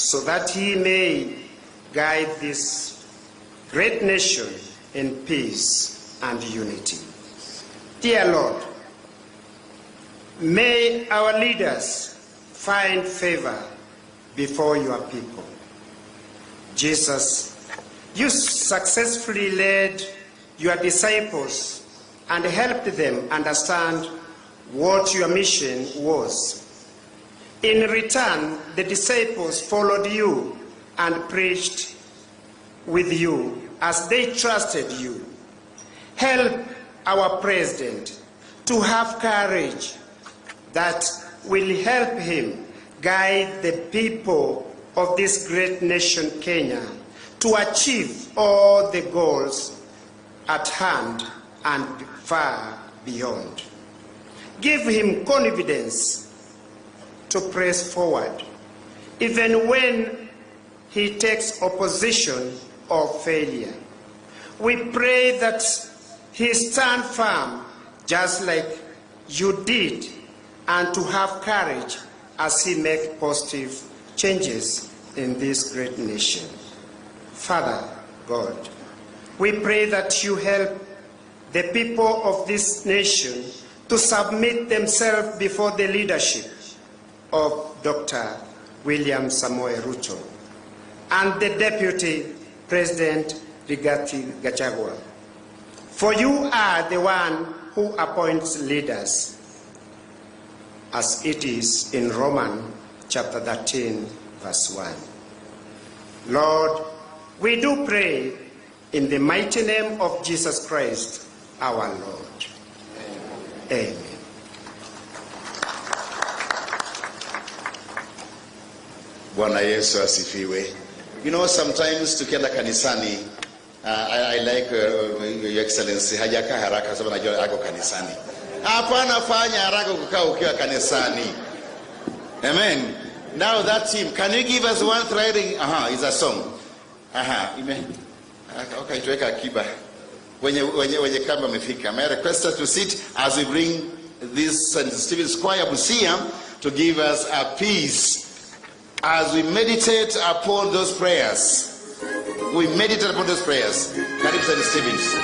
so that he may guide this great nation in peace and unity. Dear Lord, may our leaders find favor before your people. Jesus, you successfully led your disciples and helped them understand what your mission was. In return, the disciples followed you and preached with you as they trusted you. Help our president to have courage that will help him guide the people of this great nation, Kenya, to achieve all the goals at hand and far beyond. Give him confidence to press forward, even when he takes opposition or failure. We pray that he stand firm just like you did, and to have courage as he make positive changes in this great nation. Father God, we pray that you help the people of this nation to submit themselves before the leadership of Dr. William Samoei Ruto and the Deputy President Rigathi Gachagua. For you are the one who appoints leaders, as it is in Romans chapter 13, verse 1. Lord, we do pray in the mighty name of Jesus Christ, our Lord. Amen. Bwana Yesu asifiwe. You know, sometimes tukienda kanisani, I like Your Excellency hajakaa haraka sababu najua ako kanisani. Hapana, fanya haraka kukaa ukiwa kanisani. Amen. Now that team, can you give us one thriving? Aha, it's a song. Aha, ime. Okay, tuweka akiba. Wenye kamba wamefika. May I request us to sit as we bring this St. Stephen's Choir Busia to give us a piece as we meditate upon those prayers. We meditate upon those prayers. Karibu St. Stephen's.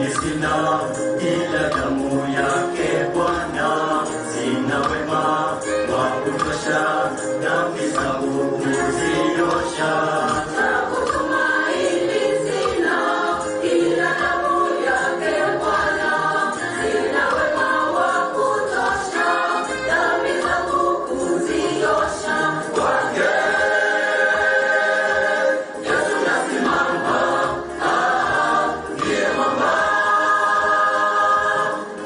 Sina ila damu yake Bwana, sina wema wa kutosha, dhambi zangu kuziosha. Tumaini sina ila damu yake Bwana, sina wema wa kutosha, dhambi zangu kuziosha. Kwake Yesu nasimama, ndiye mwamba,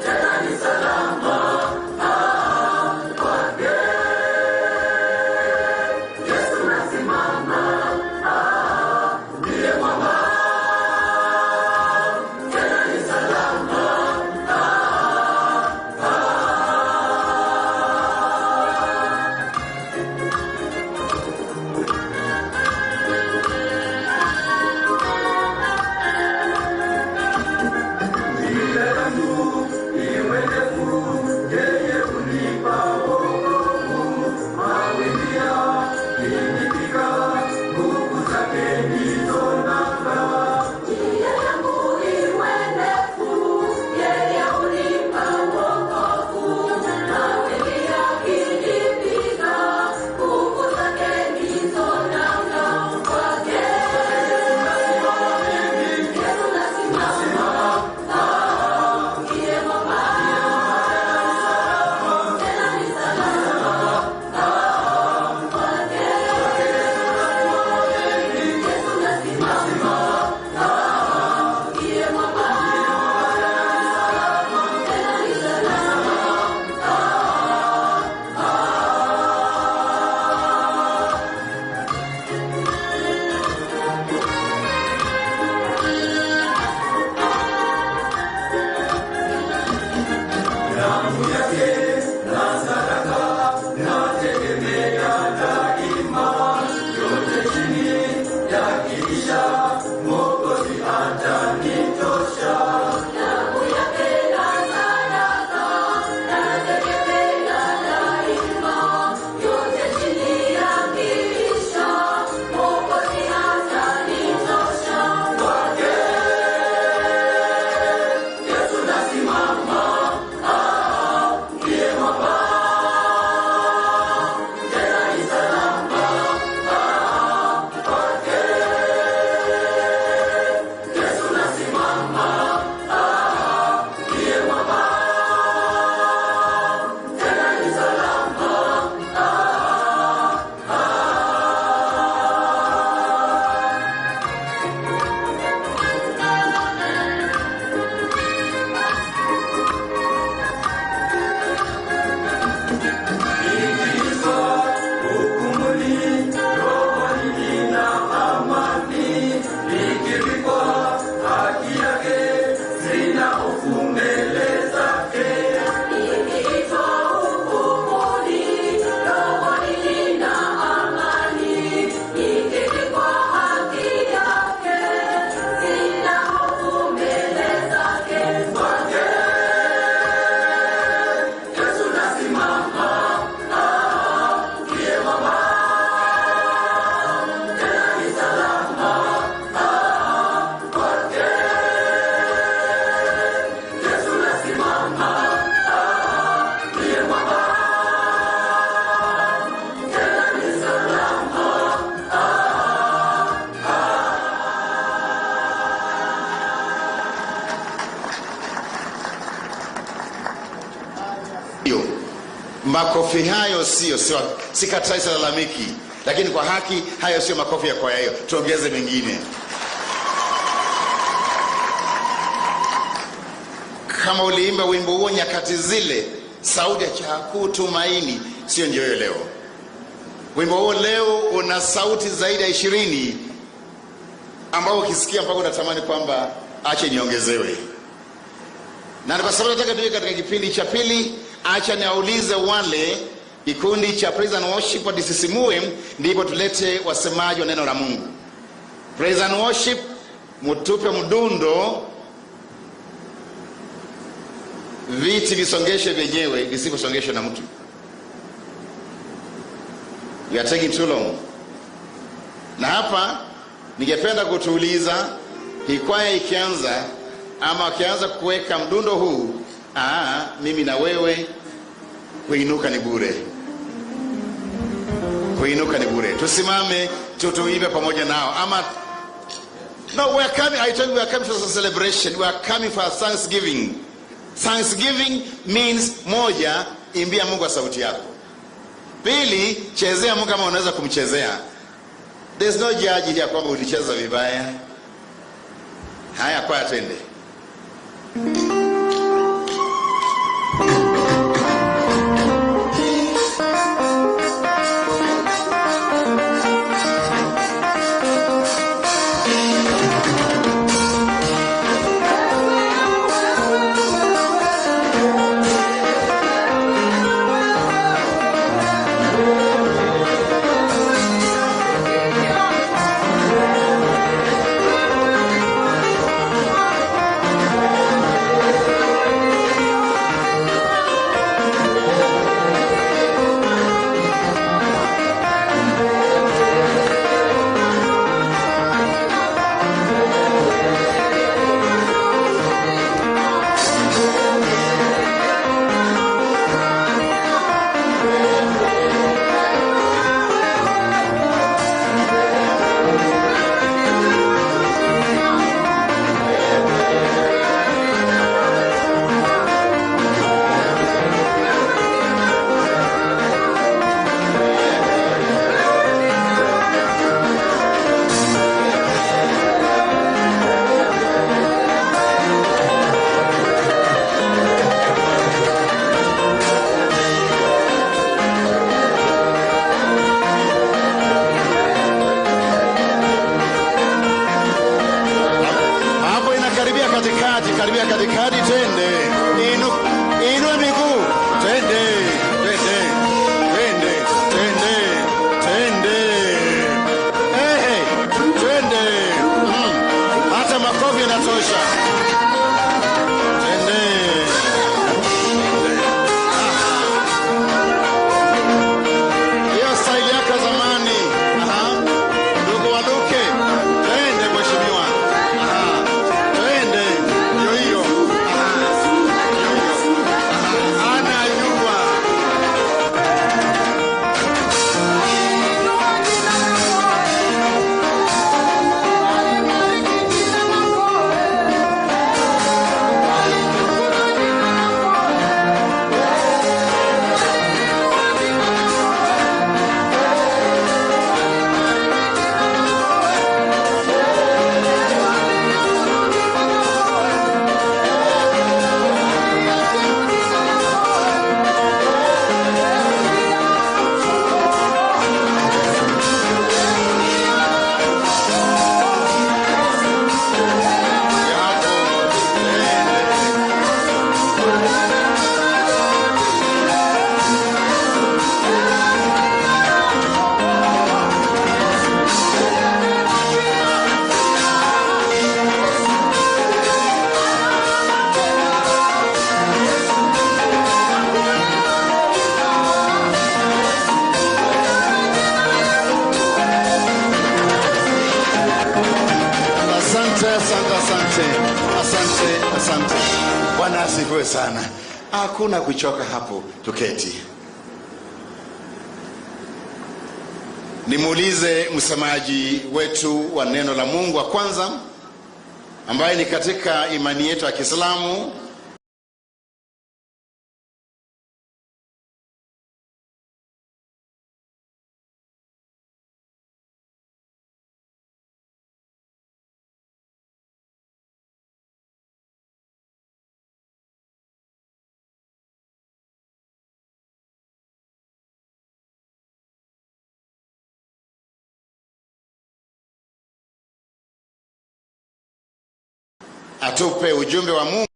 tena ni salama. Kwake Yesu nasimama. Makofi hayo sio, sikatai, silalamiki, lakini kwa haki hayo sio makofi ya kwaya hiyo, tuongeze mengine. Kama uliimba wimbo huo nyakati zile, sauti ya chakutumaini sio ndio hiyo leo. Wimbo huo leo una sauti zaidi ya 20 ambao ukisikia mpaka unatamani kwamba ache niongezewe. Na kwa sababu nataka tuwe katika kipindi cha pili, acha niwaulize wale kikundi cha Praise and Worship watisisimue, ndipo tulete wasemaji wa neno la Mungu. Praise and Worship, mutupe mdundo, viti visongeshe vyenyewe, visivyosongeshwe na mtu. You are taking too long. Na hapa ningependa kutuuliza, hii kwaya ikianza ama wakianza kuweka mdundo huu, mimi na wewe kuinuka ni bure. Kuinuka ni bure. Tusimame tutuimbe pamoja nao. Ama no, we are coming, I told you we are coming for a celebration. We are coming for a thanksgiving. Thanksgiving means moja, imbia Mungu kwa sauti yako. Pili, chezea Mungu kama unaweza kumchezea. There's no judge here kwamba ulicheza vibaya. Haya, kwaya twende. Hapo inakaribia katikati, karibia katikati, twende. Inua miguu. Bwana asifiwe sana. Hakuna kuchoka hapo, tuketi. Nimuulize msemaji wetu wa neno la Mungu wa kwanza ambaye ni katika imani yetu ya Kiislamu. Atupe ujumbe wa Mungu.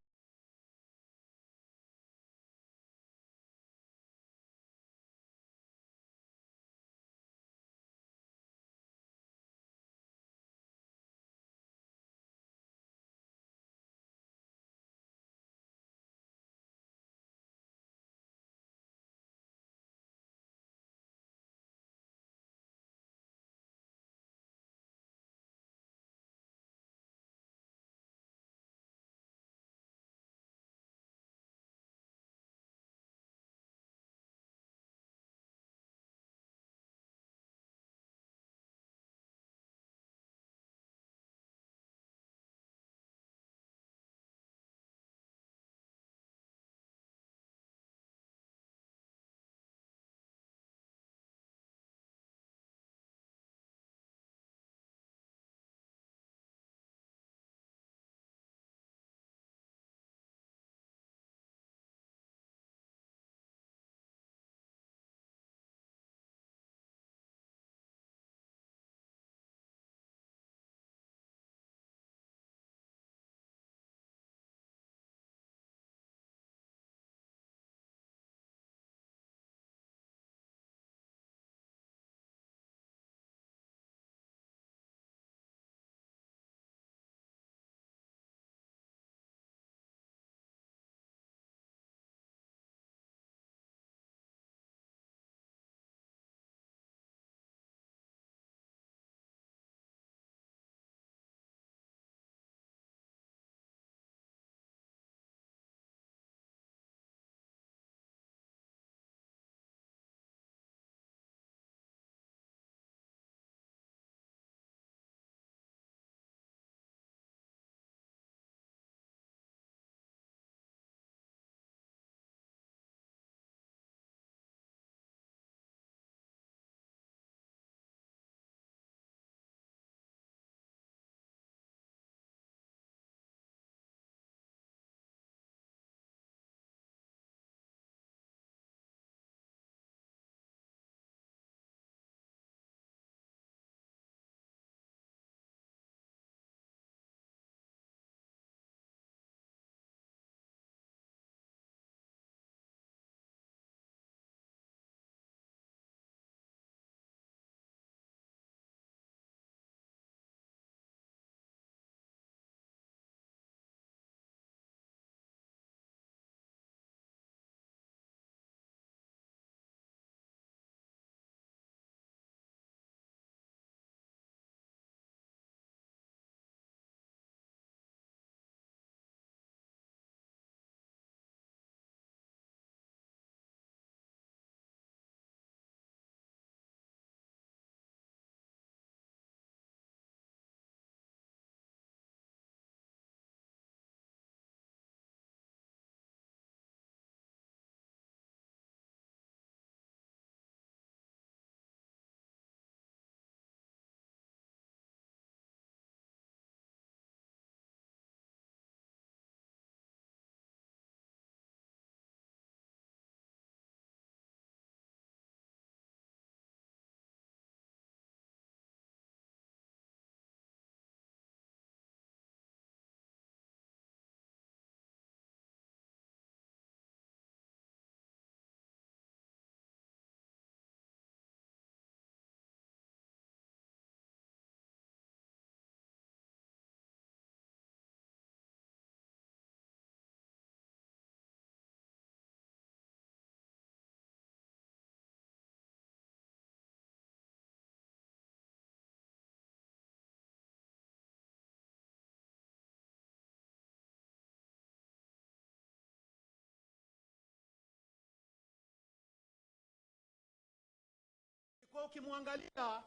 Alikuwa ukimwangalia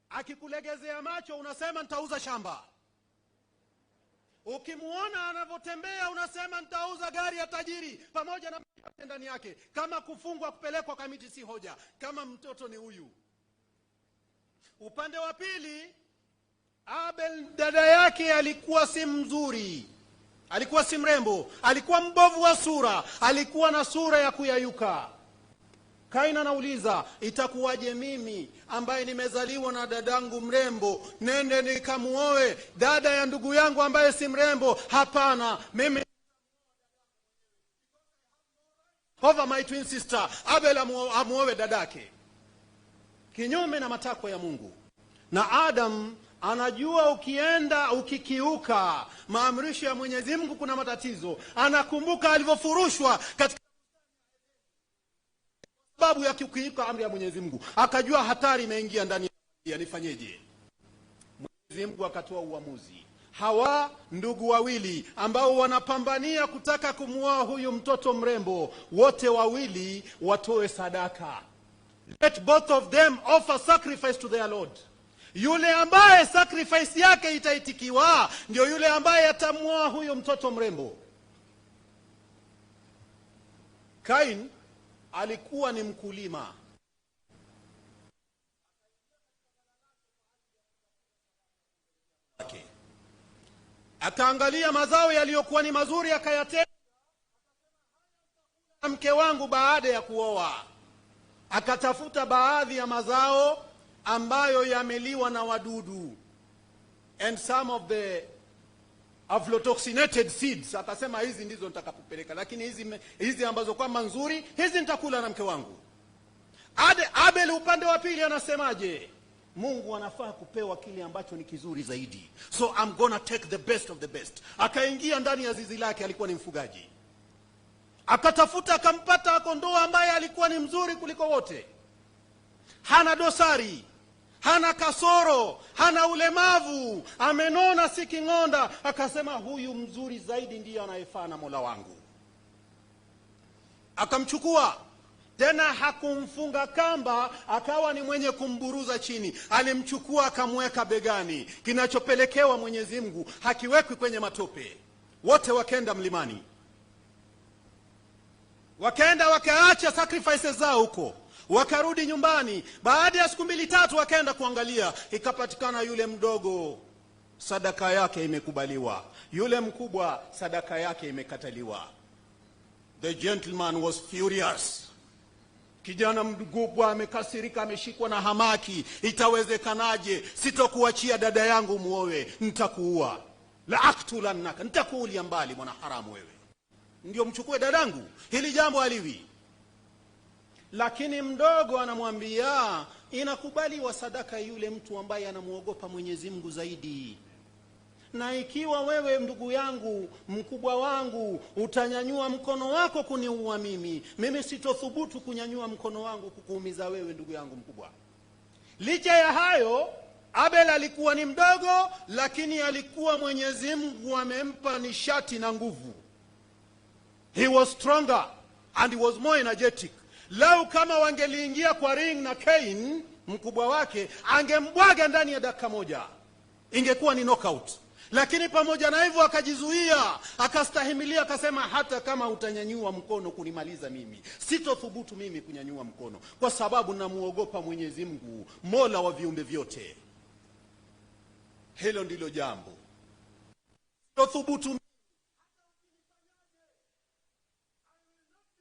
akikulegezea macho unasema nitauza shamba. Ukimuona anavyotembea unasema nitauza gari ya tajiri pamoja na yote ndani yake. Kama kufungwa kupelekwa Kamiti si hoja, kama mtoto ni huyu. Upande wa pili, Abel dada yake alikuwa si mzuri, alikuwa si mrembo, alikuwa mbovu wa sura, alikuwa na sura ya kuyayuka. Kain anauliza, itakuwaje mimi ambaye nimezaliwa na dadangu mrembo nende nikamuoe dada ya ndugu yangu ambaye si mrembo? Hapana, mimi over my twin sister. Abel amuoe dadake, kinyume na matakwa ya Mungu. Na Adam anajua ukienda ukikiuka maamrisho ya Mwenyezi Mungu kuna matatizo. Anakumbuka alivyofurushwa katika sababu ya kukiuka amri ya Mwenyezi Mungu, akajua hatari imeingia ndani ya, nifanyeje? Mwenyezi Mungu akatoa uamuzi. Hawa ndugu wawili ambao wanapambania kutaka kumuoa huyu mtoto mrembo, wote wawili watoe sadaka. Let both of them offer sacrifice to their Lord. Yule ambaye sacrifice yake itaitikiwa ndio yule ambaye atamuoa huyu mtoto mrembo. Kain alikuwa ni mkulima. Akaangalia mazao yaliyokuwa ni mazuri akayatenga mke wangu baada ya kuoa. Akatafuta baadhi ya mazao ambayo yameliwa na wadudu and some of the aflatoxinated seeds, akasema hizi ndizo nitakapopeleka, lakini hizi ambazo kwamba nzuri hizi nitakula na mke wangu. Abel upande wa pili anasemaje? Mungu anafaa kupewa kile ambacho ni kizuri zaidi, so I'm gonna take the best of the best. Akaingia ndani ya zizi lake, alikuwa ni mfugaji, akatafuta akampata kondoo ambaye alikuwa ni mzuri kuliko wote, hana dosari, hana kasoro, hana ulemavu, amenona si king'onda. Akasema huyu mzuri zaidi ndiye anayefaa na Mola wangu. Akamchukua tena, hakumfunga kamba, akawa ni mwenye kumburuza chini. Alimchukua akamweka begani. Kinachopelekewa Mwenyezi Mungu hakiwekwi kwenye matope. Wote wakenda mlimani, wakaenda wakaacha sacrifices zao huko, wakarudi nyumbani. Baada ya siku mbili tatu, wakaenda kuangalia, ikapatikana yule mdogo sadaka yake imekubaliwa, yule mkubwa sadaka yake imekataliwa. The gentleman was furious. Kijana mkubwa amekasirika, ameshikwa na hamaki. Itawezekanaje? Sitokuachia dada yangu muowe, nitakuua. La aktulannaka, nitakuulia mbali, mwana haramu wewe, ndio mchukue dadangu. Hili jambo haliwi. Lakini mdogo anamwambia inakubaliwa sadaka yule mtu ambaye anamuogopa Mwenyezi Mungu zaidi. Na ikiwa wewe ndugu yangu mkubwa wangu utanyanyua mkono wako kuniua mimi, mimi sitothubutu kunyanyua mkono wangu kukuumiza wewe ndugu yangu mkubwa. Licha ya hayo, Abel alikuwa ni mdogo, lakini alikuwa Mwenyezi Mungu amempa nishati na nguvu. He was stronger and he was more energetic. Lau kama wangeliingia kwa ring na Cain mkubwa wake, angembwaga ndani ya dakika moja, ingekuwa ni knockout. Lakini pamoja na hivyo akajizuia, akastahimilia, akasema hata kama utanyanyua mkono kunimaliza mimi, sitothubutu mimi kunyanyua mkono, kwa sababu namuogopa Mwenyezi Mungu, Mola wa viumbe vyote. Hilo ndilo jambo, sitothubutu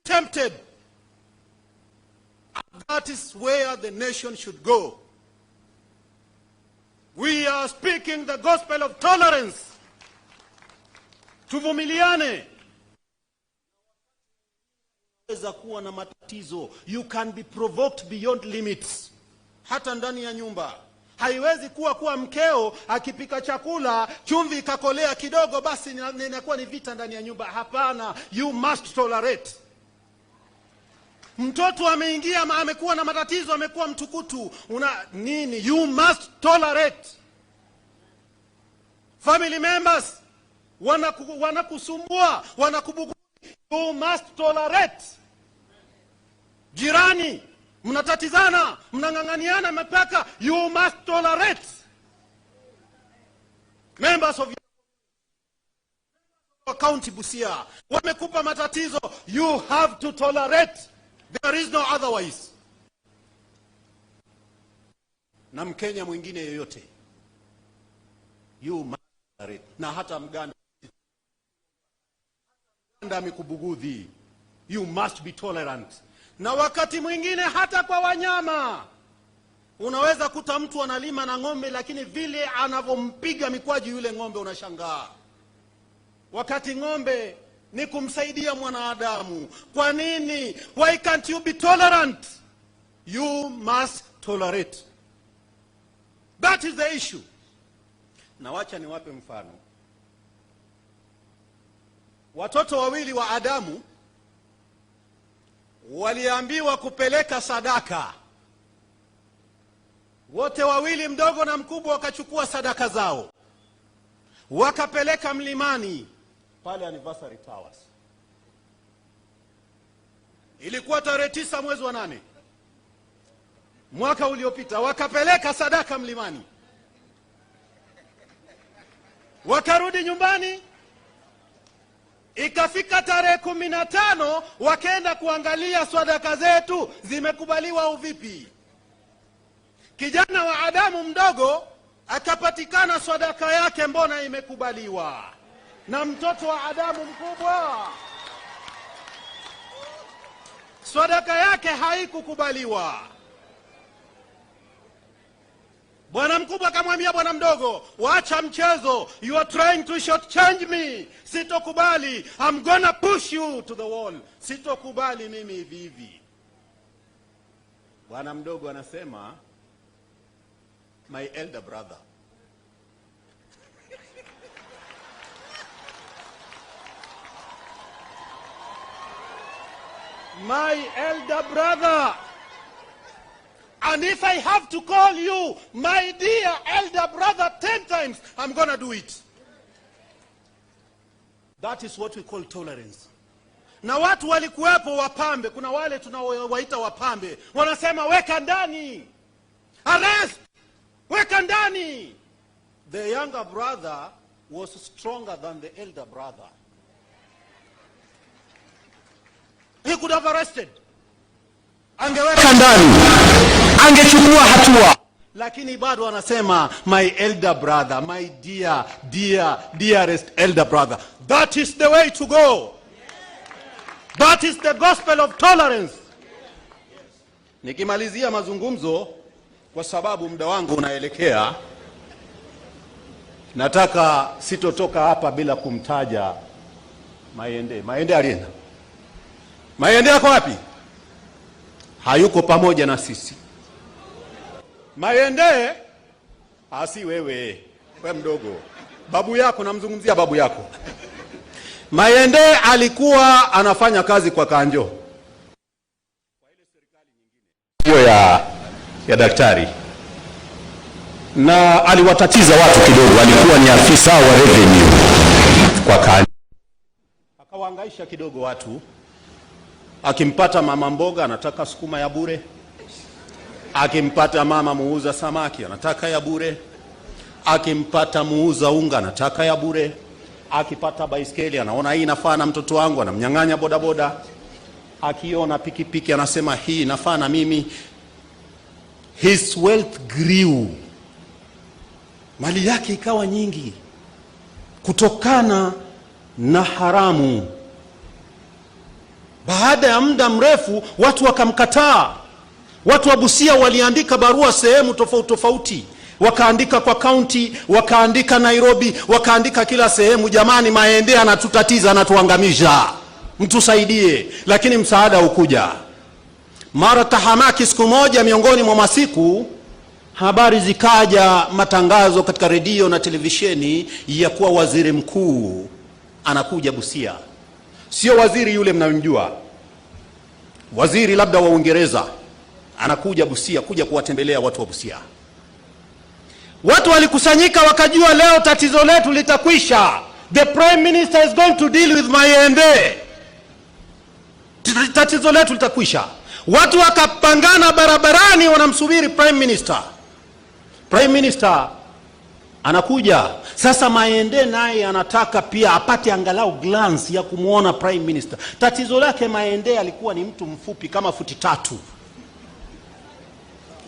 tempted. That is where the nation should go. We are speaking the gospel of tolerance. Tuvumiliane. Weza kuwa na matatizo. You can be provoked beyond limits. Hata ndani ya nyumba. Haiwezi kuwa mkeo akipika chakula chumvi ikakolea kidogo, basi inakuwa ni vita ndani ya nyumba. Hapana, you must tolerate. Mtoto ameingia, amekuwa na matatizo, amekuwa mtukutu, una nini? You must tolerate. Family members wanakusumbua, wanakubugu, you must tolerate. Jirani Mnatatizana, mnang'ang'aniana mipaka. You must tolerate members of your county Busia. Wamekupa matatizo, you have to tolerate. There is no otherwise. Na Mkenya mwingine yoyote, you must tolerate. Na hata Mganda amekubugudhi, you must be tolerant. Na wakati mwingine hata kwa wanyama, unaweza kuta mtu analima na ng'ombe, lakini vile anavyompiga mikwaju yule ng'ombe unashangaa. Wakati ng'ombe ni kumsaidia mwanadamu. Kwa nini? Why can't you be tolerant? You must tolerate. That is the issue. Na wacha niwape mfano. Watoto wawili wa Adamu waliambiwa kupeleka sadaka. Wote wawili, mdogo na mkubwa, wakachukua sadaka zao wakapeleka mlimani pale Anniversary Towers. Ilikuwa tarehe 9 mwezi wa 8 mwaka uliopita, wakapeleka sadaka mlimani, wakarudi nyumbani. Ikafika tarehe 15 wakaenda kuangalia sadaka zetu zimekubaliwa au vipi. Kijana wa Adamu mdogo akapatikana sadaka yake mbona imekubaliwa, na mtoto wa Adamu mkubwa sadaka yake haikukubaliwa. Bwana mkubwa akamwambia bwana mdogo, wacha mchezo, you are trying to shortchange me. Sitokubali, I'm gonna push you to the wall. Sitokubali mimi hivi hivi. Bwana mdogo anasema, my elder brother, my elder brother, and if I have to call you my dear elder brother 10 times, I'm gonna do it. That is what we call tolerance. Na watu walikuwepo wapambe, kuna wale tunawaita wapambe, wanasema weka ndani, arrest, weka ndani. The younger brother was stronger than the elder brother. He could have arrested. Angeweka ndani, angechukua hatua, lakini bado anasema my elder brother, my dear, dear, dearest elder brother. That is the way to go. That is the gospel of tolerance. Nikimalizia mazungumzo, kwa sababu muda wangu unaelekea, nataka sitotoka hapa bila kumtaja Mayende. Mayende alienda. Mayende yako wapi? Hayuko pamoja na sisi. Mayende asi wewe, we mdogo, babu yako, namzungumzia babu yako. Mayende alikuwa anafanya kazi kwa Kanjo hiyo ya daktari, na aliwatatiza watu kidogo. Alikuwa ni afisa wa revenue kwa Kanjo, akawahangaisha kidogo watu. Akimpata mama mboga anataka sukuma ya bure, akimpata mama muuza samaki anataka ya bure, akimpata muuza unga anataka ya bure, akipata baiskeli anaona hii inafaa na mtoto wangu, anamnyang'anya bodaboda, akiona pikipiki anasema hii inafaa na mimi. His wealth grew, mali yake ikawa nyingi kutokana na haramu. Baada ya muda mrefu watu wakamkataa. Watu wa Busia waliandika barua sehemu tofauti tofauti, wakaandika kwa kaunti, wakaandika Nairobi, wakaandika kila sehemu, jamani, Mayende anatutatiza, anatuangamisha, mtusaidie. Lakini msaada hukuja. Mara tahamaki, siku moja miongoni mwa masiku, habari zikaja, matangazo katika redio na televisheni ya kuwa waziri mkuu anakuja Busia. Sio waziri yule mnayemjua, waziri labda wa Uingereza anakuja Busia, kuja kuwatembelea watu wa Busia. Watu walikusanyika wakajua, leo tatizo letu litakwisha. The prime minister is going to deal with Mayende, tatizo letu litakwisha. Watu wakapangana barabarani, wanamsubiri prime minister. Prime minister anakuja sasa. Maende naye anataka pia apate angalau glance ya kumwona prime minister. Tatizo lake Maende alikuwa ni mtu mfupi kama futi 3.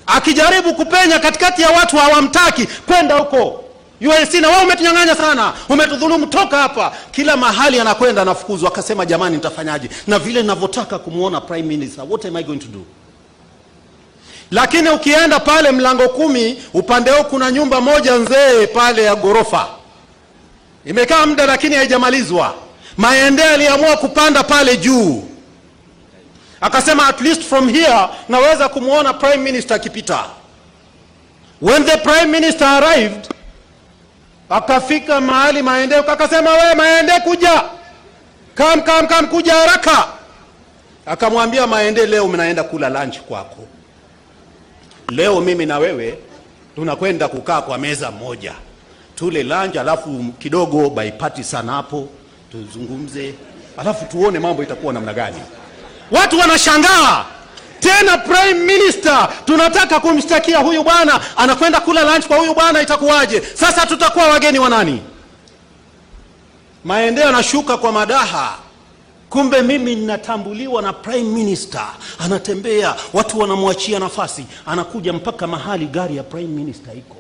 Akijaribu kupenya katikati ya watu hawamtaki kwenda huko. UNC na wewe umetunyang'anya sana, umetudhulumu, toka hapa. Kila mahali anakwenda anafukuzwa. Akasema, "Jamani, nitafanyaje? Na vile ninavyotaka kumwona prime minister, what am I going to do?" Lakini ukienda pale Mlango 10, upande huo kuna nyumba moja nzee pale ya ghorofa, imekaa muda lakini haijamalizwa. Maende aliamua kupanda pale juu, akasema, "At least from here naweza kumwona prime minister akipita." When the prime minister arrived, akafika mahali Maende, akasema, "We Maende, kuja, come, come, come, kuja haraka." Akamwambia Maende, "Leo mnaenda kula lunch kwako. Leo mimi na wewe tunakwenda kukaa kwa meza moja tule lunch, alafu kidogo bipartisan hapo tuzungumze, alafu tuone mambo itakuwa namna gani." Watu wanashangaa tena, prime minister tunataka kumshtakia huyu bwana, anakwenda kula lunch kwa huyu bwana, itakuwaje? Sasa tutakuwa wageni wa nani? Maende anashuka kwa madaha, kumbe mimi ninatambuliwa na prime minister. Anatembea, watu wanamwachia nafasi, anakuja mpaka mahali gari ya prime minister iko,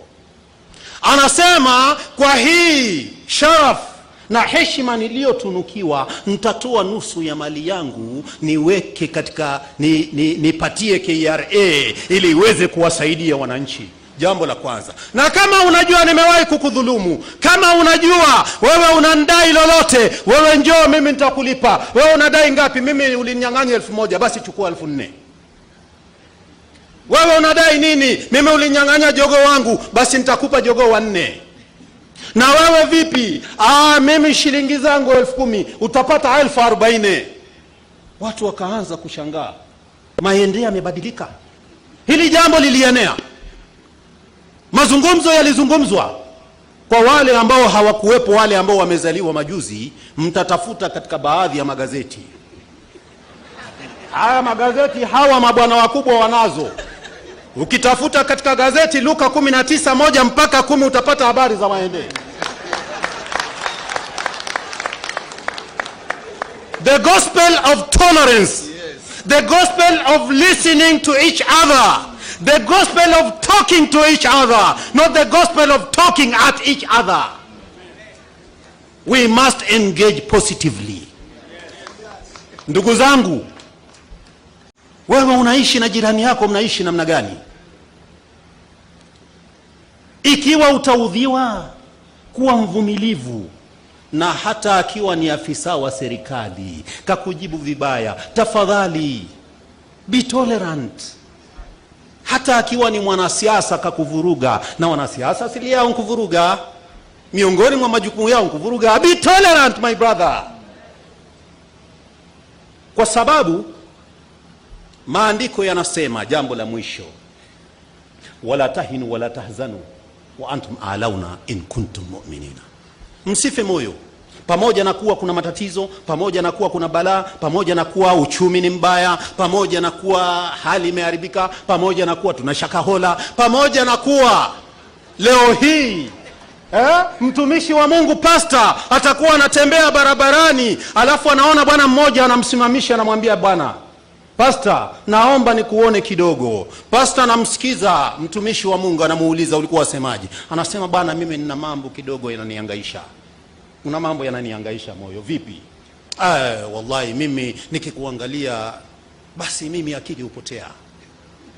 anasema, "Kwa hii sharaf na heshima niliyotunukiwa, nitatoa nusu ya mali yangu niweke katika nipatie KRA ili iweze kuwasaidia wananchi. Jambo la kwanza. Na kama unajua nimewahi kukudhulumu, kama unajua wewe unandai lolote, wewe njoo, mimi nitakulipa. Wewe unadai ngapi? Mimi ulininyang'anya 1000, basi chukua 4000. Wewe unadai nini? Mimi ulinyang'anya jogoo wangu, basi nitakupa jogoo wanne. Na wewe vipi? Ah, mimi shilingi zangu 10,000, utapata 40,000." Watu wakaanza kushangaa, Maende yamebadilika. Hili jambo lilienea, mazungumzo yalizungumzwa. Kwa wale ambao hawakuwepo, wale ambao wamezaliwa majuzi, mtatafuta katika baadhi ya magazeti haya. Magazeti hawa mabwana wakubwa wanazo. Ukitafuta katika gazeti Luka 19:1 mpaka 10 utapata habari za Maende. The gospel of tolerance, the gospel of listening to each other, the gospel of talking to each other, not the gospel of talking at each other. We must engage positively. Ndugu zangu, wewe unaishi na jirani yako, mnaishi namna gani? Ikiwa utaudhiwa, kuwa mvumilivu, na hata akiwa ni afisa wa serikali kakujibu vibaya, tafadhali be tolerant. Hata akiwa ni mwanasiasa kakuvuruga, na wanasiasa asili yao nkuvuruga, miongoni mwa majukumu yao nkuvuruga. Be tolerant, my brother, kwa sababu maandiko yanasema, jambo la mwisho, wala tahinu wala tahzanu wa antum alauna in kuntum mu'minina, msife moyo pamoja na kuwa kuna matatizo, pamoja na kuwa kuna balaa, pamoja na kuwa uchumi ni mbaya, pamoja na kuwa hali imeharibika, pamoja na kuwa tuna shakahola, pamoja na kuwa leo hii mtumishi wa Mungu pasta atakuwa anatembea barabarani, alafu anaona bwana mmoja anamsimamisha, anamwambia, "Bwana pasta, naomba nikuone kidogo." Pasta anamsikiza mtumishi wa Mungu, anamuuliza, "Ulikuwa wasemaje?" Anasema, "Bwana, mimi nina mambo kidogo yananihangaisha, kuna mambo yananihangaisha moyo." "Vipi?" "Ah, wallahi mimi nikikuangalia basi mimi akili hupotea."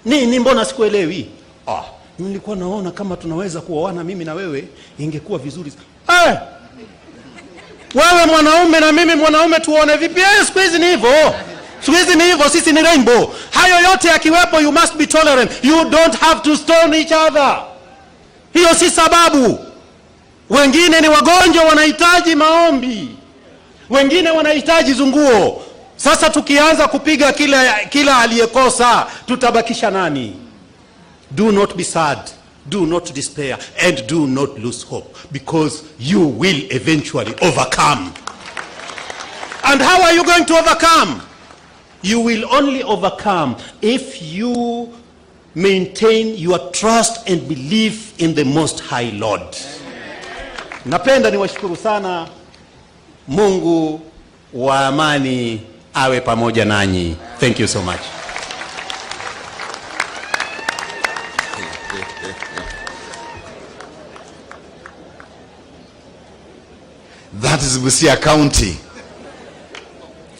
"Nini? Mbona sikuelewi?" "Ah, nilikuwa naona kama tunaweza kuoana mimi na wewe ingekuwa vizuri." "Eh, wewe mwanaume na mimi mwanaume tuone vipi?" "Eh, siku hizi ni hivyo, siku hizi ni hivyo, sisi ni rainbow." Hayo yote yakiwepo, you must be tolerant. You don't have to stone each other. Hiyo si sababu. Wengine ni wagonjwa, wanahitaji maombi, wengine wanahitaji zunguo. Sasa tukianza kupiga kila aliyekosa, tutabakisha nani? Do not be sad, do not despair, and do not lose hope, because you will eventually overcome. And how are you going to overcome? You will only overcome if you maintain your trust and belief in the Most High Lord. Napenda niwashukuru sana. Mungu wa amani awe pamoja nanyi. Thank you so much. That is Busia County.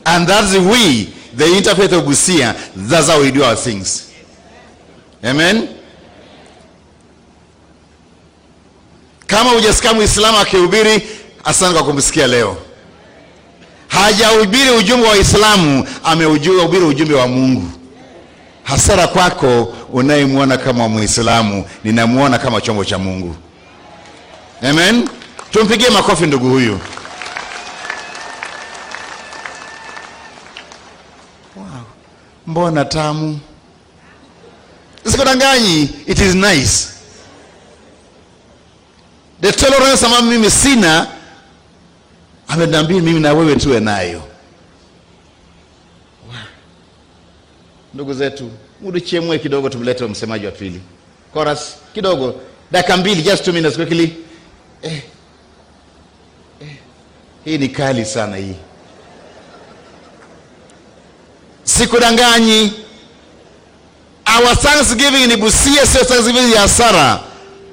And that's we, the Interfaith of Busia, that's how we do our things. Amen? Kama hujasikia Muislamu akihubiri, asante kwa kumsikia leo. Hajahubiri ujumbe wa Uislamu, amehubiri ujumbe wa Mungu. Hasara kwako unayemwona kama Muislamu, ninamuona kama chombo cha Mungu. Amen? Tumpigie makofi ndugu huyu. Wow. Mbona tamu? Sikudanganyi, it is nice. The tolerance ambayo mimi sina, ameniambia mimi na wewe tuwe nayo. Wow. Ndugu zetu, mudichemwe kidogo, tumlete msemaji wa pili. Chorus kidogo, dakika 2, just 2 minutes quickly. Hii ni kali sana hii. Sikudanganyi. Our thanksgiving in Busia, sio thanksgiving ya hasara.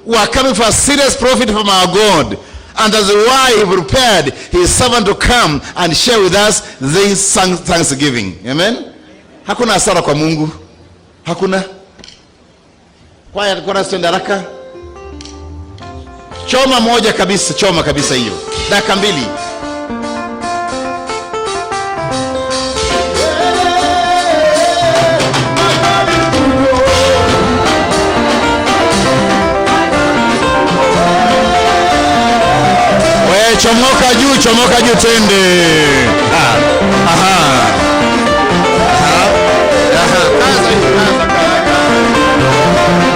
We are coming for a serious profit from our God. And that's why he prepared his servant to come and share with us this thanksgiving. Amen? Hakuna hasara kwa Mungu. Hakuna. Kwaya chorus, twende haraka. Choma moja kabisa, choma kabisa hiyo. Dakika 2. We, chomoka juu, chomoka juu twende. Ah, aha. Aha. Aha. Kaza hiyo, kaza, kaza, kaza.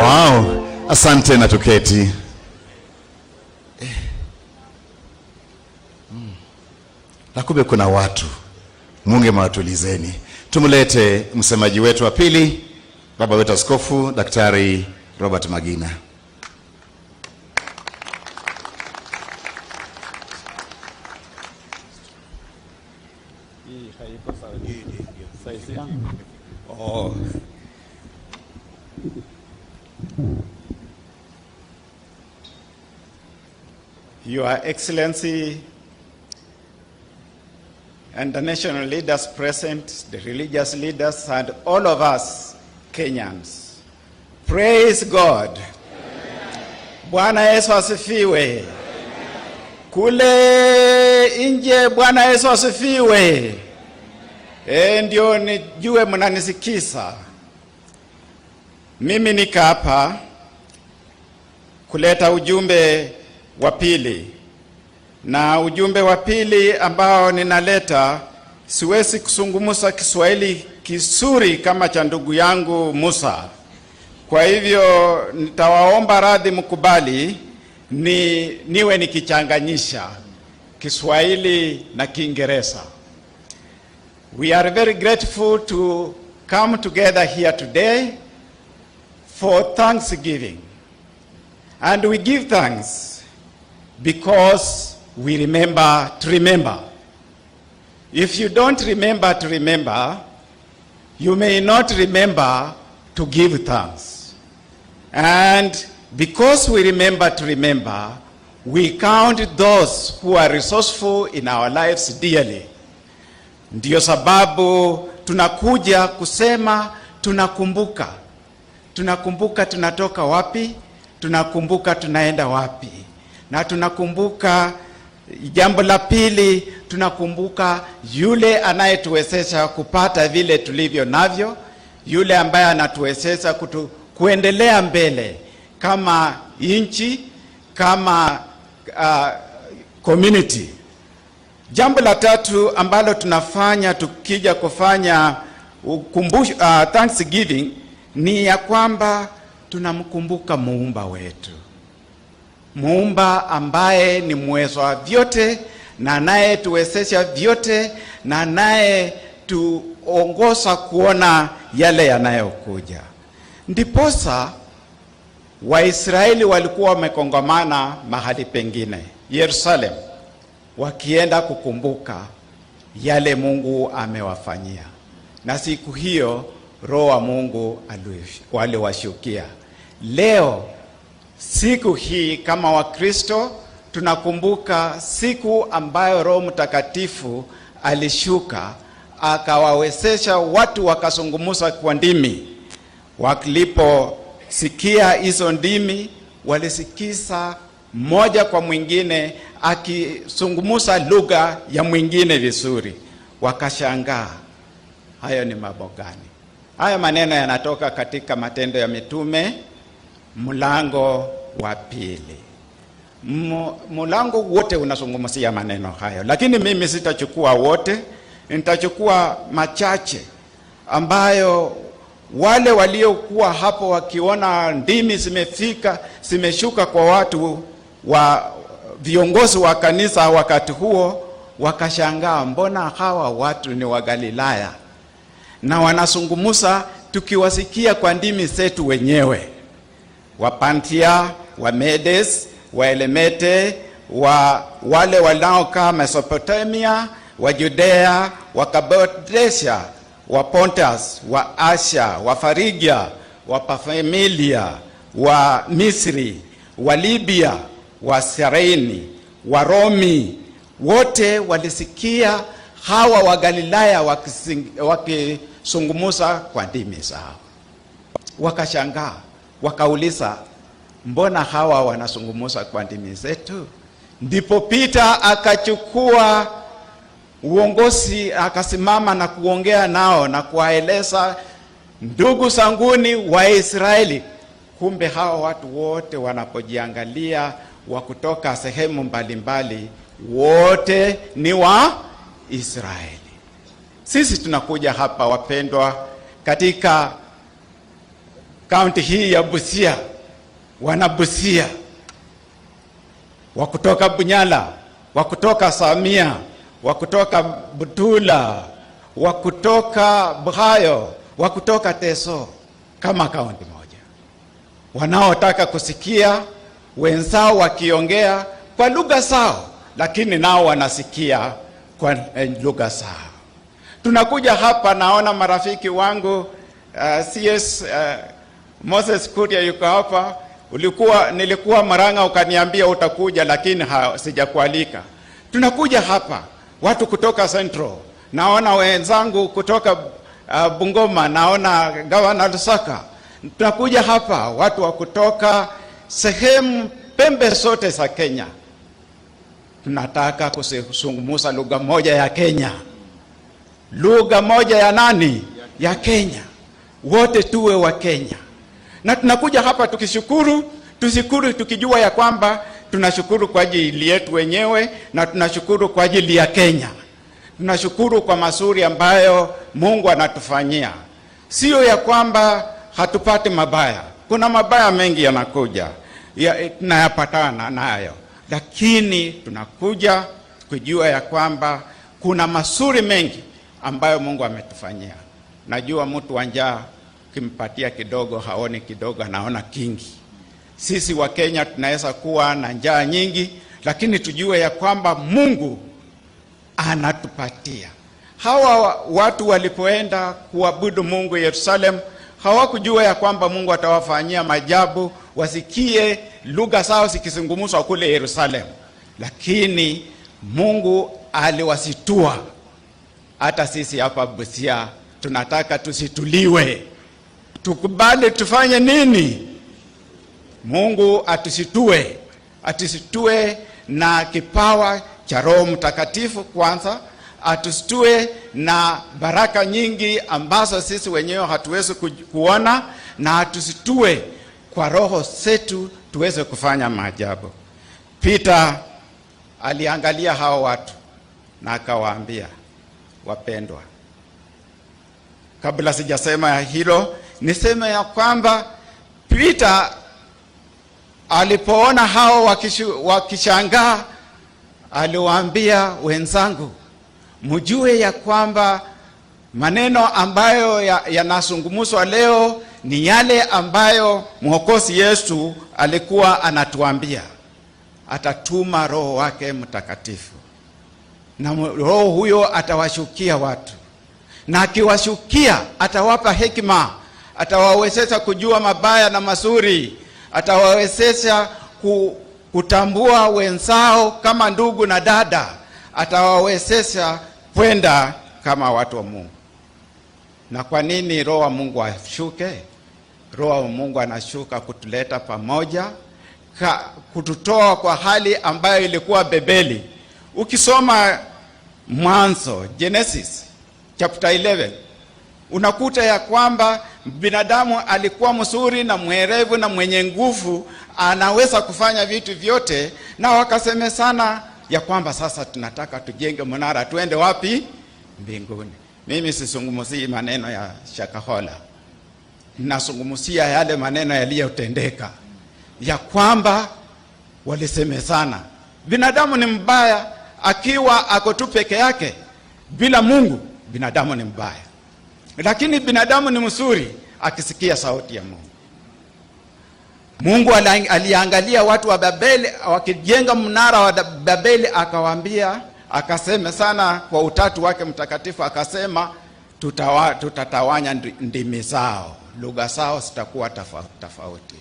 Wow, asante na tuketi. Na kumbe kuna watu, Mungu mawatulizeni. Tumlete msemaji wetu wa pili, baba wetu Askofu Daktari Robert Magina. Hii haiko sawa. Size yangu. Oh. Your Excellency and the national leaders present, the religious leaders, and all of us Kenyans. Praise God. Bwana Yesu asifiwe. Kule kule nje, Bwana Yesu asifiwe. Ndio nijue mnanisikiza. Mimi nika hapa kuleta ujumbe wa pili, na ujumbe wa pili ambao ninaleta, siwezi kuzungumza Kiswahili kizuri kama cha ndugu yangu Musa. Kwa hivyo nitawaomba radhi, mkubali niwe nikichanganyisha Kiswahili na Kiingereza. We are very grateful to come together here today for Thanksgiving. And we give thanks because we remember to remember. If you don't remember to remember, you may not remember to give thanks. And because we remember to remember, we count those who are resourceful in our lives dearly. Ndiyo sababu tunakuja kusema tunakumbuka. Tunakumbuka tunatoka wapi, tunakumbuka tunaenda wapi, na tunakumbuka jambo la pili, tunakumbuka yule anayetuwezesha kupata vile tulivyo navyo, yule ambaye anatuwezesha kuendelea mbele kama nchi, kama community. Jambo la tatu ambalo tunafanya tukija kufanya ukumbusho, Thanksgiving ni ya kwamba tunamkumbuka muumba wetu, muumba ambaye ni mwezo wa vyote na anayetuwezesha vyote na anayetuongoza kuona yale yanayokuja. Ndiposa Waisraeli walikuwa wamekongamana mahali pengine Yerusalemu, wakienda kukumbuka yale Mungu amewafanyia, na siku hiyo Roho wa Mungu aliwashukia. Leo siku hii kama Wakristo tunakumbuka siku ambayo Roho Mtakatifu alishuka akawawezesha watu wakazungumza kwa ndimi. Waliposikia hizo ndimi, walisikiza mmoja kwa mwingine akizungumza lugha ya mwingine vizuri, wakashangaa, hayo ni mambo gani? Haya maneno yanatoka katika Matendo ya Mitume mlango wa pili. Mlango wote unazungumzia maneno hayo, lakini mimi sitachukua wote, nitachukua machache ambayo wale waliokuwa hapo wakiona ndimi zimefika zimeshuka kwa watu wa viongozi wa kanisa wakati huo, wakashangaa, mbona hawa watu ni wa Galilaya na wanazungumza tukiwasikia kwa ndimi zetu wenyewe? Wa Pantia, wa Medes, wa Elemete, wa wale wanaokaa Mesopotamia, wa Judea, wa Kapadokia, wa Pontus, wa Asia, wa Farigia, wa Pamfilia, wa Misri, wa Libya, wa Sireni, wa Romi, wote walisikia hawa wa Galilaya wakizungumza kwa ndimi zao. Wakashangaa, wakauliza, "Mbona hawa wanazungumza kwa ndimi zetu?" Ndipo Peter akachukua uongozi, akasimama na kuongea nao na kuwaeleza, "Ndugu zanguni wa Israeli." Kumbe hawa watu wote wanapojiangalia wa kutoka sehemu mbalimbali, wote ni wa Israeli. Sisi tunakuja hapa, wapendwa, katika kaunti hii ya Busia, wana Busia wa kutoka Bunyala, wa kutoka Samia, wa kutoka Butula, wa kutoka Buhayo, wa kutoka Teso, kama kaunti moja, wanaotaka kusikia wenzao wakiongea kwa lugha zao, lakini nao wanasikia kwa lugha zao. Tunakuja hapa, naona marafiki wangu, CS Moses Kuria yuko hapa. Nilikuwa Murang'a ukaniambia utakuja, lakini sijakualika. Tunakuja hapa watu kutoka Central, naona wenzangu kutoka Bungoma, naona Gavana Lusaka. Tunakuja hapa watu wa kutoka sehemu pembe zote za Kenya. Tunataka kuzungumza lugha moja ya Kenya, lugha moja ya nani? Ya Kenya. Wote tuwe wa Kenya, na tunakuja hapa tukishukuru, tushukuru tukijua ya kwamba tunashukuru kwa ajili yetu wenyewe na tunashukuru kwa ajili ya Kenya. Tunashukuru kwa mazuri ambayo Mungu anatufanyia, sio ya kwamba hatupati mabaya. Kuna mabaya mengi yanakuja ya, tunayapatana nayo, lakini tunakuja kujua ya kwamba kuna mazuri mengi ambayo Mungu ametufanyia. Najua mtu wa njaa ukimpatia kidogo haoni kidogo, anaona kingi. Sisi wa Kenya tunaweza kuwa na njaa nyingi, lakini tujue ya kwamba Mungu anatupatia. Hawa watu walipoenda kuabudu Mungu Yerusalemu, hawakujua ya kwamba Mungu atawafanyia maajabu, wasikie lugha zao zikizungumzwa kule Yerusalemu, lakini Mungu aliwasitua. Hata sisi hapa Busia tunataka tusituliwe, tukubali tufanye nini? Mungu atusitue, atusitue na kipawa cha Roho Mtakatifu kwanza, atusitue na baraka nyingi ambazo sisi wenyewe hatuwezi kuona, na atusitue kwa roho zetu tuweze kufanya maajabu. Peter aliangalia hao watu na akawaambia, wapendwa, kabla sijasema hilo, niseme ya kwamba Peter alipoona hao wakishangaa, aliwaambia, wenzangu, mjue ya kwamba maneno ambayo yanazungumzwa leo ni yale ambayo Mwokozi Yesu alikuwa anatuambia. Atatuma Roho wake Mtakatifu, na Roho huyo atawashukia watu, na akiwashukia atawapa hekima, atawawezesha kujua mabaya na mazuri, atawawezesha kutambua wenzao kama ndugu na dada, atawawezesha kwenda kama watu wa Mungu. Na kwa nini Roho wa Mungu ashuke? Roho wa Mungu anashuka kutuleta pamoja, kututoa kwa hali ambayo ilikuwa Babeli. Ukisoma Mwanzo, Genesis chapter 11, unakuta ya kwamba binadamu alikuwa mzuri na mwerevu na mwenye nguvu, anaweza kufanya vitu vyote, na wakasemesana ya kwamba sasa tunataka tujenge mnara, tuende wapi? Mbinguni. Mimi sizungumzii maneno ya Shakahola, nazungumzia yale maneno yaliyotendeka, ya kwamba walisemezana, binadamu ni mbaya akiwa ako tu peke yake bila Mungu, binadamu ni mbaya, lakini binadamu ni mzuri akisikia sauti ya Mungu. Mungu aliangalia watu wa Babeli wakijenga mnara wa Babeli, akawaambia, akasema sana kwa utatu wake mtakatifu, akasema tutatawanya ndimi zao, lugha zao zitakuwa tofauti tofauti.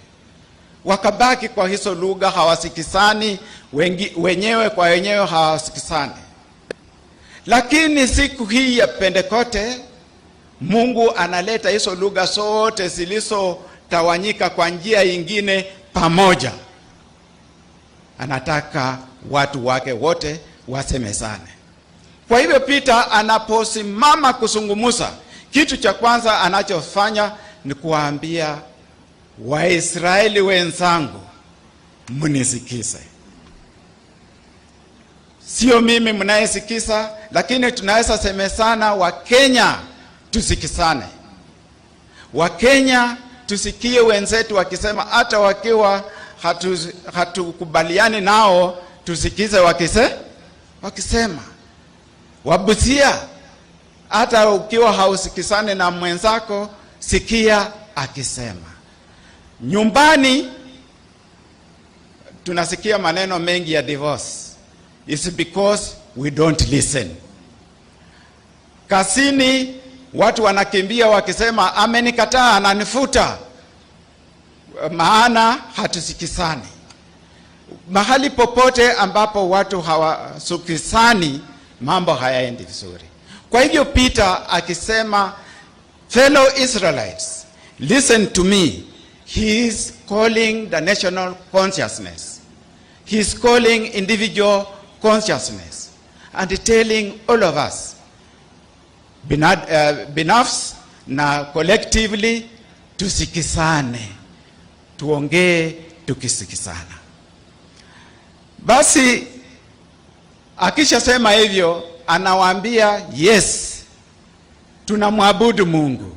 Wakabaki kwa hizo lugha, hawasikizani wengi, wenyewe kwa wenyewe hawasikizani. Lakini siku hii ya Pentekote Mungu analeta hizo lugha zote zilizotawanyika kwa njia ingine pamoja. Anataka watu wake wote wasemezane. Kwa hivyo Peter anaposimama kuzungumza, kitu cha kwanza anachofanya ni kuwaambia, Waisraeli wenzangu, mnisikize. Sio mimi mnayesikiza, lakini tunaweza semesana. Wakenya tusikizane, Wakenya tusikie wenzetu wakisema, hata wakiwa hatukubaliani nao, tusikize wakisema. Wabusia, hata ukiwa hausikizane na mwenzako, sikia akisema. Nyumbani tunasikia maneno mengi ya divorce. It's because we don't listen. Kazini watu wanakimbia wakisema amenikataa, ananifuta, maana hatusikizani. Mahali popote ambapo watu hawasikizani, mambo hayaendi vizuri. Kwa hivyo Peter akisema, "Fellow Israelites, listen to me," he is calling the national consciousness. He is calling individual consciousness. consciousness and telling all of us binafsi na collectively tusikizane, tuongee tukisikizana. Basi akishasema hivyo, anawaambia, yes, tunamwabudu Mungu,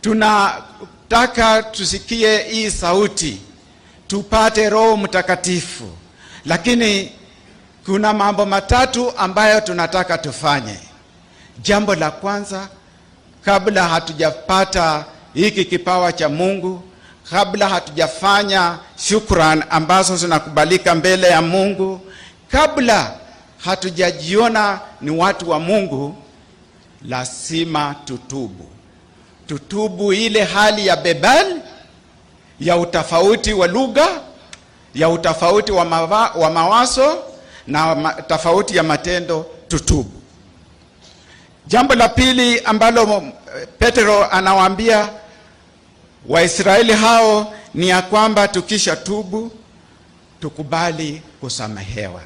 tunataka tusikie hii sauti, tupate Roho Mtakatifu, lakini kuna mambo matatu ambayo tunataka tufanye. Jambo la kwanza, kabla hatujapata hiki kipawa cha Mungu, kabla hatujafanya shukran ambazo zinakubalika mbele ya Mungu, kabla hatujajiona ni watu wa Mungu, lazima tutubu. Tutubu ile hali ya Babel, ya utofauti wa lugha, ya utofauti wa mawazo na tofauti ya matendo, tutubu. Jambo la pili ambalo Petro anawaambia Waisraeli hao ni ya kwamba tukisha tubu tukubali kusamehewa,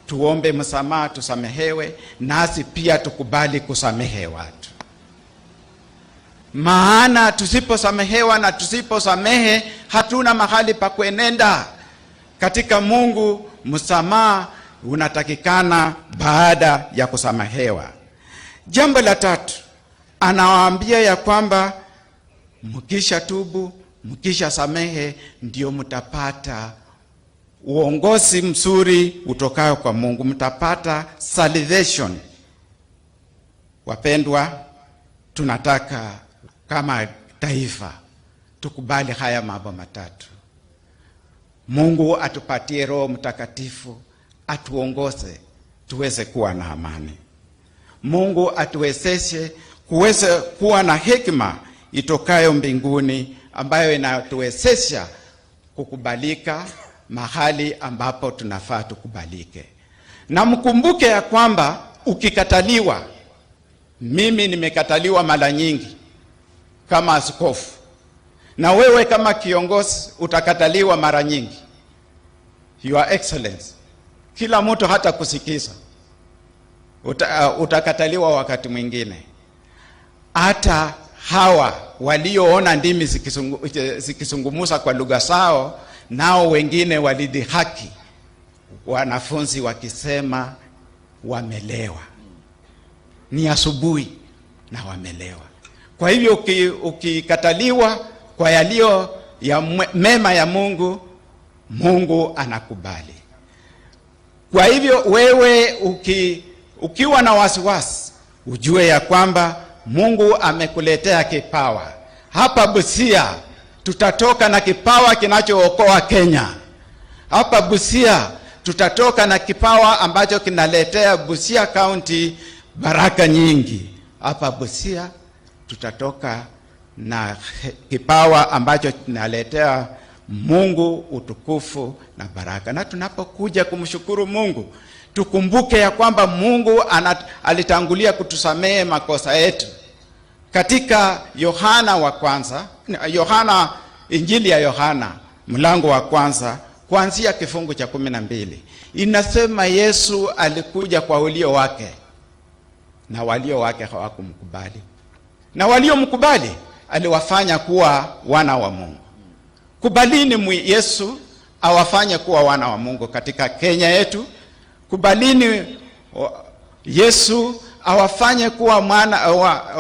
tuombe msamaha tusamehewe, nasi pia tukubali kusamehe watu. Maana tusiposamehewa na tusiposamehe, hatuna mahali pa kuenenda katika Mungu. Msamaha unatakikana baada ya kusamehewa. Jambo la tatu anawaambia ya kwamba mkisha tubu, mkisha samehe, ndio mtapata uongozi mzuri utokao kwa Mungu, mtapata salvation. Wapendwa, tunataka kama taifa tukubali haya mambo matatu. Mungu atupatie Roho Mtakatifu atuongoze tuweze kuwa na amani. Mungu atuwezeshe kuweze kuwa na hekima itokayo mbinguni ambayo inatuwezesha kukubalika mahali ambapo tunafaa tukubalike. Na mkumbuke ya kwamba ukikataliwa, mimi nimekataliwa mara nyingi kama askofu, na wewe kama kiongozi utakataliwa mara nyingi. Your Excellency, kila mtu hata kusikiza utakataliwa wakati mwingine. Hata hawa walioona ndimi zikizungumza kwa lugha zao, nao wengine walidhihaki wanafunzi wakisema wamelewa. Ni asubuhi na wamelewa. Kwa hivyo ukikataliwa kwa yaliyo ya mema ya Mungu, Mungu anakubali. Kwa hivyo wewe ukiwa na wasiwasi, ujue ya kwamba Mungu amekuletea kipawa. Hapa Busia tutatoka na kipawa kinachookoa Kenya. Hapa Busia tutatoka na kipawa ambacho kinaletea Busia County baraka nyingi. Hapa Busia tutatoka na kipawa ambacho kinaletea Mungu utukufu na baraka. Na tunapokuja kumshukuru Mungu, tukumbuke ya kwamba Mungu alitangulia kutusamehe makosa yetu. Katika Yohana wa kwanza, Yohana, Injili ya Yohana mlango wa kwanza kuanzia kifungu cha 12 inasema Yesu alikuja kwa walio wake na walio wake hawakumkubali, na waliomkubali aliwafanya kuwa wana wa Mungu. Kubalini Yesu awafanye kuwa wana wa Mungu katika Kenya yetu. Kubalini Yesu awafanye kuwa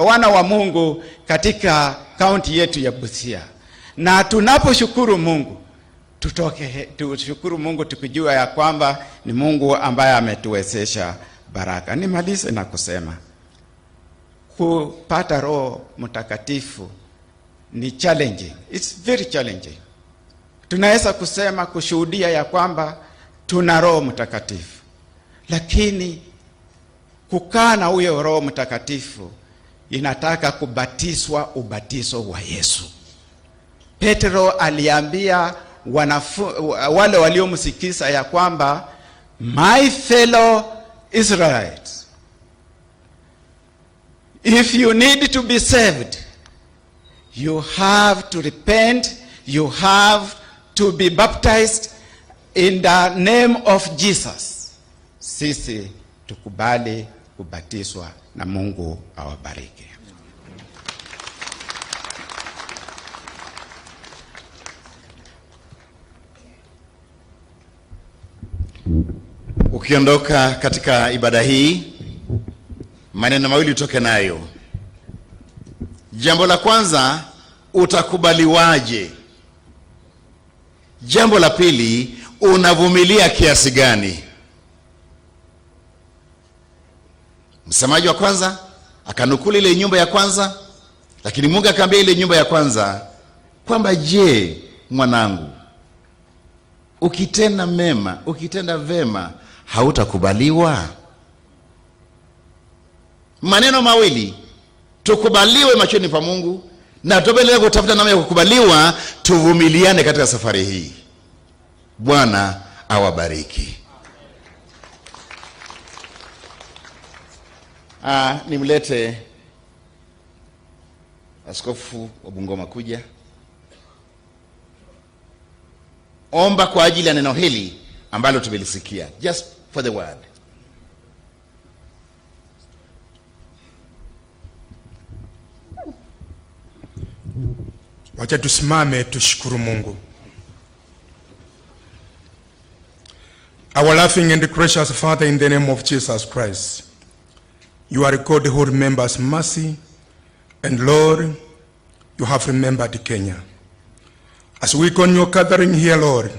wana wa Mungu katika kaunti yetu ya Busia. Na tunaposhukuru Mungu, tushukuru Mungu tukijua ya kwamba ni Mungu ambaye ametuwezesha baraka. Nimalize na kusema kupata Roho Mtakatifu ni challenging. It's very challenging. Tunaweza kusema, kushuhudia ya kwamba tuna Roho Mtakatifu, lakini kukaa na huyo Roho Mtakatifu inataka kubatizwa ubatizo wa Yesu. Petro aliambia wale waliomsikiza ya kwamba, "My fellow Israelites, if you need to be saved, you have to repent, you have to be baptized in the name of Jesus." Sisi tukubali kubatizwa na Mungu awabariki. Ukiondoka katika ibada hii, maneno mawili utoke nayo. Jambo la kwanza, utakubaliwaje? Jambo la pili, unavumilia kiasi gani? Msemaji wa kwanza akanukuli ile nyumba ya kwanza, lakini Mungu akaambia ile nyumba ya kwanza kwamba, je, mwanangu, ukitenda mema, ukitenda vema, hautakubaliwa? Maneno mawili, tukubaliwe machoni pa Mungu na tuendelee kutafuta namna ya kukubaliwa, tuvumiliane katika safari hii. Bwana awabariki. Nimlete askofu wa Bungoma kuja. Omba kwa ajili ya neno hili ambalo tumelisikia. Just for the word. Wacha tusimame tushukuru Mungu. Our loving and gracious Father, in the name of Jesus Christ, you are a God who remembers mercy, and Lord, you have remembered Kenya. As we go on your gathering here, Lord,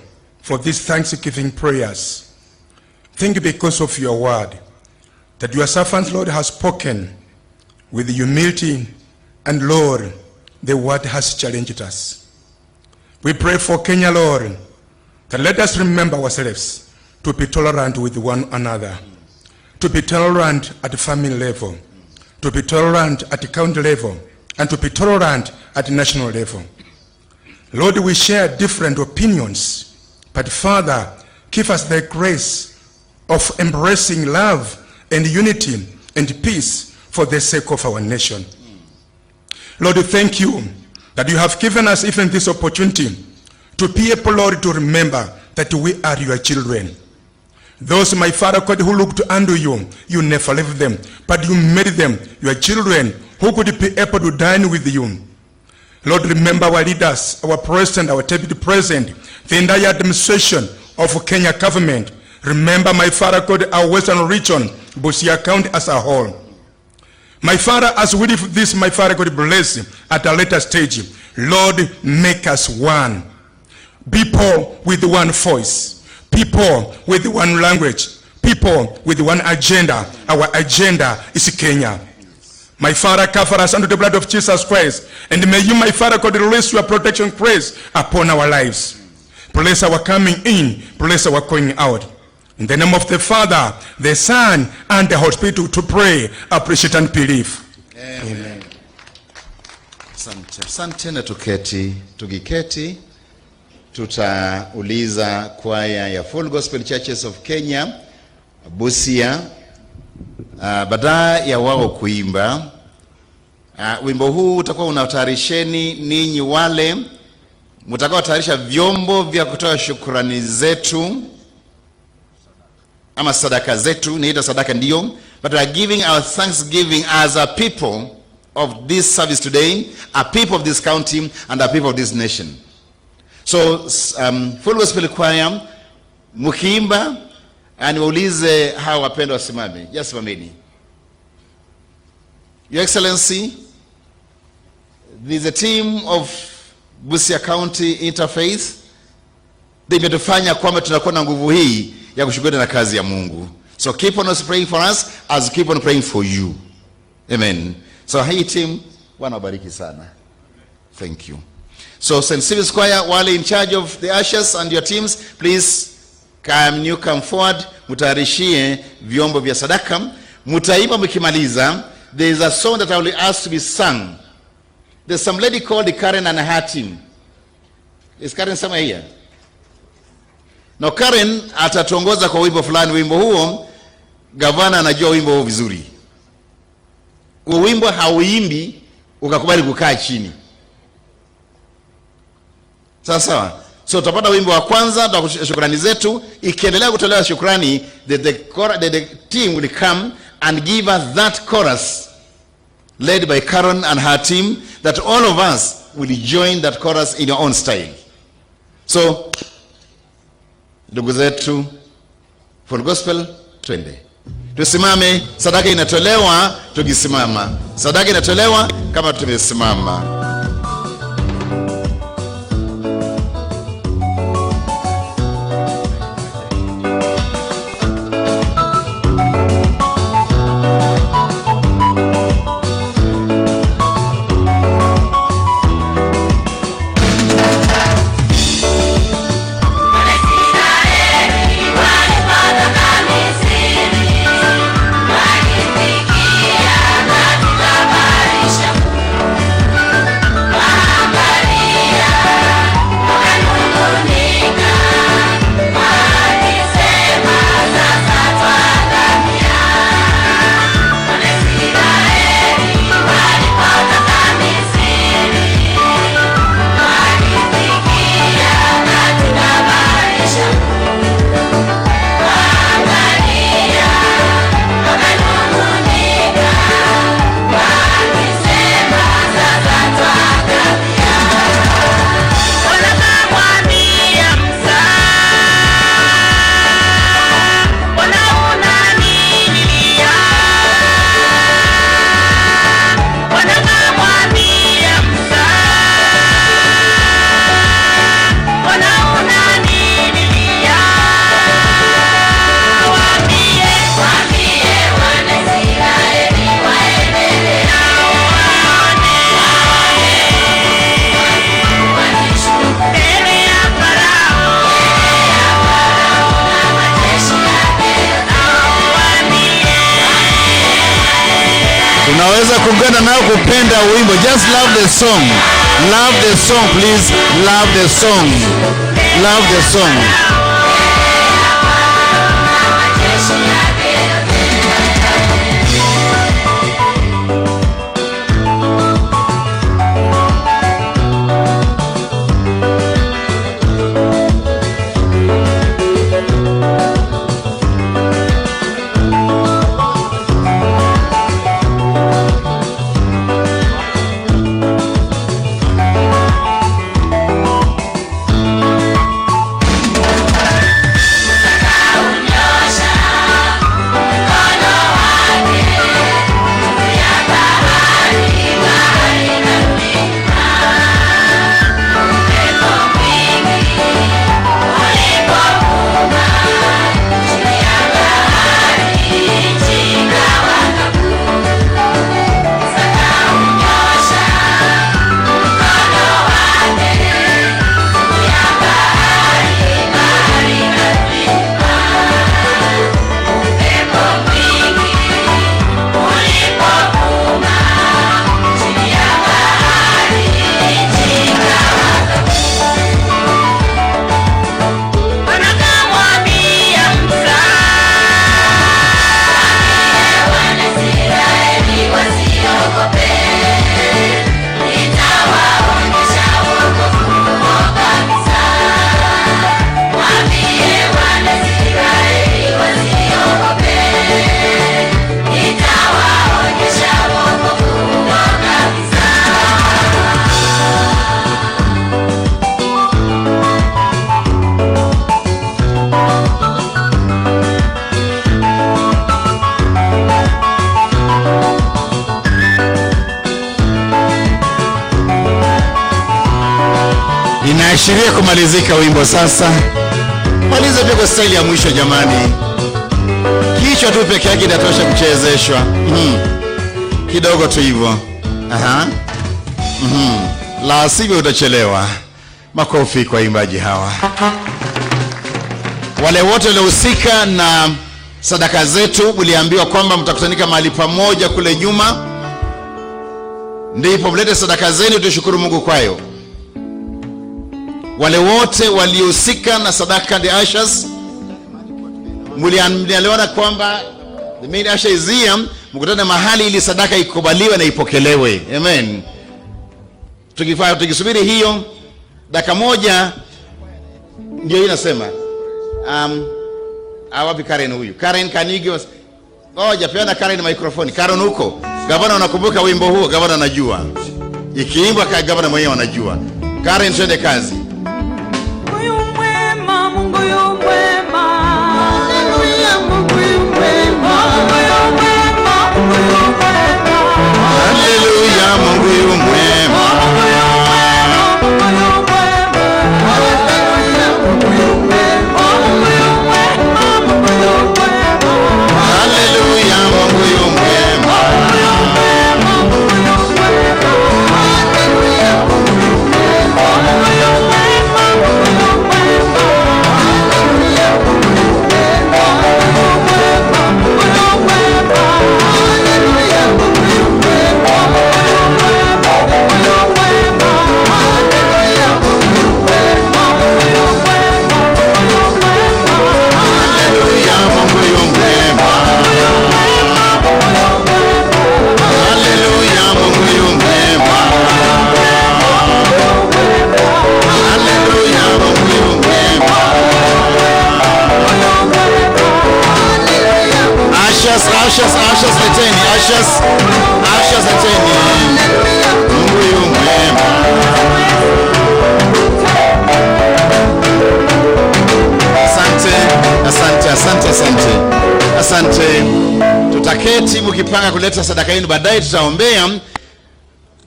for these thanksgiving prayers, thank you because of your word, that your servant, Lord, has spoken with humility, and Lord, the word has challenged us. We pray for Kenya, Lord, that let us remember ourselves to be tolerant with one another, to be tolerant at the family level, to be tolerant at the county level, and to be tolerant at the national level. Lord, we share different opinions, but Father, give us the grace of embracing love and unity and peace for the sake of our nation. Lord, thank you that you have given us even this opportunity to be able, Lord, to remember that we are your children. Those, my Father God, who looked unto you, you never left them, but you made them your children who could be able to dine with you. Lord, remember our leaders, our president, our deputy president, the entire administration of Kenya government. Remember, my Father God, our Western region, Busia County as a whole. My Father, as we leave this, my Father God, bless at a later stage. Lord, make us one. People with one voice. People with one language. People with one agenda. Our agenda is Kenya. My Father, cover us under the blood of Jesus Christ. And may you, my Father God, release your protection grace upon our lives. Bless our coming in. Bless our going out. In the name of the Father, the Son, and the Holy Spirit, to pray, appreciate, and believe. Amen. Asante. Asante na tuketi. Tukiketi tutauliza kwaya ya Full Gospel Churches of Kenya Busia, baada ya wao kuimba wimbo huu utakuwa unatayarisheni ninyi wale mtakaotayarisha vyombo vya kutoa shukrani zetu ama sadaka zetu, niita sadaka ndio, but we are giving our thanksgiving as a people of this service today, a people of this county and a people of this nation. So Full Gospel Choir mkiimba, niwaulize hawa wapendwa wasimame. Just simameni. Your Excellency, there's a team of Busia County Interfaith imetufanya kwamba tunakuwa na nguvu hii ya kushughulika na kazi ya Mungu. So keep on praying for us as we keep on praying for you. Amen. So hii team, Bwana wabariki sana. Thank you. So St. Stephen's Choir, wale in charge of the ushers and your teams, please come, you come forward, mutayarishie vyombo vya sadaka. Mutaimba mkimaliza. There is a song that I will ask to be sung. There's some lady called Karen and her team. Is Karen somewhere here? Now Karen atatuongoza kwa wimbo fulani. Wimbo huo gavana anajua wimbo huo vizuri. Huo wimbo hauimbi ukakubali kukaa chini. Sawa sawa. So tutapata wimbo wa kwanza wa shukrani zetu. Ikiendelea kutolewa shukrani, the team will come and give us that chorus led by Karen and her team, that all of us will join that chorus in your own style. So ndugu zetu Full Gospel, twende tusimame. Sadaka inatolewa tukisimama, sadaka inatolewa kama tumesimama. Unaweza kuungana nao kupenda wimbo. Just love the song. Love the song, please. Love the song. Love the song. Inaashiria kumalizika wimbo sasa. Maliza pia kwa staili ya mwisho jamani. Kichwa tu peke yake inatosha kuchezeshwa. Kidogo tu hivyo. Aha. La sivyo utachelewa. Makofi kwa waimbaji hawa. Wale wote waliohusika na sadaka zetu, mliambiwa kwamba mtakutanika mahali pamoja kule nyuma, ndipo mlete sadaka zenu, tushukuru Mungu kwayo. Wale wote waliohusika na sadaka, the ushers, mlielewana kwamba the main usher is here, mkutane mahali ili sadaka ikubaliwe na ipokelewe. Amen. Tukisubiri hiyo dakika moja. Ndio hii nasema. Wapi Karen huyu? Karen, can you give us? Ngoja, peana Karen microphone. Karen huko. Gavana, unakumbuka wimbo huo? Gavana anajua. Ikiimbwa kwa gavana mwenyewe anajua. Karen, twende kazi. Mungu mwema, Mungu yu mwema. Haleluya, Mungu yu mwema. Mungu yu mwema, Mungu yu mwema. Haleluya, Mungu yu mwema. Mungu yu mwema, Mungu yu mwema. Haleluya, Mungu yu mwema. Mungu yu mwema, Mungu yu mwema. Haleluya, Mungu yu mwema. Mungu yu mwema, Mungu yu mwema. Haleluya, Mungu yu mwema. Mungu yu mwema, Mungu yu mwema. Haleluya, Mungu yu mwema. Mungu mwema, Mungu yu mwema. Haleluya, Mungu yu mwema. Mungu yu mwema, Mungu yu mwema. Haleluya, Mungu yu mwema. Mungu yu mwema, Mungu yu mwema. Haleluya, Mungu yu mwema. Haleluya, Mungu yu mwema. Haleluya, Mungu yu mwema. Ushers, ushers, ushers, leteni, ushers, ushers, leteni. Mungu yu mwema. Asante, asante, asante, asante, asante. Tutaketi mkipanga kuleta sadaka yenu, baadaye tutaombea.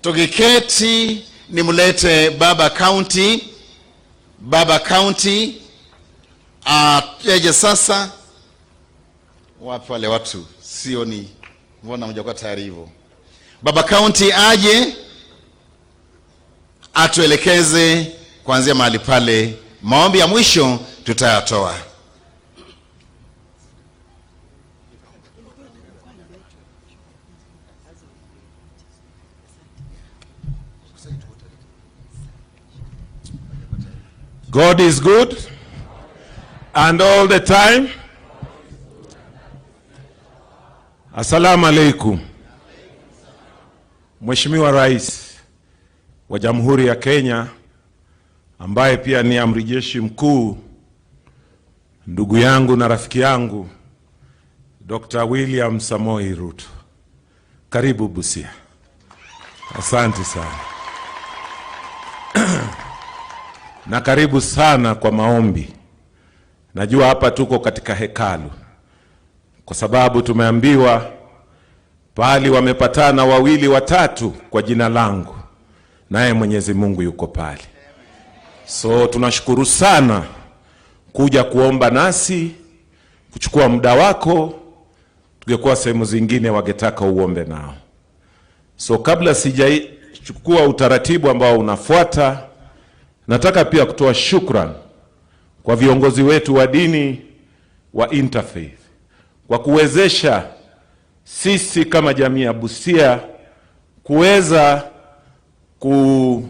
Tukiketi nimlete Baba County, Baba County aje sasa. Wapi wale watu? Sioni, mbona mjakuwa tayari hivyo? Baba County aje atuelekeze kuanzia mahali pale. Maombi ya mwisho tutayatoa. God is good and all the time. Assalamu alaikum. Mheshimiwa Rais wa Jamhuri ya Kenya, ambaye pia ni amri jeshi mkuu, ndugu yangu na rafiki yangu Dr. William Samoei Ruto. Karibu Busia. Asante sana. Na karibu sana kwa maombi. Najua hapa tuko katika hekalu kwa sababu tumeambiwa pahali wamepatana wawili watatu kwa jina langu, naye Mwenyezi Mungu yuko pale. So tunashukuru sana kuja kuomba nasi, kuchukua muda wako. Tungekuwa sehemu zingine wangetaka uombe nao. So kabla sijachukua utaratibu ambao unafuata, nataka pia kutoa shukran kwa viongozi wetu wa dini wa interfaith kwa kuwezesha sisi kama jamii ya Busia kuweza ku,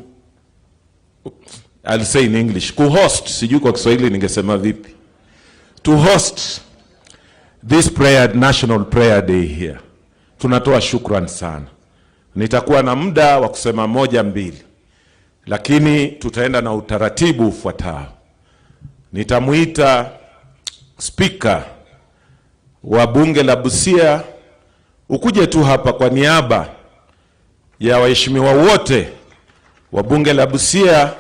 I'll say in English, kuhost, sijui kwa Kiswahili ningesema vipi, to host this prayer, National Prayer Day here. Tunatoa shukran sana. Nitakuwa na muda wa kusema moja mbili, lakini tutaenda na utaratibu ufuatao. Nitamuita spika wa bunge la Busia ukuje tu hapa kwa niaba ya waheshimiwa wote wa bunge la Busia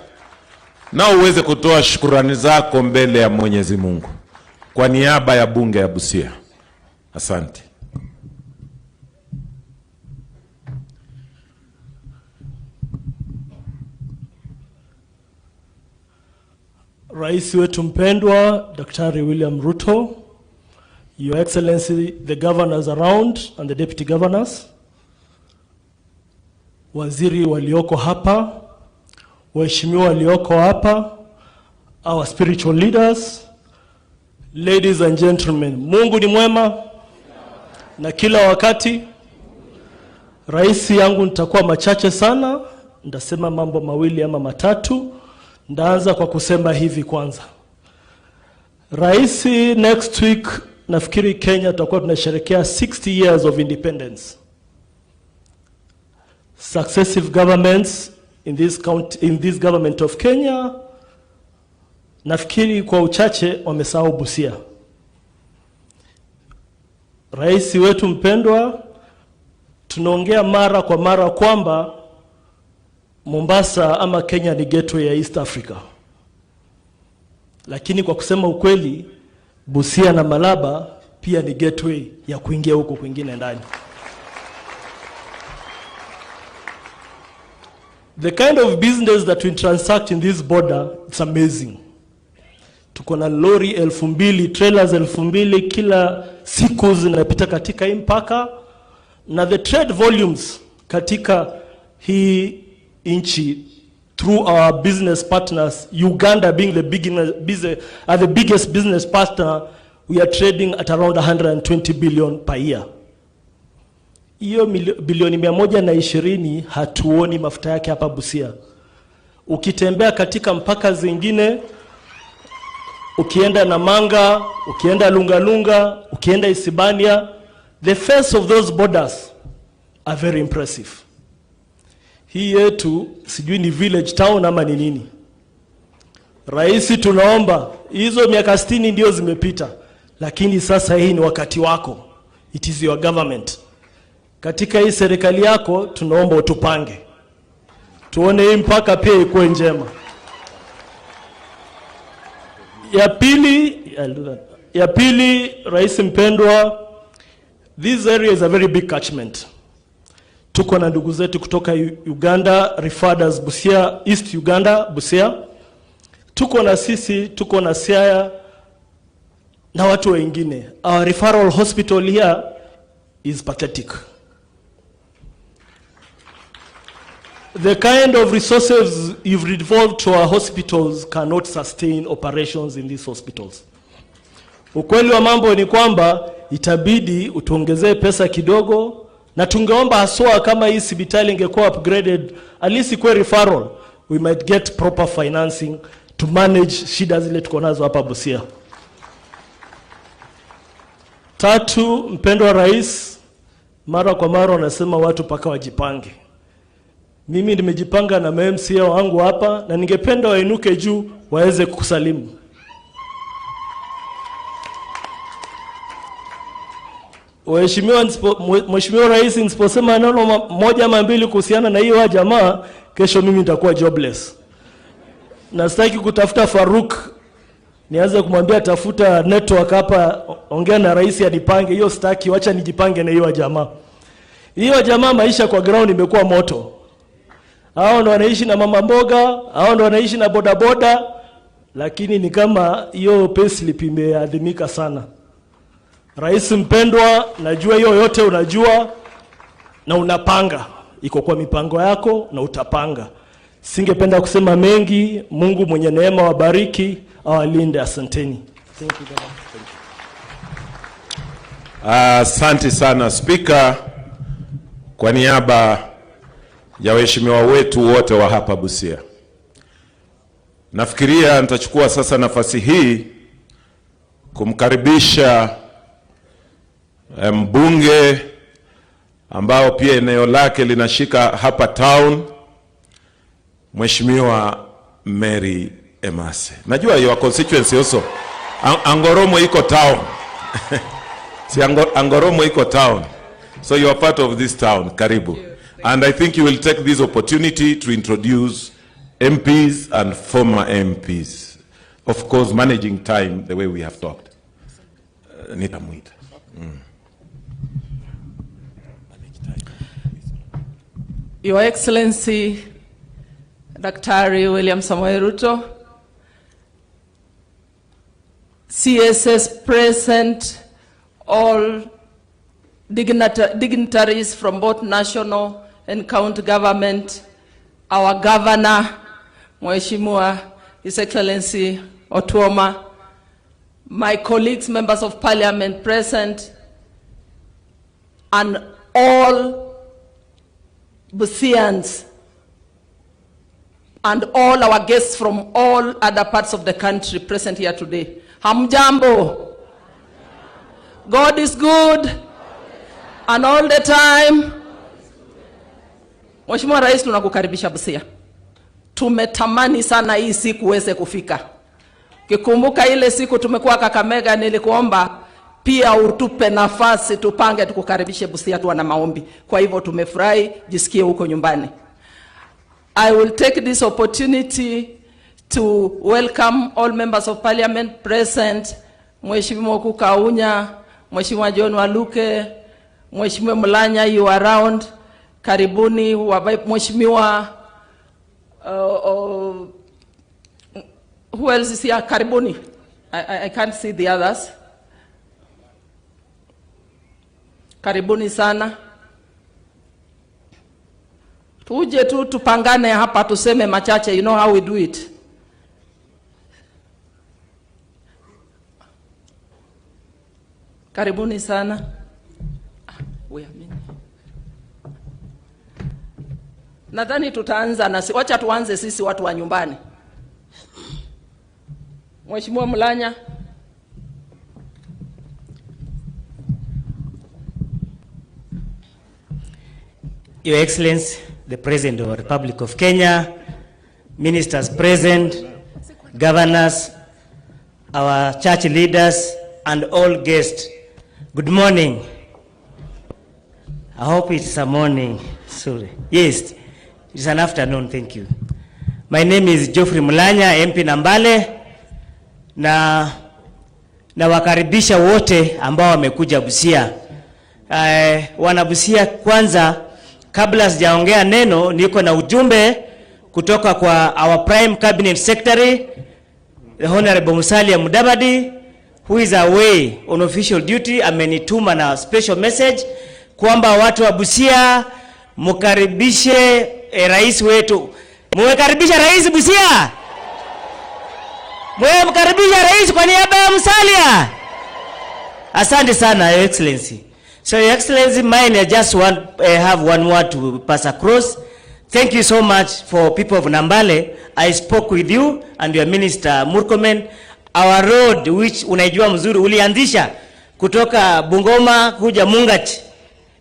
na uweze kutoa shukurani zako mbele ya Mwenyezi Mungu kwa niaba ya bunge ya Busia. Asante. Rais wetu mpendwa Daktari William Ruto, Your Excellency the governors around and the deputy governors, waziri walioko hapa, waheshimiwa walioko hapa, our spiritual leaders, ladies and gentlemen, Mungu ni mwema na kila wakati. Rais yangu nitakuwa machache sana, nitasema mambo mawili ama matatu. Ndaanza kwa kusema hivi kwanza. Rais, next week nafikiri Kenya tutakuwa tunasherehekea 60 years of independence. Successive governments in this county, in this government of Kenya Nafikiri kwa uchache wamesahau Busia. Rais wetu mpendwa, tunaongea mara kwa mara kwamba Mombasa ama Kenya ni gateway ya East Africa, lakini kwa kusema ukweli, Busia na Malaba pia ni gateway ya kuingia huko kwingine ndani. The kind of business that we transact in this border, it's amazing. Tuko na lori 2,000, trailers 2,000 kila siku zinapita katika hii mpaka, na the trade volumes katika hii nchi through our business partners, Uganda being the biggest business partner, we are trading at around 120 billion per year. Hiyo bilioni 120 hatuoni mafuta yake hapa Busia. Ukitembea katika mpaka zingine, ukienda Namanga, ukienda Lungalunga, ukienda Isibania, the face of those borders are very impressive. Hii yetu sijui ni village town ama ni nini. Rais, tunaomba hizo miaka 60 ndio zimepita, lakini sasa hii ni wakati wako. It is your government. Katika hii serikali yako tunaomba utupange, tuone hii mpaka pia ikuwe njema. Ya pili, Rais mpendwa, this area is a very big catchment. Tuko na ndugu zetu kutoka Uganda, referred as Busia, East Uganda, Busia. Tuko na sisi, tuko na Siaya na watu wengine. Our referral hospital here is pathetic. The kind of resources you've devolved to our hospitals cannot sustain operations in these hospitals. Ukweli wa mambo ni kwamba itabidi utuongezee pesa kidogo, na tungeomba haswa kama hii hospitali ingekuwa upgraded, at least ikuwe referral, we might get proper financing to manage shida zile tuko nazo hapa Busia. Tatu, mpendwa Rais, mara kwa mara wanasema watu mpaka wajipange. Mimi nimejipanga na MCA wangu hapa na ningependa wainuke juu waweze kukusalimu. Mheshimiwa Rais, nisiposema neno moja ama mbili kuhusiana na hiyo jamaa, kesho mimi nitakuwa jobless. Na sitaki kutafuta Faruk nianze kumwambia tafuta network hapa, ongea na rais anipange. Hiyo sitaki, wacha nijipange na hiyo jamaa. Hiyo jamaa maisha kwa ground imekuwa moto. Hao ndo wanaishi na mama mboga, hao ndo wanaishi na bodaboda, lakini ni kama hiyo payslip imeadhimika sana. Rais mpendwa, najua hiyo yote unajua na unapanga, iko kwa mipango yako na utapanga. Singependa kusema mengi. Mungu mwenye neema wabariki, awalinde. Asanteni. Thank you, Baba. Asante sana Spika, kwa niaba ya waheshimiwa wetu wote wa hapa Busia. Nafikiria nitachukua sasa nafasi hii kumkaribisha mbunge ambao pia eneo lake linashika hapa town, Mheshimiwa Mary Emase. Najua your constituency also. Angoromo iko town. Si Angoromo iko town. So you are part of this town. Karibu. And I think you will take this opportunity to introduce MPs and former MPs. Of course, managing time the way we have talked. Nitamuita. Your Excellency, Daktari William Samoei Ruto, CSS present, all dignitaries from both national and county government, our governor, Mheshimiwa, His Excellency Otuoma, my colleagues, members of parliament present, and all Busians, and all our guests from all other parts of the country present here today. Hamjambo. God is good and all the time. Mheshimiwa Rais, tunakukaribisha Busia. Tumetamani sana hii siku uweze kufika. Kikumbuka ile siku tumekuwa Kakamega, nilikuomba pia utupe nafasi tupange tukukaribishe Busia tuwa na maombi. Kwa hivyo tumefurahi, jisikie huko nyumbani. I will take this opportunity to welcome all members of parliament present, Mheshimiwa Oku Kaunya, Mheshimiwa John Waluke, Mheshimiwa Mulanya, you are around. Karibuni Mheshimiwa who else is here? Karibuni. I can't see the others. Karibuni sana. Tuje tu tupangane hapa tuseme machache, you know how we do it. Karibuni sana. Wait a minute. Nadhani tutaanza na wacha tuanze sisi watu wa nyumbani. Mheshimiwa Mulanya. Your Excellency, the President of the Republic of Kenya, ministers present, governors, our church leaders, and all guests. Good morning. I hope it's a morning. Sorry. Yes, it's an afternoon, thank you. My name is Geoffrey Mulanya, MP Nambale, na nawakaribisha wote ambao wamekuja Busia. Wana Busia, kwanza kabla sijaongea neno, niko na ujumbe kutoka kwa our Prime Cabinet Secretary, the Honorable Musalia Mudavadi, who is away on official duty. Amenituma na special message kwamba watu wa Busia mkaribishe rais wetu. Mmekaribisha rais Busia? Mmekaribisha rais kwa niaba ya Musalia? Asante sana, Your Excellency. So Your Excellency, mine, I just want, have one word to pass across. Thank you so much for people of Nambale. I spoke with you and your Minister Murkomen. Our road, which unaijua mzuri, ulianzisha kutoka Bungoma kuja Mungach.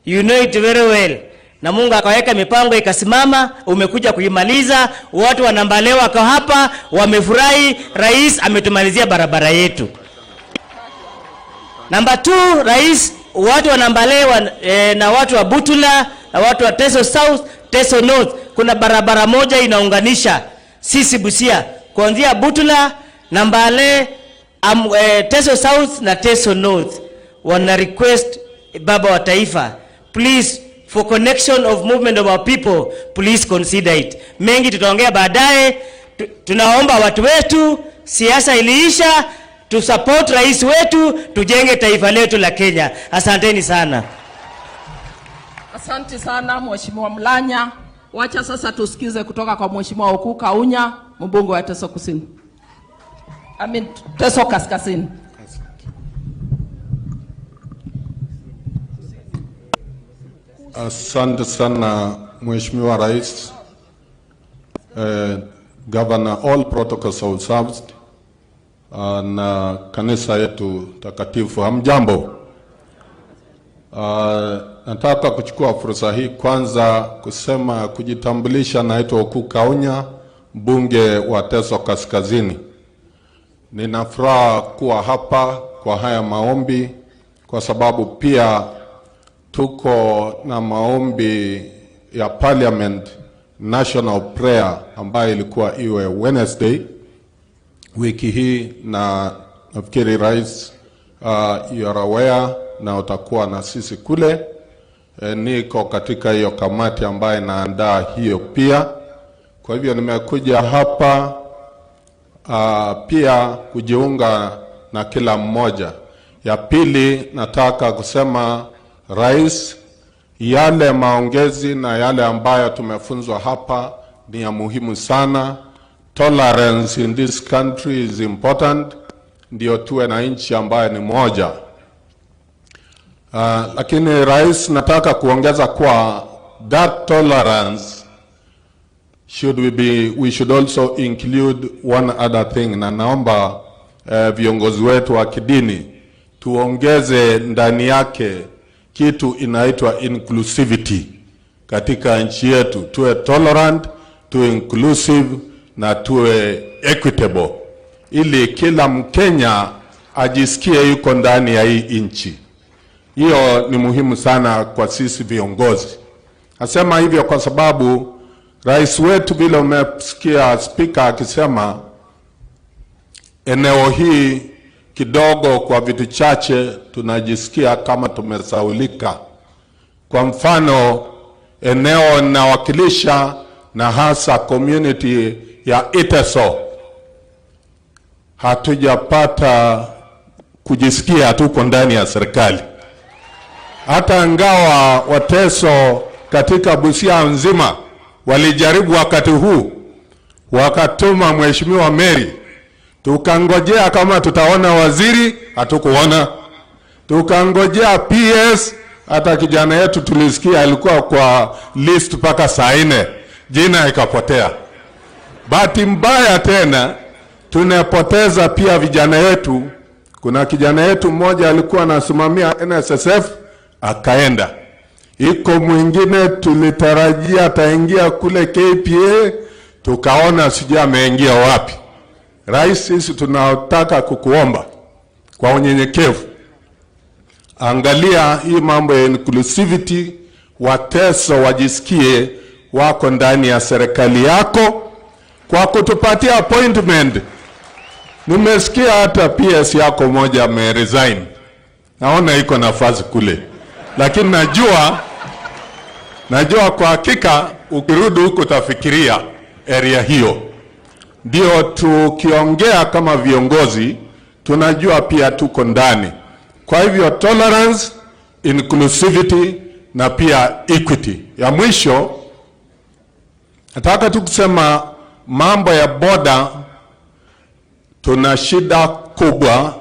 You know it very well. Na Mungu akaweka mipango ikasimama, umekuja kuimaliza. Watu wa Nambale wako hapa, wamefurahi, rais ametumalizia barabara yetu. Number 2, rais, watu wa Nambale na watu wa Butula na watu wa Teso South, Teso North, kuna barabara moja inaunganisha sisi Busia kuanzia Butula, Nambale, Teso South na Teso North. Wana request baba wa taifa, please, for connection of movement of our people, please consider it. Mengi tutaongea baadaye. Tunaomba watu wetu, siasa iliisha, tu support rais wetu, tujenge taifa letu la Kenya. Asanteni sana. Asante sana Mheshimiwa Mulanya. Wacha sasa tusikize kutoka kwa Mheshimiwa Oku Kaunya, mbunge wa Teso Kusini. I mean, Teso Kaskazini. Asante sana Mheshimiwa Rais, Governor, all protocols observed, na kanisa yetu takatifu, hamjambo. Nataka kuchukua fursa hii kwanza kusema, kujitambulisha. Naitwa Oku Kaunya, mbunge wa Teso Kaskazini. Nina furaha kuwa hapa kwa haya maombi, kwa sababu pia tuko na maombi ya Parliament National Prayer ambayo ilikuwa iwe Wednesday wiki hii, na nafikiri Rais, you are aware na utakuwa na sisi kule. Niko katika hiyo kamati ambayo inaandaa hiyo pia. Kwa hivyo nimekuja hapa pia kujiunga na kila mmoja. Ya pili, nataka kusema Rais, yale maongezi na yale ambayo tumefunzwa hapa ni ya muhimu sana. Tolerance in this country is important, ndio tuwe na nchi ambayo ni moja. Lakini Rais, nataka kuongeza kwa that tolerance should we be, we should also include one other thing, na naomba viongozi wetu wa kidini tuongeze ndani yake kitu inaitwa inclusivity katika nchi yetu. Tuwe tolerant, tuwe inclusive na tuwe equitable, ili kila Mkenya ajisikie yuko ndani ya hii nchi. Hiyo ni muhimu sana kwa sisi viongozi. Nasema hivyo kwa sababu rais wetu, vile umesikia spika akisema, eneo hii kidogo kwa vitu chache tunajisikia kama tumesahaulika. Kwa mfano, eneo nawakilisha na hasa community ya Iteso, hatujapata kujisikia tuko ndani ya serikali, hata ingawa Wateso katika Busia nzima walijaribu wakati huu, wakatuma Mheshimiwa Mary, tukangojea kama tutaona waziri, hatukuona. Tukangojea PS, hata kijana yetu tulisikia alikuwa kwa list mpaka saa 4, jina ikapotea. Bahati mbaya tena tunapoteza pia vijana yetu. Kuna kijana yetu mmoja alikuwa anasimamia NSSF akaenda, iko mwingine tulitarajia ataingia kule KPA, tukaona sijui ameingia wapi. Rais, sisi tunataka kukuomba kwa unyenyekevu, angalia hii mambo ya inclusivity, Wateso wajisikie wako ndani ya serikali yako kwa kutupatia appointment. Nimesikia hata PS yako moja ameresign, naona iko nafasi kule, lakini najua kwa hakika ukirudi huko utafikiria area hiyo. Ndio tukiongea kama viongozi tunajua pia tuko ndani. Kwa hivyo tolerance, inclusivity na pia equity. Ya mwisho nataka tu kusema mambo ya boda, tuna shida kubwa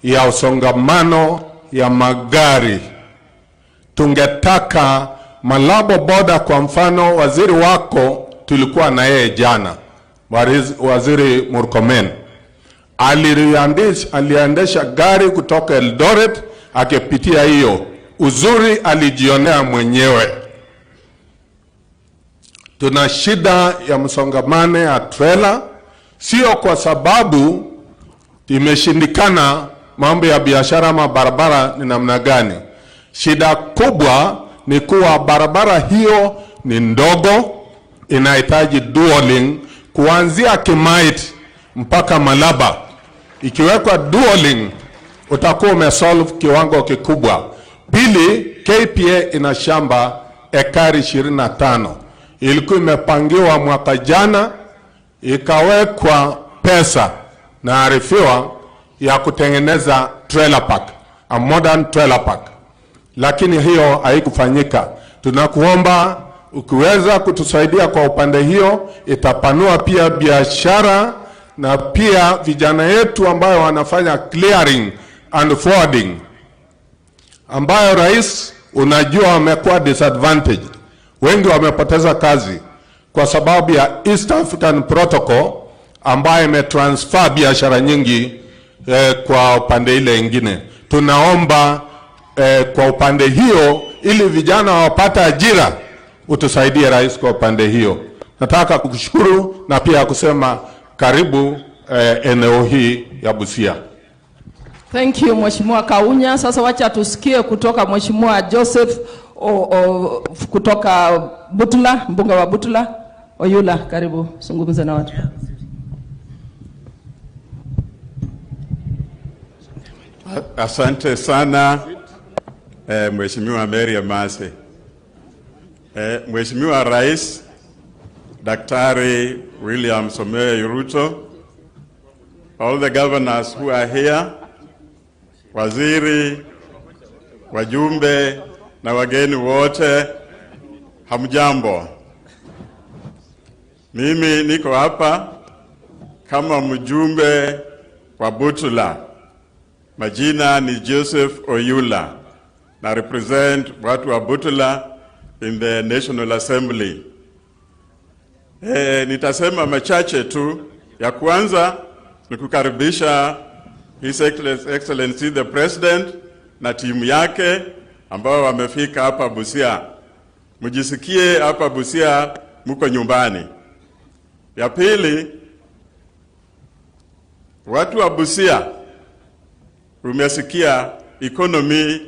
ya usongamano ya magari. Tungetaka Malaba boda, kwa mfano, waziri wako tulikuwa na yeye jana, Waziri Murkomen aliendesha gari kutoka Eldoret akipitia hiyo, uzuri alijionea mwenyewe. Tuna shida ya msongamano ya trela, sio kwa sababu imeshindikana mambo ya biashara ama barabara ni namna gani. Shida kubwa ni kuwa barabara hiyo ni ndogo, inahitaji dualling kuanzia Kimait mpaka Malaba. Ikiwekwa dualling utakuwa umesolve kiwango kikubwa. Pili, KPA ina shamba ekari 25, ilikuwa imepangiwa mwaka jana, ikawekwa pesa naarifiwa ya kutengeneza trailer park, a modern trailer park, lakini hiyo haikufanyika. Tunakuomba ukiweza kutusaidia kwa upande hiyo, itapanua pia biashara na pia vijana yetu ambayo wanafanya clearing and forwarding, ambayo rais, unajua wamekuwa disadvantaged, wengi wamepoteza kazi kwa sababu ya East African Protocol ambayo imetransfer biashara nyingi kwa upande ile ingine. Tunaomba kwa upande hiyo, ili vijana wapate ajira, utusaidie rais kwa upande hiyo. Nataka kukushukuru na pia kusema karibu eneo hii ya Busia. Thank you, Mheshimiwa Kaunya. Sasa wacha tusikie kutoka Mheshimiwa Joseph o, kutoka Butula, mbunge wa Butula. Oyula, karibu zungumza na watu. Asante sana Mheshimiwa Mary Emase. Mheshimiwa Rais Daktari William Samoei Ruto, all the governors who are here, waziri, wajumbe na wageni wote, hamjambo. Mimi niko hapa kama mjumbe wa Butula. Majina ni Joseph Oyula, na represent watu wa Butula in the National Assembly. Nitasema machache tu. Ya kwanza ni kukaribisha His Excellency the President na timu yake ambao wamefika hapa Busia. Mjisikie hapa Busia mko nyumbani. Ya pili, Watu wa Busia, umesikia economy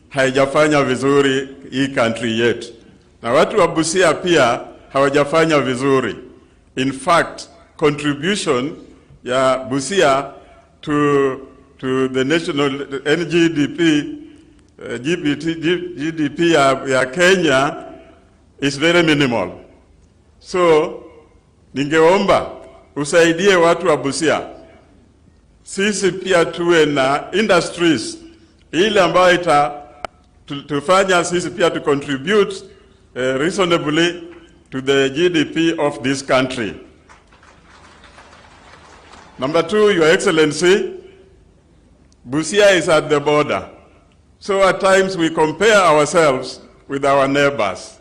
haijafanya vizuri hii country yetu, na watu wa Busia pia hawajafanya vizuri. In fact, contribution ya Busia to the national NGDP, GBT, GDP ya Kenya is very minimal. So ningeomba usaidie watu wa Busia, sisi pia tuwe na industries ile ambayo ita tufanya sisi pia to contribute reasonably to the GDP of this country. Number two, Your Excellency, Busia is at the border. So at times we compare ourselves with our neighbors.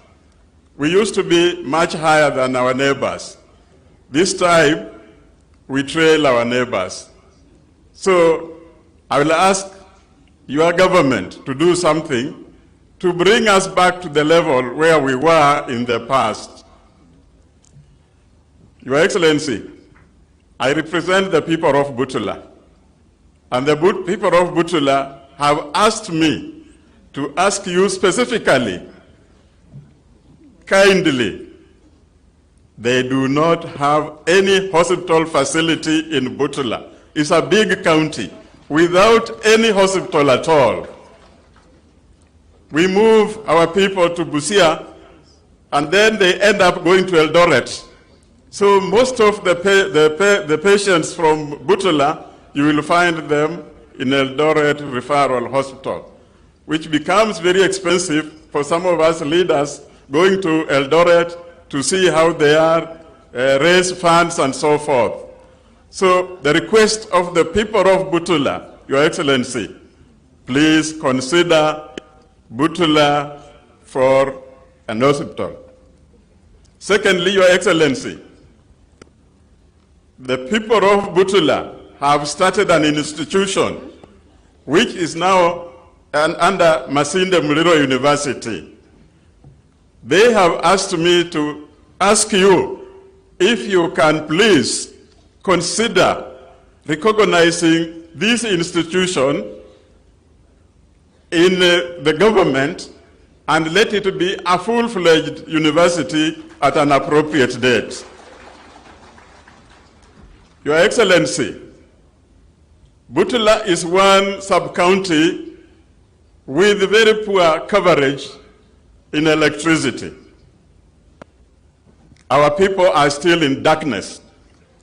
We used to be much higher than our neighbors. This time, we trail our neighbors. So I will ask your government to do something to bring us back to the level where we were in the past. Your Excellency, I represent the people of Butula. And the people of Butula have asked me to ask you specifically, kindly, they do not have any hospital facility in Butula. It's a big county without any hospital at all. We move our people to Busia and then they end up going to Eldoret. So most of the patients from Butula, you will find them in Eldoret Referral Hospital, which becomes very expensive for some of us leaders going to Eldoret to see how they are, raise funds and so forth. So the request of the people of Butula, Your Excellency, please consider Butula for an hospital. Secondly, Your Excellency, the people of Butula have started an institution which is now under Masinde Muliro University. They have asked me to ask you if you can please consider recognizing this institution in the government and let it be a full-fledged university at an appropriate date. Your Excellency, Butula is one sub-county with very poor coverage in electricity. Our people are still in darkness.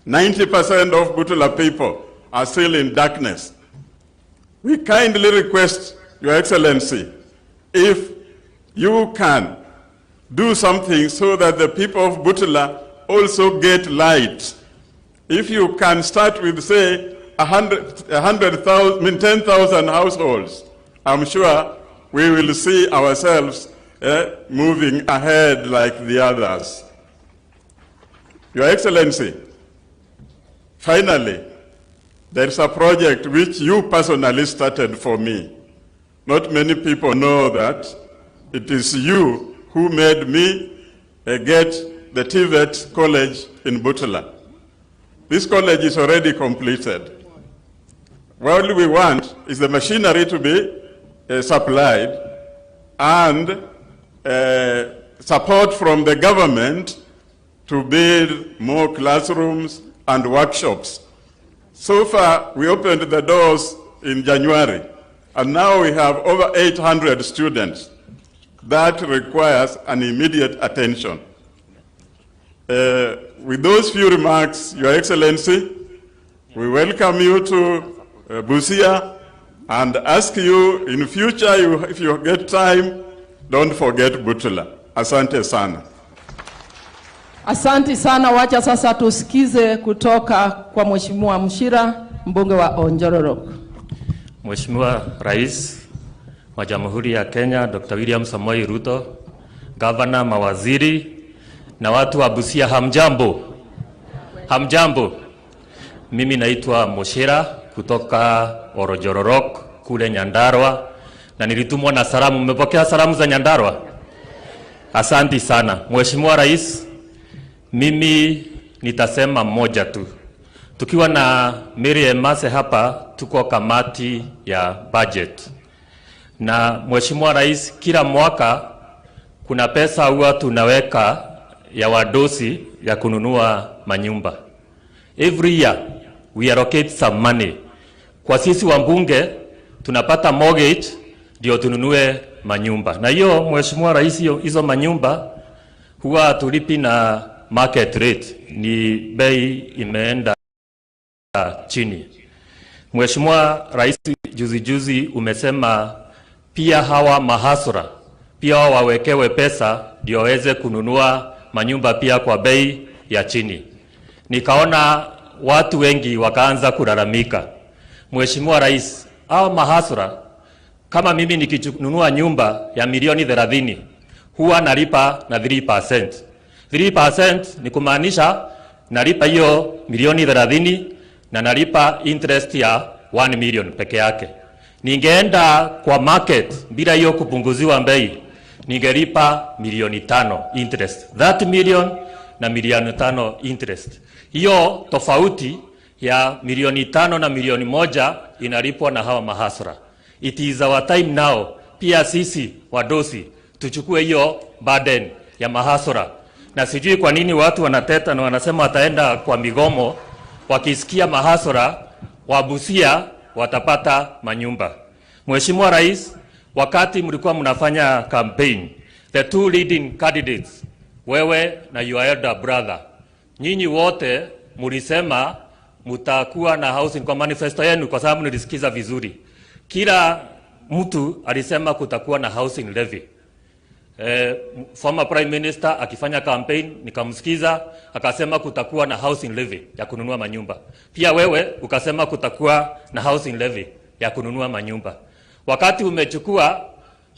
90% of Butula people are still in darkness. We kindly request, Your Excellency, if you can do something so that the people of Butula also get light. If you can start with, say, 100,000, I mean, 10,000 households, I'm sure we will see ourselves moving ahead like the others. Your Excellency, finally, there is a project which you personally started for me. Not many people know that it is you who made me get the TVET college in Butula. This college is already completed. What we want is the machinery to be supplied and support from the government to build more classrooms and workshops. So far, we opened the doors in January, and now we have over 800 students. That requires an immediate attention. With those few remarks, Your Excellency, we welcome you to Busia and ask you in future, if you get time, don't forget Butula. Asante sana. Asante sana. Wacha sasa tusikize kutoka kwa Mheshimiwa Mshira, mbunge wa Oljolorok. Mheshimiwa Rais wa Jamhuri ya Kenya Dr. William Samoei Ruto, gavana, mawaziri na watu wa Busia, hamjambo? Hamjambo. Mimi naitwa Moshera kutoka Oljolorok kule Nyandarua na nilitumwa na salamu. Mmepokea salamu za Nyandarua? Asanti sana. Mheshimiwa Rais, mimi nitasema moja tu. Tukiwa na Mary Emase hapa, tuko kamati ya budget. Na Mheshimiwa Rais, kila mwaka kuna pesa huwa tunaweka ya wadosi ya kununua manyumba. Every year we allocate some money. Kwa sisi wabunge tunapata mortgage ndio tununue manyumba. Na hiyo, Mheshimiwa Rais, hizo manyumba huwa hatulipi na market rate, ni bei imeenda chini. Mheshimiwa Rais, juzi juzi umesema pia hawa mahustler pia wao wawekewe pesa ndio waweze kununua manyumba pia kwa bei ya chini. Nikaona watu wengi wakaanza kulalamika. Mheshimiwa Rais, hawa mahustler, kama mimi nikinunua nyumba ya milioni 30 huwa nalipa na 3%. 3% ni kumaanisha nalipa hiyo milioni 30 na nalipa interest ya 1 million peke yake. Ningeenda kwa market bila hiyo kupunguziwa bei, ningelipa milioni 5 interest. 30 million na milioni 5 interest. Hiyo tofauti ya milioni 5 na milioni 1 inalipwa na hawa mahustler. It is our time now, pia sisi wadosi tuchukue hiyo burden ya mahustler. Na sijui kwa nini watu wanateta na wanasema wataenda kwa migomo, wakisikia mahustler wa Busia watapata manyumba. Mheshimiwa Rais, wakati mlikuwa mnafanya campaign, the two leading candidates, wewe na your elder brother, nyinyi wote mlisema mutakuwa na housing kwa manifesto yenu, kwa sababu nilisikiza vizuri. Kila mtu alisema kutakuwa na housing levy. Former Prime Minister akifanya campaign nikamsikiza akasema kutakuwa na housing levy ya kununua manyumba. Pia wewe ukasema kutakuwa na housing levy ya kununua manyumba. Wakati umechukua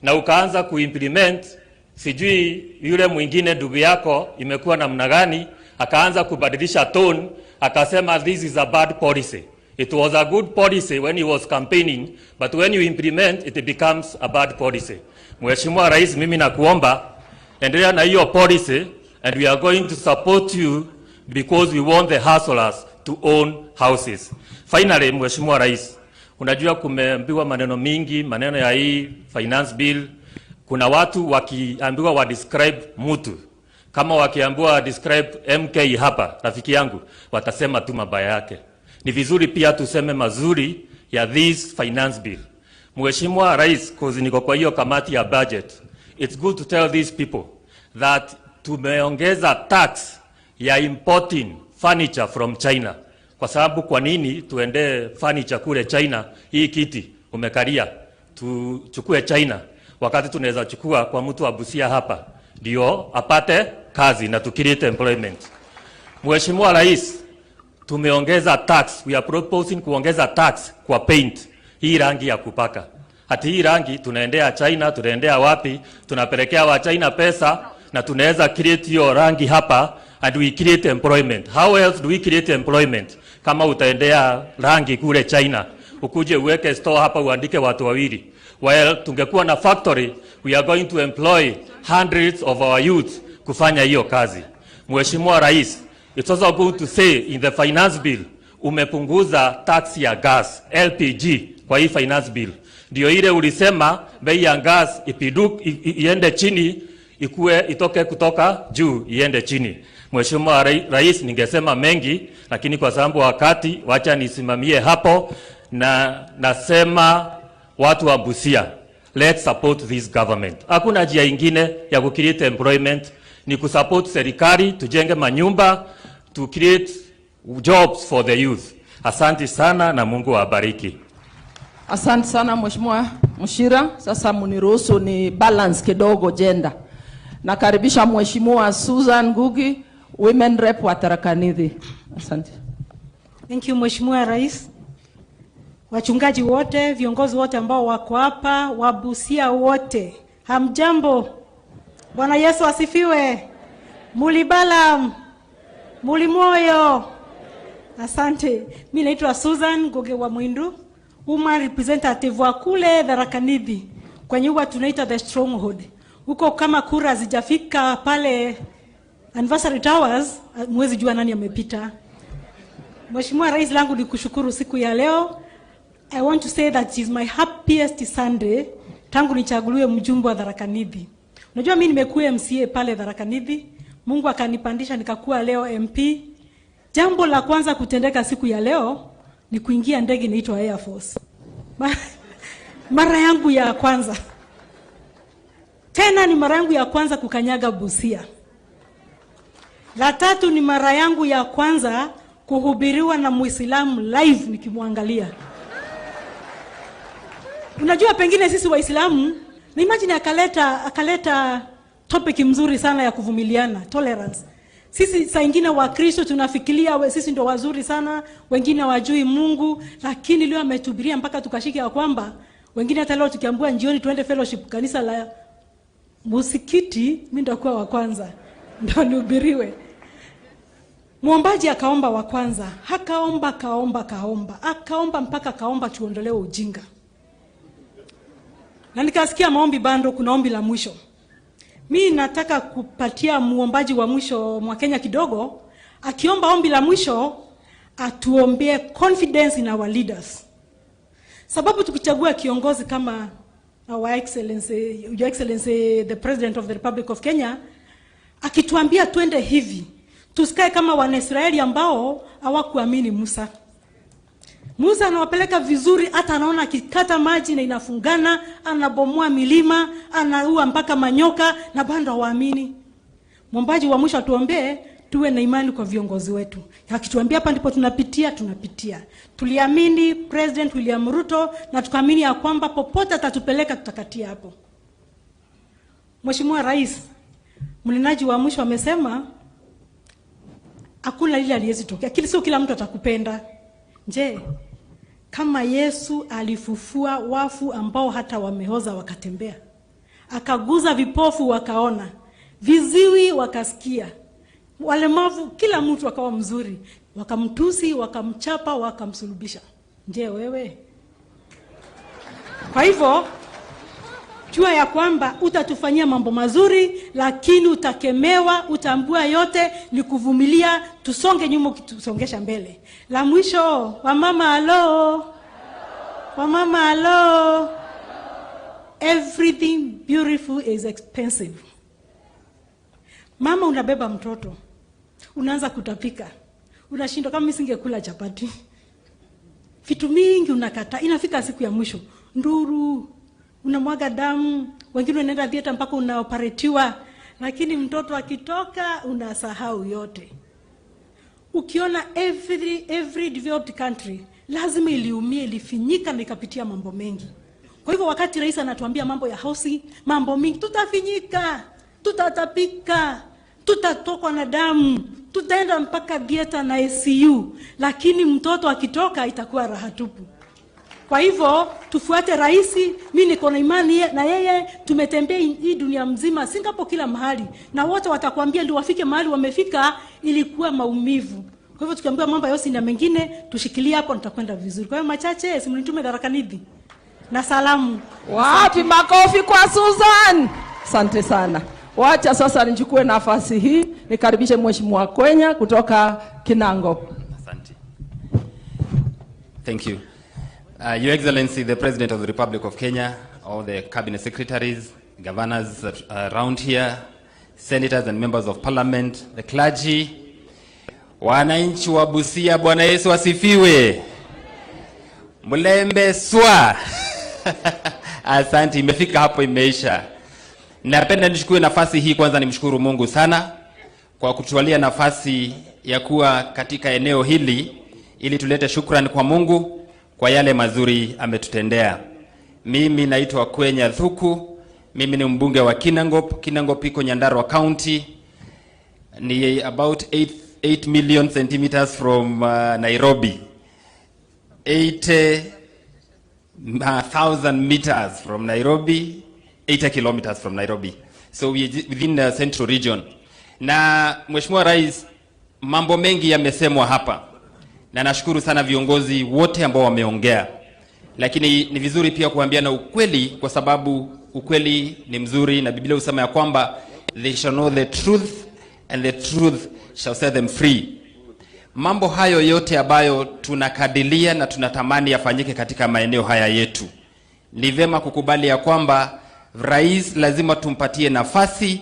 na ukaanza kuimplement, sijui yule mwingine ndugu yako imekuwa namna gani, akaanza kubadilisha tone, akasema this is a bad policy. It was a good policy when he was campaigning, but when you implement it becomes a bad policy. Mheshimiwa Rais, mimi nakuomba endelea na hiyo policy and we are going to support you because we want the hustlers to own houses. Finally, Mheshimiwa Rais, unajua kumeambiwa maneno mingi, maneno ya hii finance bill. Kuna watu wakiambiwa wa describe mtu, kama wakiambiwa wa describe MK hapa, rafiki yangu, watasema tu mabaya yake. Ni vizuri pia tuseme mazuri ya this finance bill. Mheshimiwa Rais, cause niko kwa hiyo kamati ya budget, it's good to tell these people that tumeongeza tax ya importing furniture from China. Kwa sababu kwa nini tuendee furniture kule China? Hii kiti umekalia tuchukue China, wakati tunaweza chukua kwa mtu wa Busia hapa ndio apate kazi na to create employment. Mheshimiwa Rais, tumeongeza tax, we are proposing kuongeza tax kwa paint, hii rangi ya kupaka. Hati hii rangi tunaendea China, tunaendea wapi? Tunapelekea wa China pesa na tunaweza create hiyo rangi hapa and we create employment. How else do we create employment? Kama utaendea rangi kule China, ukuje uweke store hapa uandike watu wawili. Well, tungekuwa na factory, we are going to employ hundreds of our youth kufanya hiyo kazi. Mheshimiwa Rais, it's also good to say in the finance bill umepunguza tax ya gas LPG kwa hii finance bill. Ndio ile ulisema bei ya gas iende chini, ikue itoke kutoka juu iende chini. Mheshimiwa Rais, ningesema mengi, lakini kwa sababu wakati, wacha nisimamie hapo, na nasema watu wa Busia, let's support this government. Hakuna njia ingine ya kucreate employment, ni kusupport serikali, tujenge manyumba, to create jobs for the youth. Asante sana na Mungu awabariki. Asante sana, Mheshimiwa Mshira. Sasa mniruhusu ni balance kidogo gender. Nakaribisha Mheshimiwa Susan Ngugi, Women Rep wa Tharaka Nithi. Asante. Thank you, Mheshimiwa Rais. Wachungaji wote, viongozi wote ambao wako hapa, Wabusia wote, hamjambo? Bwana Yesu asifiwe. Mulibala, mulimoyo. Asante. Mimi naitwa Susan Ngugi wa Mwindu, woman representative wa kule Tharaka Nithi, kwenye huwa tunaita the stronghold. Huko kama kura zijafika pale Anniversary Towers, mwezi jua nani amepita. Mheshimiwa Rais, langu ni kushukuru siku ya leo. I want to say that it is my happiest Sunday tangu nichaguliwe mjumbe wa Tharaka Nithi. Unajua mimi nimekuwa MCA pale Tharaka Nithi, Mungu akanipandisha nikakuwa leo MP. Jambo la kwanza kutendeka siku ya leo ni kuingia ndege inaitwa Air Force. Mara yangu ya kwanza. Tena ni mara yangu ya kwanza kukanyaga Busia. La tatu ni mara yangu ya kwanza kuhubiriwa na Muislamu live nikimwangalia. Unajua pengine sisi Waislamu na imagine akaleta topic mzuri sana ya kuvumiliana, tolerance. Sisi saa ingine Wakristo tunafikiria sisi ndo wazuri sana, wengine hawajui Mungu, lakini leo ametuhubiria mpaka tukashika ya kwamba wengine hata leo tukiambiwa njioni tuende fellowship kanisa la msikiti, mimi nitakuwa wa kwanza ndo nihubiriwe. Mwombaji akaomba wa kwanza, akaomba, kaomba, kaomba, akaomba mpaka kaomba tuondolewe ujinga. Na nikasikia maombi bado, kuna ombi la mwisho. Mi nataka kupatia muombaji wa mwisho Mwakenya kidogo, akiomba ombi la mwisho atuombee confidence in our leaders, sababu tukichagua kiongozi kama Our Excellency, Your Excellency the President of the Republic of Kenya, akituambia twende hivi, tusikae kama Wanaisraeli ambao hawakuamini Musa. Musa anawapeleka vizuri, hata anaona akikata maji na inafungana, anabomoa milima, anaua mpaka manyoka na bado hawaamini. Mwombaji wa mwisho atuombee tuwe na imani kwa viongozi wetu. Akituambia hapa ndipo tunapitia, tunapitia. Tuliamini President William Ruto na tukaamini ya kwamba popote atatupeleka tutakatia hapo. Mheshimiwa Rais, mnenaji wa mwisho amesema hakuna lile haliwezi tokea. Kile sio kila mtu atakupenda. Je, kama Yesu alifufua wafu ambao hata wameoza wakatembea, akaguza vipofu wakaona, viziwi wakasikia, walemavu, kila mtu akawa mzuri, wakamtusi, wakamchapa, wakamsulubisha. Je, wewe? Kwa hivyo jua ya kwamba utatufanyia mambo mazuri, lakini utakemewa, utaambiwa yote ni kuvumilia, tusonge nyuma ukitusongesha mbele. La mwisho, wamama alo, wamama alo, everything beautiful is expensive. Mama unabeba mtoto, unaanza kutapika, unashindwa kama mimi singekula chapati, vitu mingi unakataa. Inafika siku ya mwisho, nduru, unamwaga damu, wengine unaenda theater mpaka unaoperatiwa, lakini mtoto akitoka unasahau yote. Ukiona every developed country lazima iliumia, ilifinyika na ikapitia mambo mengi. Kwa hivyo wakati rais anatuambia mambo ya housing, mambo mingi, tutafinyika, tutatapika, tutatokwa na damu, tutaenda mpaka theater na ICU, lakini mtoto akitoka itakuwa raha tupu. Kwa hivyo tufuate rais. Mimi niko na imani na yeye, tumetembea hii dunia mzima, Singapore, kila mahali, na wote watakwambia ndio wafike mahali wamefika, ilikuwa maumivu. Kwa hivyo tukiambiwa mambo yote na mengine, tushikilie hapo, nitakwenda vizuri. Kwa hiyo machache, si mnitume Tharaka Nithi na salamu. Wapi makofi kwa Susan? Asante sana. Wacha sasa nichukue nafasi hii nikaribishe Mheshimiwa Kwenya kutoka Kinango. Asante. Thank you. Your Excellency, the President of the Republic of Kenya, all the cabinet secretaries, governors around here, senators and members of parliament, the clergy, wananchi wa Busia, Bwana Yesu asifiwe. Mulembe swa. Asante, imefika hapo, imeisha. Napenda nichukue nafasi hii kwanza nimshukuru Mungu sana kwa kutujalia nafasi ya kuwa katika eneo hili ili tulete shukrani kwa Mungu kwa yale mazuri ametutendea. Mimi naitwa Kwenya Thuku, mimi ni mbunge wa Kinangop. Kinangop iko Nyandarua County, ni about 8 million centimeters from Nairobi, 80,000 meters from Nairobi, 80 kilometers from Nairobi. So we are within the central region. Na Mheshimiwa Rais, mambo mengi yamesemwa hapa na nashukuru sana viongozi wote ambao wameongea, lakini ni vizuri pia kuambiana ukweli, kwa sababu ukweli ni mzuri, na Biblia husema ya kwamba they shall know the truth and the truth shall set them free. Mambo hayo yote ambayo tunakadilia na tunatamani yafanyike katika maeneo haya yetu, ni vyema kukubali ya kwamba rais lazima tumpatie nafasi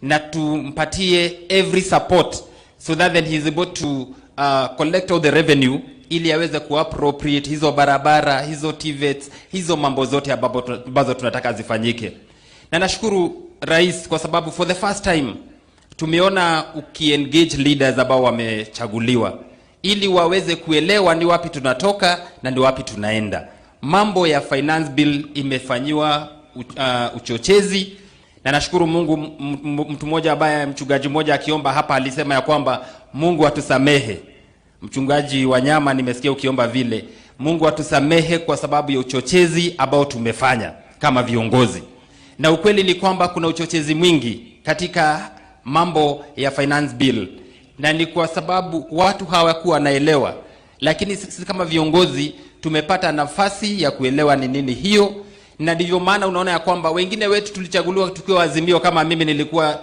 na tumpatie every support so that then he is able to collect all the revenue ili aweze kuappropriate hizo barabara, hizo TVETs, hizo mambo zote ambazo tunataka zifanyike. Na nashukuru rais kwa sababu for the first time tumeona ukiengage leaders ambao wamechaguliwa ili waweze kuelewa ni wapi tunatoka na ni wapi tunaenda. Mambo ya finance bill imefanyiwa uchochezi na nashukuru Mungu, mtu mmoja ambaye mchungaji mmoja akiomba hapa alisema ya kwamba Mungu atusamehe. Mchungaji Wanyama, nimesikia ukiomba vile, Mungu atusamehe kwa sababu ya uchochezi ambao tumefanya kama viongozi. Na ukweli ni kwamba kuna uchochezi mwingi katika mambo ya finance bill, na ni kwa sababu watu hawakuwa wanaelewa, lakini sisi kama viongozi tumepata nafasi ya kuelewa ni nini hiyo, na ndivyo maana unaona ya kwamba wengine wetu tulichaguliwa tukiwa Azimio, kama mimi nilikuwa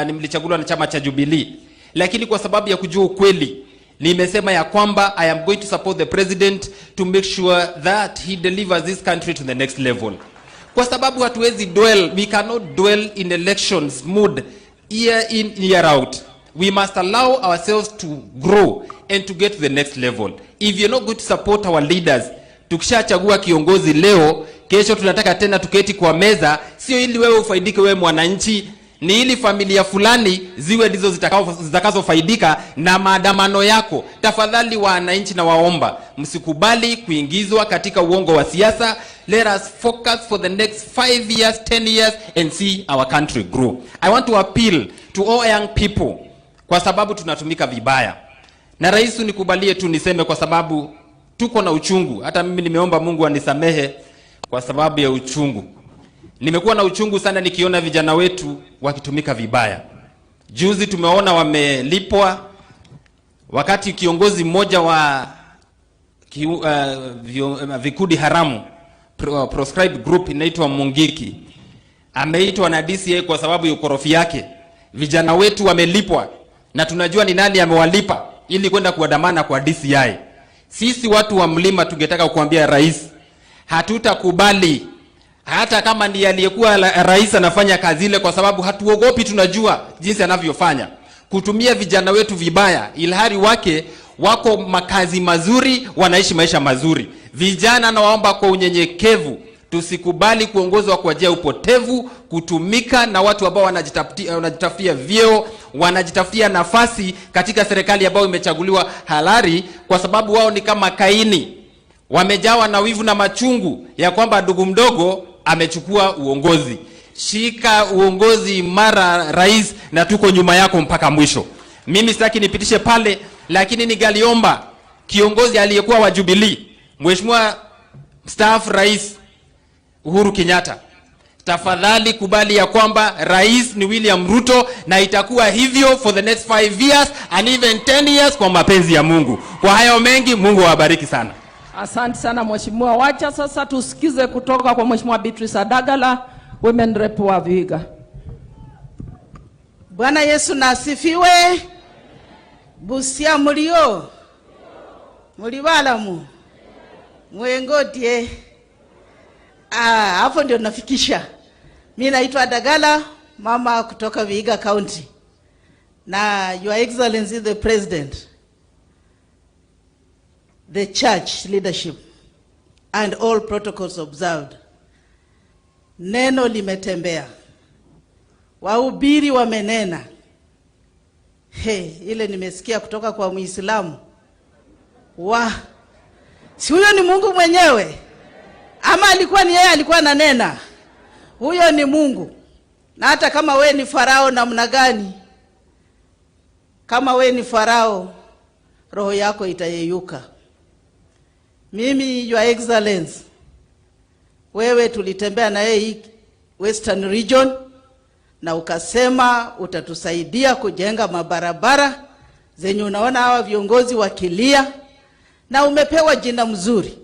nilichaguliwa na chama cha Jubilee, lakini kwa sababu ya kujua ukweli nimesema ya kwamba I am going to support the president to make sure that he delivers this country to the next level, kwa sababu hatuwezi dwell, we cannot dwell in elections mood year in, year out. We must allow ourselves to grow and to get to the next level. If you're not going to support our leaders, tukishachagua kiongozi leo, kesho tunataka tena tuketi kwa meza, sio ili wewe ufaidike wewe mwananchi, ni ili familia fulani ziwe ndizo zitakazofaidika na maandamano yako. Tafadhali wananchi, na waomba msikubali kuingizwa katika uongo wa siasa. Let us focus for the next 5 years, 10 years and see our country grow. I want to appeal to all young people kwa sababu tunatumika vibaya. Na rais, nikubalie tu niseme kwa sababu tuko na uchungu. Hata mimi nimeomba Mungu anisamehe kwa sababu ya uchungu. Nimekuwa na uchungu sana nikiona vijana wetu wakitumika vibaya. Juzi tumeona wamelipwa wakati kiongozi mmoja wa vikundi haramu proscribed group inaitwa Mungiki ameitwa na DCI kwa sababu ya ukorofi yake. Vijana wetu wamelipwa na tunajua ni nani amewalipa ili kwenda kuandamana kwa DCI. Sisi watu wa mlima tungetaka kuambia rais, hatutakubali hata kama ndiye aliyekuwa rais anafanya kazi ile, kwa sababu hatuogopi, tunajua jinsi anavyofanya kutumia vijana wetu vibaya, ilhali wake wako makazi mazuri, wanaishi maisha mazuri. Vijana nawaomba kwa unyenyekevu, tusikubali kuongozwa kwa njia ya upotevu, kutumika na watu ambao wanajitafutia vyeo, wanajitafutia nafasi katika serikali ambayo imechaguliwa halali, kwa sababu wao ni kama Kaini, wamejawa na wivu na machungu ya kwamba ndugu mdogo amechukua uongozi. Shika uongozi imara, rais, na tuko nyuma yako mpaka mwisho. Mimi sitaki nipitishe pale, lakini ningaliomba kiongozi aliyekuwa wa Jubilee, Mheshimiwa mstaafu Rais Uhuru Kenyatta, tafadhali kubali ya kwamba rais ni William Ruto na itakuwa hivyo for the next 5 years and even 10 years kwa mapenzi ya Mungu. Kwa hayo mengi, Mungu awabariki sana. Asante sana mheshimiwa. Wacha sasa tusikize kutoka kwa Mheshimiwa Beatrice Adagala, Women Rep wa Vihiga. Bwana Yesu na asifiwe. Busia mulio muli balamu mwengotie. Ah, hapo ndio nafikisha. Mi naitwa Dagala, mama kutoka Vihiga County. Na Your Excellency the President, the church leadership and all protocols observed. Neno limetembea, wahubiri wamenena. He, ile nimesikia kutoka kwa Muislamu wa si huyo ni Mungu mwenyewe ama alikuwa ni yeye alikuwa ananena? Huyo ni Mungu. Na hata kama we ni Farao namna gani, kama we ni Farao, roho yako itayeyuka. Mimi, Your Excellency, wewe tulitembea na yeye hii Western Region na ukasema utatusaidia kujenga mabarabara zenye unaona hawa viongozi wakilia, na umepewa jina mzuri.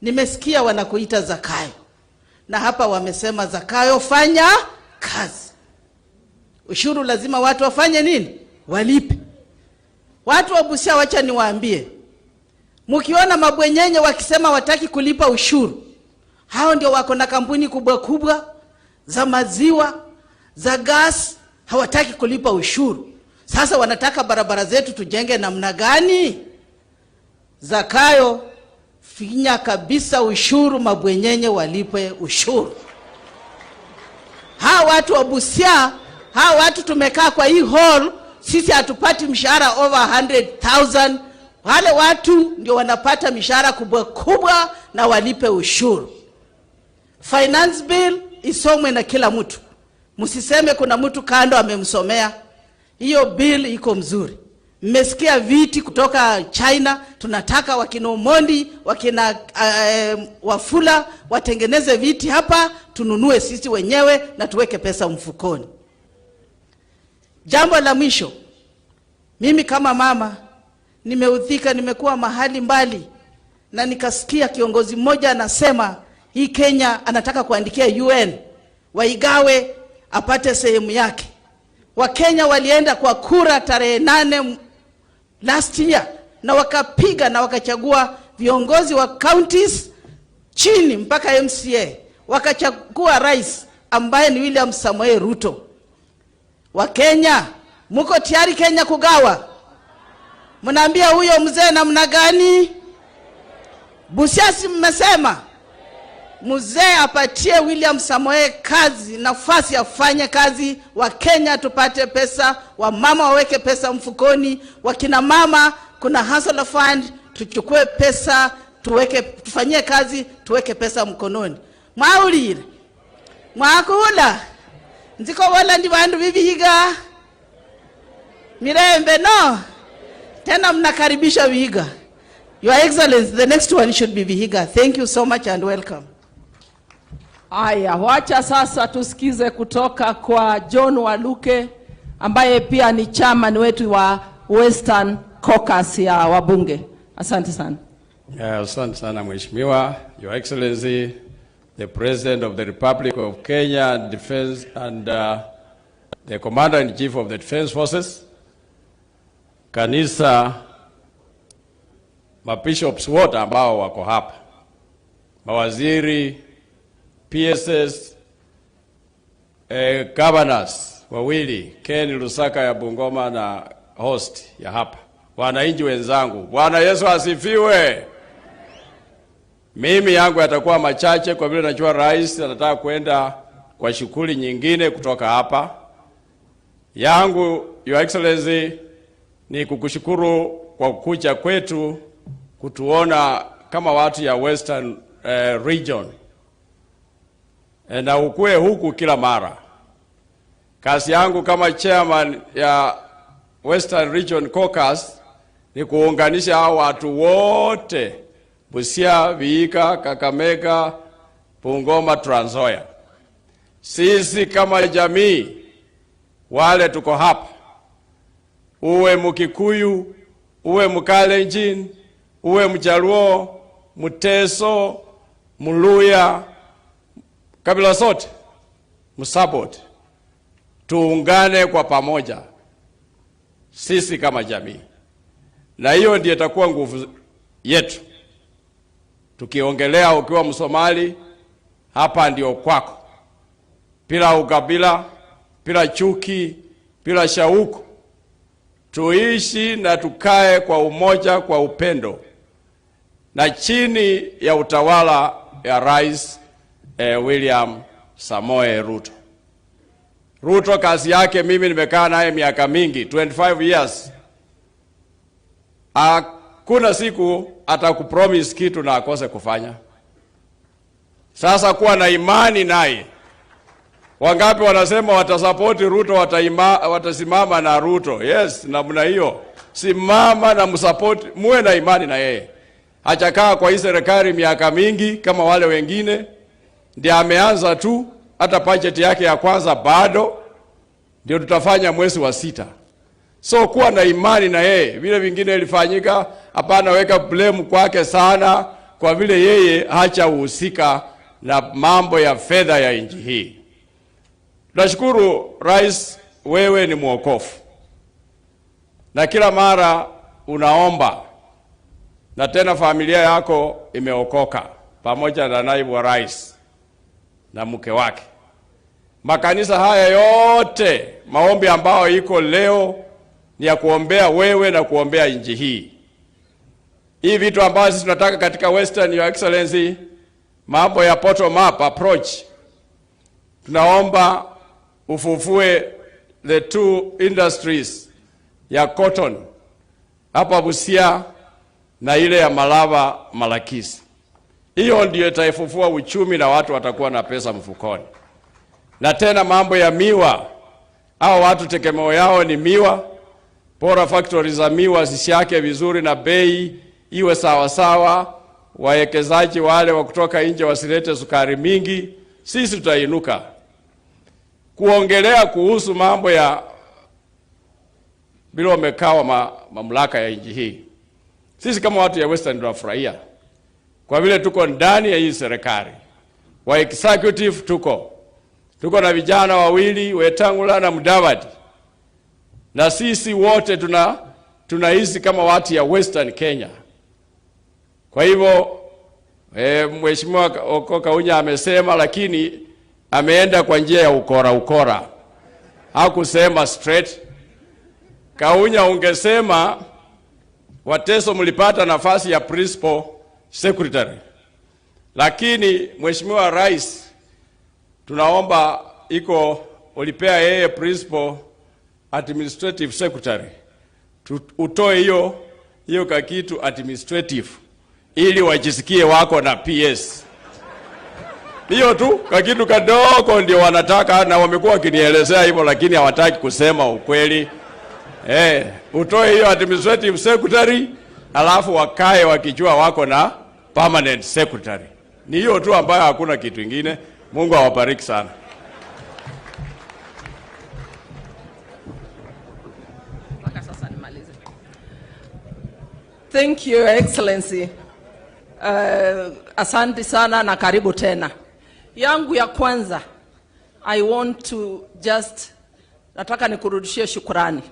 Nimesikia wanakuita Zakayo, na hapa wamesema Zakayo, fanya kazi. Ushuru lazima watu wafanye nini? Walipe. Watu wa Busia, wacha niwaambie, mkiona mabwenyenye wakisema wataki kulipa ushuru, hao ndio wako na kampuni kubwa kubwa za maziwa, za gas, hawataki kulipa ushuru. Sasa wanataka barabara zetu tujenge namna gani? Zakayo, finya kabisa ushuru, mabwenyenye walipe ushuru. Hawa watu wa Busia, hawa watu tumekaa kwa hii hall, sisi hatupati mshahara over 100,000. Wale watu ndio wanapata mishahara kubwa kubwa na walipe ushuru. Finance bill isomwe na kila mtu, msiseme kuna mtu kando amemsomea. Hiyo bill iko mzuri. Mmesikia viti kutoka China, tunataka wakina Omondi, wakina Wafula watengeneze viti hapa, tununue sisi wenyewe na tuweke pesa mfukoni. Jambo la mwisho, mimi kama mama nimeudhika, nimekuwa mahali mbali na nikasikia kiongozi mmoja anasema hii Kenya anataka kuandikia UN waigawe apate sehemu yake. Wakenya walienda kwa kura tarehe 8 last year na wakapiga na wakachagua viongozi wa counties chini mpaka MCA, wakachagua rais ambaye ni William Samoei Ruto. Wakenya, muko tayari Kenya kugawa? Mnaambia huyo mzee namna gani? Busia si mmesema mzee apatie William Samoei kazi, nafasi afanye kazi, Wakenya tupate pesa, wamama waweke pesa mfukoni, wakina mama kuna Hustler Fund, tuchukue pesa tuweke, tufanyie kazi, tuweke pesa mkononi. Mwaulile mwakula nzikobola ndi bandu bibiga Mirembe no tena mnakaribisha Vihiga. Your Excellency, the next one should be Vihiga. Thank you so much and welcome. Aya, wacha sasa tusikize kutoka kwa John Waluke ambaye pia ni chairman wetu wa Western Caucus ya wabunge. Asante sana. Yeah, asante sana Mheshimiwa, Your Excellency, the President of the Republic of Kenya and Defense and the Commander-in-Chief of the Defense Forces, kanisa, mabishops wote ambao wako hapa, mawaziri, PSs, governors wawili, Ken Lusaka ya Bungoma na host ya hapa, wananchi wenzangu, Bwana Yesu asifiwe. Mimi yangu yatakuwa machache kwa vile najua rais anataka kwenda kwa shughuli nyingine kutoka hapa. Yangu, Your Excellency, ni kukushukuru kwa kuja kwetu kutuona kama watu ya Western Region na ukue huku kila mara. Kazi yangu kama chairman ya Western Region Caucus ni kuunganisha hao watu wote Busia, Vihiga, Kakamega, Bungoma, Trans Nzoia. Sisi kama jamii wale tuko hapa, uwe Mkikuyu, uwe Mkalenjin, uwe Mjaluo, Mteso, Mluya, kabila zote msupport, tuungane kwa pamoja sisi kama jamii, na hiyo ndiyo itakuwa nguvu yetu. Tukiongelea ukiwa Msomali, hapa ndio kwako, bila ukabila, bila chuki, bila shauku, tuishi na tukae kwa umoja, kwa upendo na chini ya utawala ya Rais William Samoei Ruto. Ruto kazi yake, mimi nimekaa naye miaka mingi, 25 years. Hakuna siku atakupromise kitu na akose kufanya. Sasa kuwa na imani naye. Wangapi wanasema watasupport Ruto, watasimama na Ruto? Yes, namna hiyo, simama na msupport, muwe na imani na yeye. Hajakaa kwa hii serikali miaka mingi kama wale wengine, ndiye ameanza tu, hata budget yake ya kwanza bado ndio tutafanya mwezi wa 6. So kuwa na imani na yeye. Vile vingine ilifanyika, hapana weka blame kwake sana, kwa vile yeye hajahusika na mambo ya fedha ya nchi hii. Tunashukuru Rais, wewe ni mwokofu, na kila mara unaomba na tena familia yako imeokoka pamoja na naibu wa rais na mke wake. Makanisa haya yote, maombi ambayo iko leo ni ya kuombea wewe na kuombea nchi hii. Hii vitu ambayo sisi tunataka katika Western, Your Excellency, mambo ya bottom up approach, tunaomba ufufue the two industries ya cotton hapa Busia na ile ya Malaba Malakisi. Hiyo ndio itaifufua uchumi na watu watakuwa na pesa mfukoni. Na tena mambo ya miwa, hao watu tegemeo yao ni miwa. Bora factory za miwa zisiake vizuri na bei iwe sawa sawa, wawekezaji wale wa kutoka nje wasilete sukari mingi, sisi tutainuka. Kuongelea kuhusu mambo ya vile wamegawa mamlaka ya nchi hii, sisi kama watu ya Western tunafurahia kwa vile tuko ndani ya hii serikali wa executive, tuko na vijana wawili, Wetangula na Mudavadi, na sisi wote tunahisi kama watu ya Western Kenya. Kwa hivyo Mheshimiwa Oko Kaunya amesema, lakini ameenda kwa njia ya ukora ukora, hakusema straight. Kaunya, ungesema Wateso mlipata nafasi ya principal secretary, lakini Mheshimiwa Rais, tunaomba iko ulipea yeye principal administrative secretary, utoe hiyo hiyo kakitu administrative ili wajisikie wako na PS. Hiyo tu kakitu kadogo ndio wanataka, na wamekuwa wakinielezea hivyo, lakini hawataki kusema ukweli. Utoe hiyo administrative secretary, alafu wakae wakijua wako na permanent secretary. Ni hiyo tu ambayo hakuna kitu ingine. Mungu awabariki sana. Mpaka sasa nimalize. Thank you, Your Excellency. Asante sana na karibu tena. Yangu ya kwanza, I want to just, nataka nikurudishie shukrani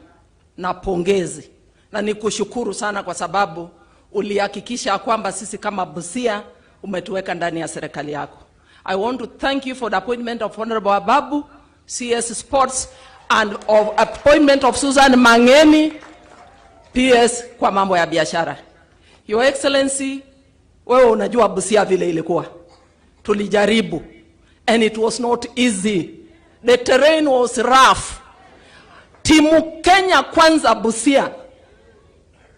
na pongezi na nikushukuru sana kwa sababu ulihakikisha kwamba sisi kama Busia umetuweka ndani ya serikali yako. I want to thank you for the appointment of Honorable Ababu, CS Sports, and of appointment of Susan Mangeni, PS kwa mambo ya biashara. Your Excellency, wewe unajua Busia vile ilikuwa. Tulijaribu and it was not easy. The terrain was rough. Timu Kenya Kwanza Busia,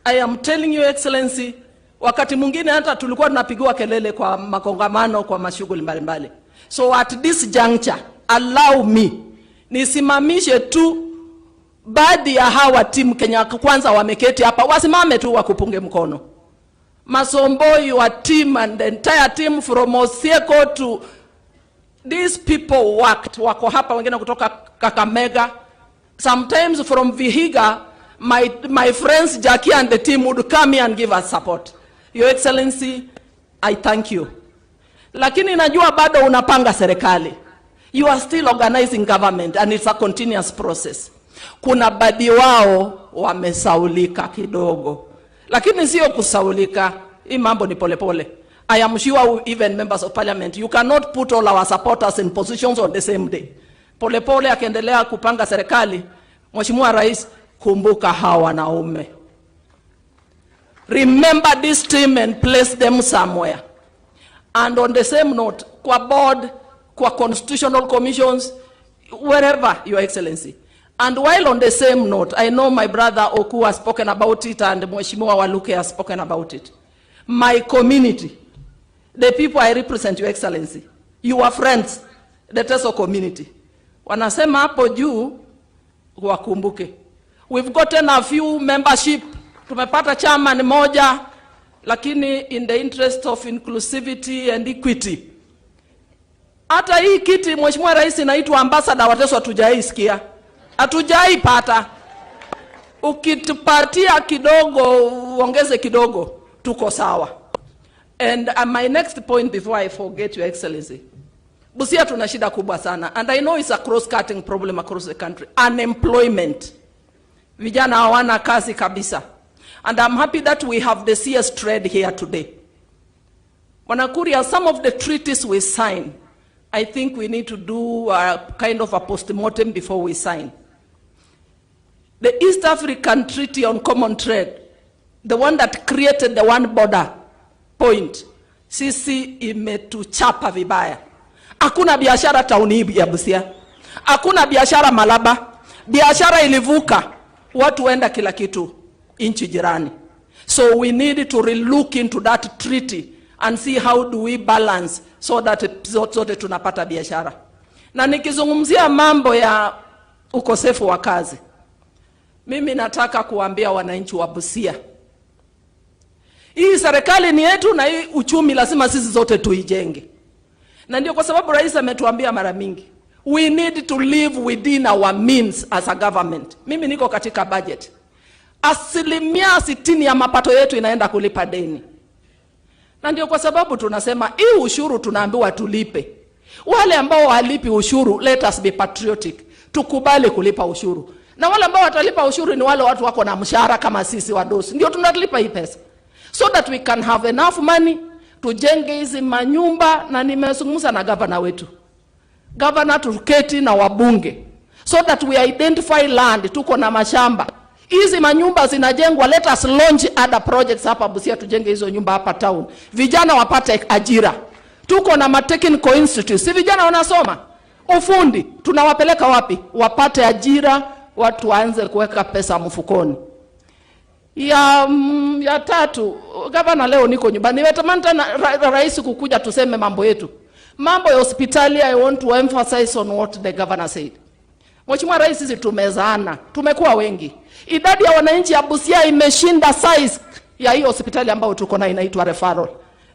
I am telling you, Excellency, wakati mwingine hata tulikuwa tunapigiwa kelele kwa makongamano, kwa mashughuli mbalimbali. So at this juncture, allow me nisimamishe tu baadhi ya hawa timu Kenya Kwanza wameketi hapa, wasimame tu wakupunge mkono. Masomboi wa team and the entire team from Osieko to these people worked, wako hapa, wengine kutoka Kakamega, sometimes from Vihiga. My friends Jackie and the team would come here and give us support. Your Excellency, I thank you. Lakini najua bado unapanga serikali. You are still organizing government and it's a continuous process. Kuna baadhi wao wamesaulika kidogo, lakini sio kusaulika. Hii mambo ni polepole pole. I am sure even members of parliament, you cannot put all our supporters in positions on the same day. Polepole akiendelea kupanga serikali, Mheshimiwa Rais, kumbuka hawa wanaume. Remember this team and place them somewhere. And on the same note, kwa board, kwa constitutional commissions, wherever, Your Excellency. And while on the same note, I know my brother Oku has spoken about it and Mheshimiwa Waluke has spoken about it. My community, the people I represent, Your Excellency, your friends, the Teso community, wanasema hapo juu wakumbuke. We've gotten a few membership, tumepata chairman moja, lakini in the interest of inclusivity and equity, hata hii kiti, Mheshimiwa Rais, inaitwa ambassador wa Teso, hatujaisikia, hatujaipata. Ukitupatia kidogo, uongeze kidogo, tuko sawa. And my next point before I forget, Your Excellency, Busia tuna shida kubwa sana and I know it's a cross-cutting problem across the country. Unemployment. Vijana hawana kazi kabisa. And I'm happy that we have the CS Trade here today. Bwana Kuria, some of the treaties we sign, I think we need to do a kind of a post-mortem before we sign. The East African Treaty on Common Trade, the one that created the one border point, sisi imetuchapa vibaya. Hakuna biashara tauni hii ya Busia, hakuna biashara Malaba, biashara ilivuka, watu waenda kila kitu nchi jirani. So we need to relook into that treaty and see how do we balance so that zote tunapata biashara. Na nikizungumzia mambo ya ukosefu wa kazi, mimi nataka kuambia wananchi wa Busia, hii serikali ni yetu na hii uchumi lazima sisi zote tuijenge. Na ndio kwa sababu rais ametuambia mara mingi, we need to live within our means as a government. Mimi niko katika budget, 60% ya mapato yetu inaenda kulipa deni, na ndio kwa sababu tunasema hii ushuru tunaambiwa tulipe. Wale ambao hawalipi ushuru, let us be patriotic, tukubali kulipa ushuru. Na wale ambao watalipa ushuru ni wale watu wako na mshahara kama sisi wadosi, ndio tunalipa hii pesa so that we can have enough money tujenge hizi manyumba. Na nimezungumza na gavana wetu, gavana, tuketi na wabunge so that we identify land. Tuko na mashamba, hizi manyumba zinajengwa, let us launch other projects hapa Busia, tujenge hizo nyumba hapa town, vijana wapate ajira. Tuko na ma technical institute, si vijana wanasoma ufundi, tunawapeleka wapi? Wapate ajira, watu waanze kuweka pesa mfukoni. Ya tatu, gavana, leo niko nyumbani, nimetamani tena rais kukuja tuseme mambo yetu. Mambo ya hospitali, I want to emphasize on what the governor said. Mheshimiwa Rais, sisi tumezaana, tumekuwa wengi. Idadi ya wananchi ya Busia imeshinda size ya hii hospitali ambayo tuko nayo inaitwa referral.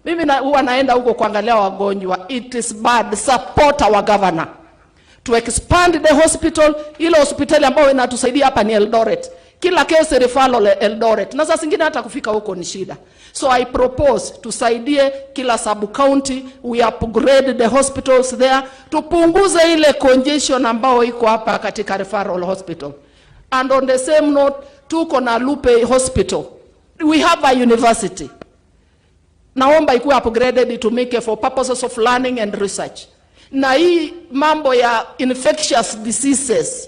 Mimi huwa naenda huko kuangalia wagonjwa. It is bad. Support our governor to expand the hospital. Ile hospitali ambayo inatusaidia hapa ni Eldoret. Kila kesi referral Eldoret, na saa zingine hata kufika huko ni shida. So I propose tusaidie kila sub county, we upgrade the hospitals there, tupunguze ile congestion ambayo iko hapa katika referral hospital. And on the same note, tuko na Alupe Hospital. We have a university. Naomba ikuwe upgraded itumike for purposes of learning and research. Na hii mambo ya infectious diseases,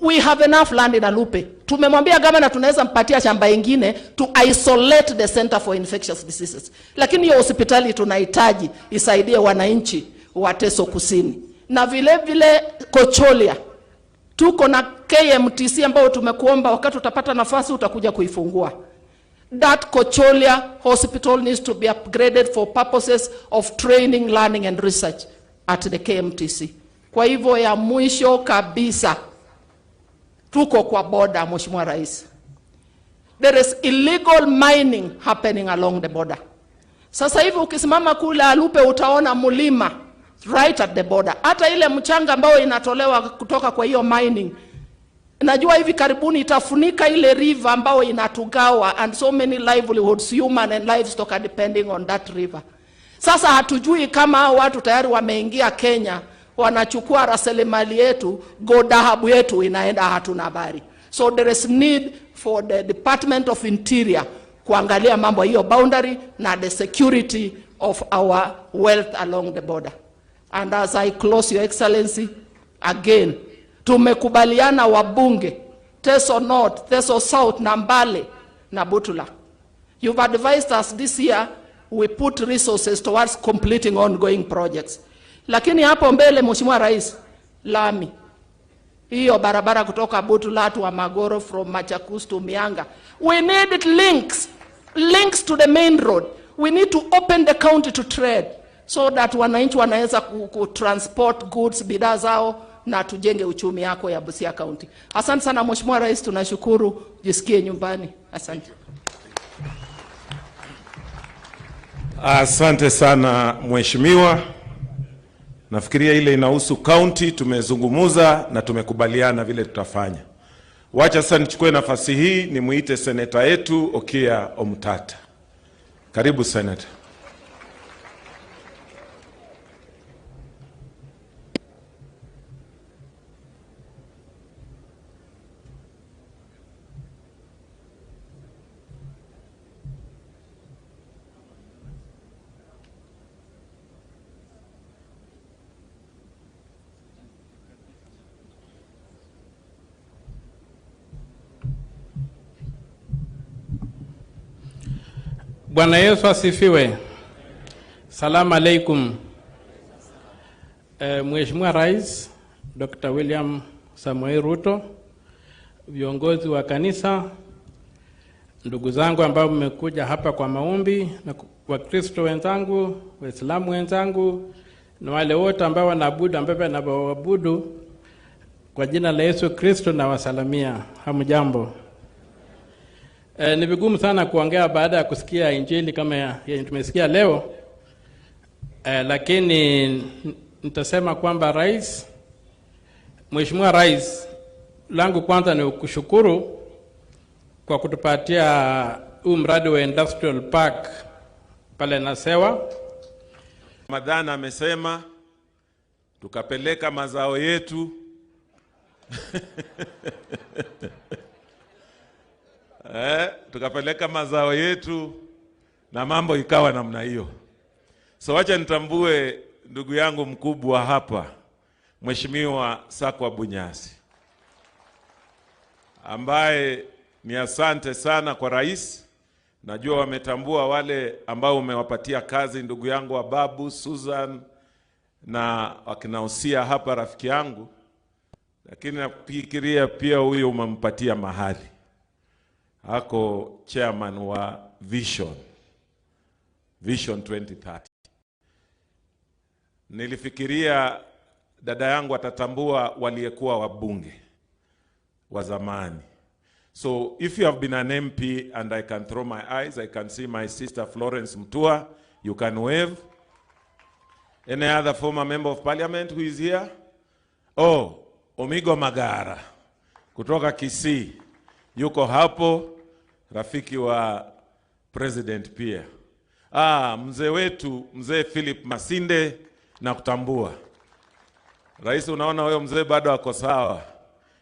we have enough land in Alupe. Tumemwambia gavana tunaweza mpatia shamba ingine to isolate the center for infectious diseases. Lakini hiyo hospitali tunahitaji isaidie wananchi wa Teso Kusini. Na vile vile Kocholia tuko na KMTC ambayo tumekuomba wakati utapata nafasi utakuja kuifungua. That Kocholia hospital needs to be upgraded for purposes of training, learning and research at the KMTC. Kwa hivyo ya mwisho kabisa, tuko kwa border, Mheshimiwa Rais. There is illegal mining happening along the border. Sasa hivi ukisimama kule Alupe utaona mlima right at the border. Hata ile mchanga ambayo inatolewa kutoka kwa hiyo mining, najua hivi karibuni itafunika ile river ambayo inatugawa, and so many livelihoods, human and livestock, are depending on that river. Sasa hatujui kama hao watu tayari wameingia Kenya, wanachukua rasilimali yetu, dhahabu yetu inaenda, hatuna habari. So there is need for the Department of Interior kuangalia mambo hiyo boundary na the security of our wealth along the border. And as I close, Your Excellency, again, tumekubaliana wabunge Teso North, Teso South na Mbale na Butula. You've advised us this year we put resources towards completing ongoing projects. Lakini hapo mbele, Mheshimiwa Rais, lami hiyo barabara kutoka Butula to Amagoro, from Machakos to Mianga. We need links to the main road. We need to open the county to trade so that wananchi wanaweza ku transport goods, bidhaa zao, na tujenge uchumi yako ya Busia County. Asante sana Mheshimiwa Rais, tunashukuru. Jisikie nyumbani. Asante. Asante sana mheshimiwa. Nafikiria ile inahusu county tumezungumuza na tumekubaliana vile tutafanya. Wacha sasa nichukue nafasi hii nimuite seneta yetu Okiya Omtata. Karibu seneta. Bwana Yesu asifiwe. Salamu alaikum. Mheshimiwa Rais Dr. William Samoei Ruto, viongozi wa kanisa, ndugu zangu ambao mmekuja hapa kwa maombi na Wakristo wenzangu, Waislamu wenzangu na wale wote ambao wanaabudu ambao wanaabudu kwa jina la Yesu Kristo nawasalamia. Hamjambo. Ni vigumu sana kuongea baada ya kusikia injili kama yenye tumesikia leo. Lakini nitasema kwamba rais, Mheshimiwa Rais, langu kwanza ni kushukuru kwa kutupatia huu mradi wa industrial park pale Nasewa. Ramadhani amesema tukapeleka mazao yetu tukapeleka mazao yetu na mambo ikawa namna hiyo. So wacha nitambue ndugu yangu mkubwa hapa, Mheshimiwa Sakwa Bunyasi, ambaye ni asante sana kwa rais. Najua wametambua wale ambao umewapatia kazi, ndugu yangu wa babu Susan na wakina Usia hapa rafiki yangu, lakini nafikiria pia huyu umempatia mahali ako chairman wa Vision 2030. Nilifikiria dada yangu atatambua waliyekuwa wabunge wa zamani. So if you have been an MP and I can throw my eyes, I can see my sister Florence Mtua, you can wave. Any other former member of parliament who is here? Oh, Omigo Magara kutoka Kisii yuko hapo, rafiki wa president pia. Mzee wetu mzee Philip Masinde na kutambua. Rais, unaona huyo mzee bado ako sawa.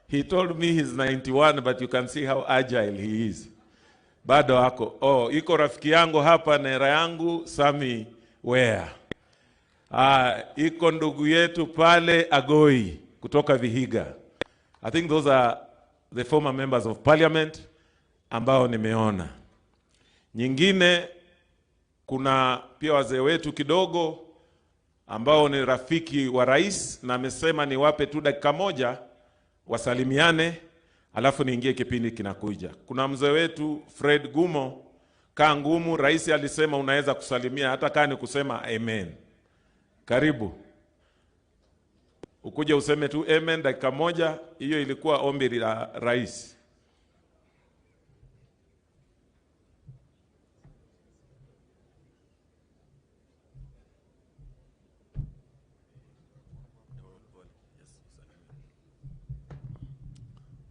He told me he's 91 but you can see how agile he is. Bado ako. Oh, iko rafiki yangu hapa nera yangu Sami Wea. Iko ndugu yetu pale Agoi kutoka Vihiga. I think those are the former members of parliament ambao nimeona. Nyingine kuna pia wazee wetu kidogo ambao ni rafiki wa rais na amesema niwape tu dakika moja wasalimiane alafu niingie kipindi kinakuja. Kuna mzee wetu Fred Gumo, kaa ngumu, rais alisema unaweza kusalimia hata kaa ni kusema amen. Karibu. Ukuje useme tu amen dakika moja, hiyo ilikuwa ombi la rais.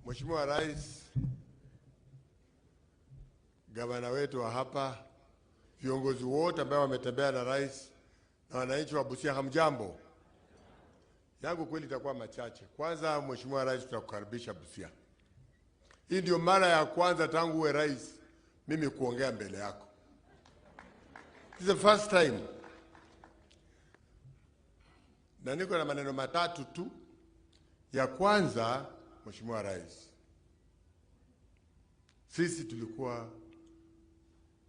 Mheshimiwa Rais, gavana wetu wa hapa, viongozi wote ambao wametembea na rais na wananchi wa Busia, hamjambo. Yangu kweli itakuwa machache. Kwanza Mheshimiwa Rais, tunakukaribisha Busia. Hii ndio mara ya kwanza tangu uwe rais mimi kuongea mbele yako. This is the first time. Na niko na maneno matatu tu. Ya kwanza, Mheshimiwa Rais, sisi tulikuwa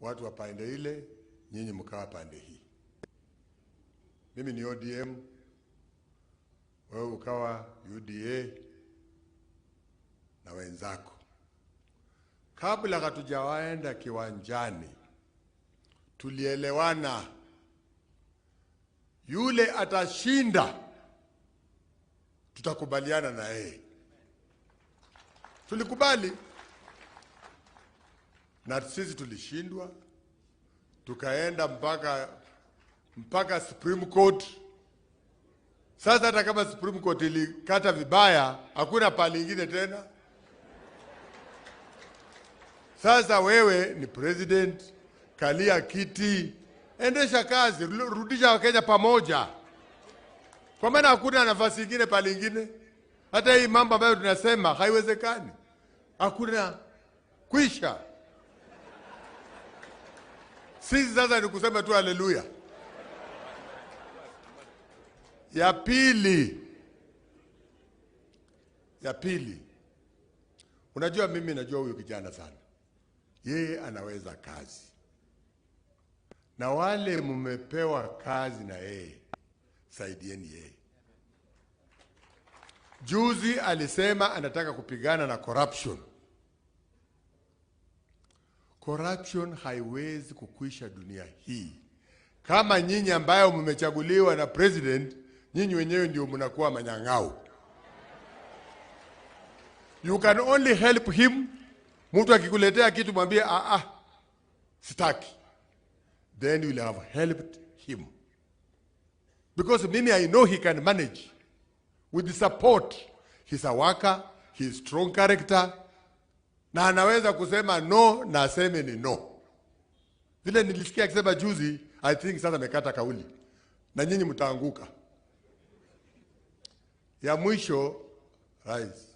watu wa pande ile, nyinyi mkawa pande hii. Mimi ni ODM, wewe ukawa UDA na wenzako. Kabla hatujawaenda kiwanjani, tulielewana yule atashinda tutakubaliana na yeye. Tulikubali na sisi tulishindwa, tukaenda mpaka Supreme Court. Sasa hata kama Supreme Court ilikata vibaya, hakuna pali ingine tena. Sasa wewe ni president, kalia kiti, endesha kazi, rudisha Wakenya pamoja. Kwa maana hakuna nafasi ingine pali ingine. Hata hii mambo ambayo tunasema haiwezekani. Hakuna kwisha. Sisi sasa ni kusema tu haleluya. Ya pili, unajua mimi najua huyu kijana sana. Yeye anaweza kazi. Na wale mmepewa kazi na yeye, saidieni yeye. Juzi alisema anataka kupigana na corruption. Corruption haiwezi kukwisha dunia hii. Kama nyinyi ambayo mmechaguliwa na president, nyinyi wenyewe ndio mnakuwa manyang'au. You can only help him. Mtu akikuletea kitu mwambie ah ah, sitaki. Then you will have helped him. Because mimi I know he can manage. With the support, he's a worker, he's strong character, na anaweza kusema no na aseme ni no. Vile nilisikia akisema juzi, I think sasa amekata kauli. Na nyinyi mtaanguka. Ya mwisho, Rais,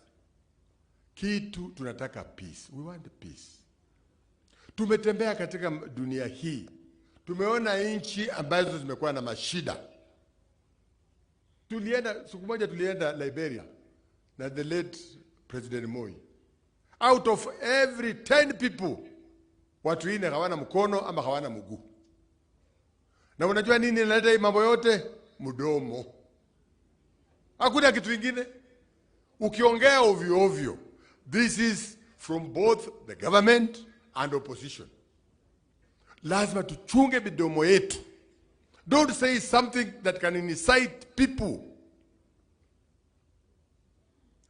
kitu tunataka peace. We want peace. Tumetembea katika dunia hii, tumeona nchi ambazo zimekuwa na mashida. Tulienda siku moja, tulienda Liberia na the late President Moi. Out of every 10 people, watu 4 hawana mkono ama hawana mguu. Na unajua nini inaleta hii mambo yote? Mdomo. Hakuna kitu kingine. Ukiongea ovyo ovyo. This is from both the government and opposition. Lazima tuchunge midomo yetu. Don't say something that can incite people.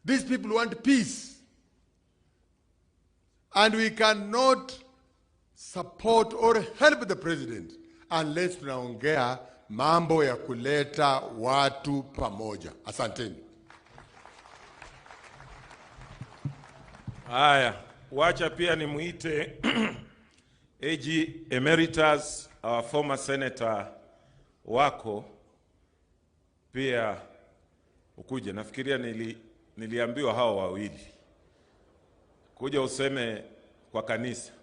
These people want peace. And we cannot support or help the president unless tunaongea mambo ya kuleta watu pamoja. Asanteni. Haya, wacha pia nimuite AG Emeritus, our former senator wako pia ukuje. Nafikiria niliambiwa hao wawili. Kuja useme kwa kanisa.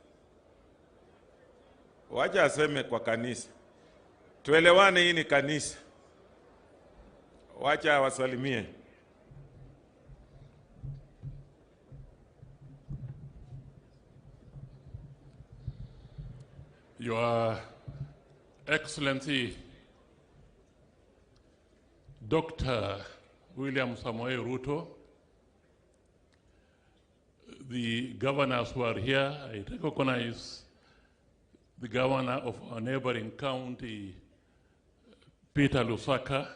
Wacha aseme kwa kanisa. Tuelewane, hii ni kanisa. Wacha wasalimie. Your Excellency, Dr. William Samoei Ruto, the governors who are here, I recognize the governor of our neighboring county, Peter Lusaka,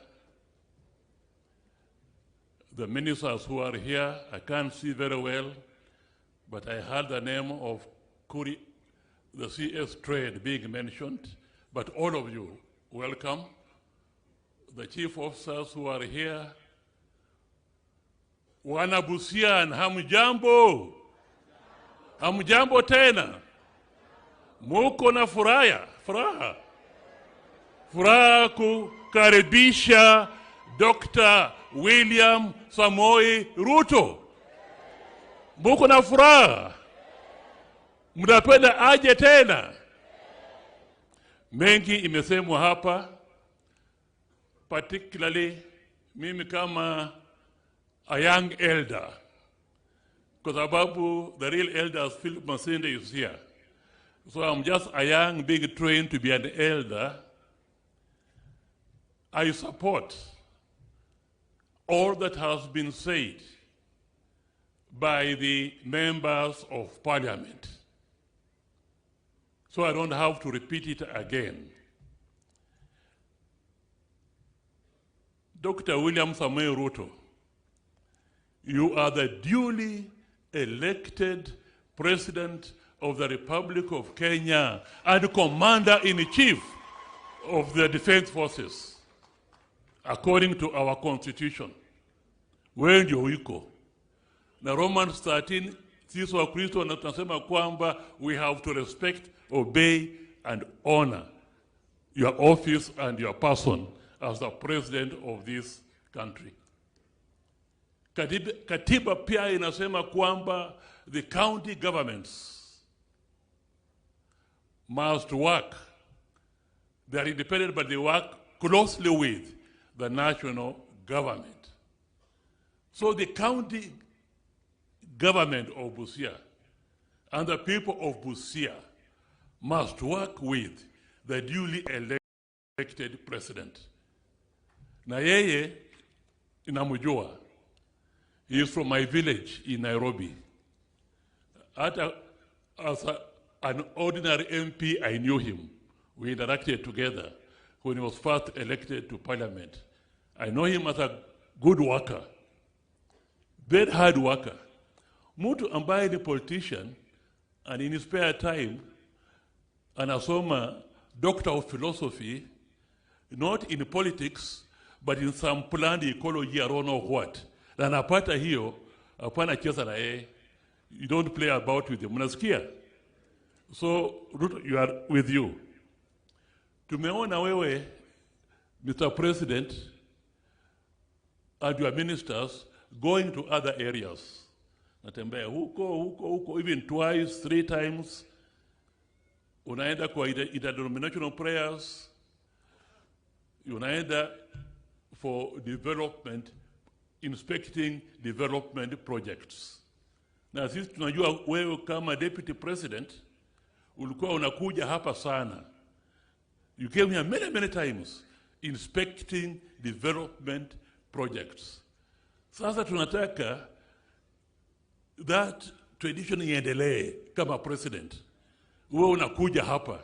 the ministers who are here, I can't see very well, but I heard the name of Kuri, the CS Trade being mentioned, but all of you, welcome. The chief officers who are here, Wana Busia, hamjambo, hamjambo tena, muko na furaha, furaha, furaha kukaribisha Dr. William Samoei Ruto. Muko na furaha, mnapenda aje tena. Mengi imesemwa hapa, particularly mimi kama a young elder, kwa sababu the real elder Philip Masinde is here. So I'm just a young being trained to be an elder. I support all that has been said by the members of parliament. So I don't have to repeat it again. Dr. William Samoei Ruto, you are the duly elected President of the Republic of Kenya and Commander-in-Chief of the Defense Forces, according to our Constitution. Wewe ndio uko. Na Romans 13, sisi wa Kristo na tunasema kwamba we have to respect, obey and honor your office and your person as the president of this country. Katiba pia inasema kwamba the county governments must work. They are independent, but they work closely with the national government. So the county government of Busia and the people of Busia must work with the duly elected president. Na yeye namjua. He is from my village in Nairobi. Hata as an ordinary MP, I knew him. We interacted together when he was first elected to parliament. I know him as a good worker, very hard worker. Mtu ambaye ni politician and in his spare time anasoma doctor of philosophy, not in politics, but in some planned ecology, I don't know what. Na anapata hiyo, hapana cheza na yeye. You don't play about with him. Mnasikia? So, Ruto, you are with you. Tumeona wewe, Mr. President, and your ministers going to other areas. Natembea huko, huko, huko, even twice, three times. Unaenda kwa interdenominational prayers. Unaenda for development, inspecting development projects. Na sisi tunajua wewe kama deputy president ulikuwa unakuja hapa sana. You came here many, many times inspecting development projects. Sasa tunataka that tradition iendelee kama president. Wewe unakuja hapa.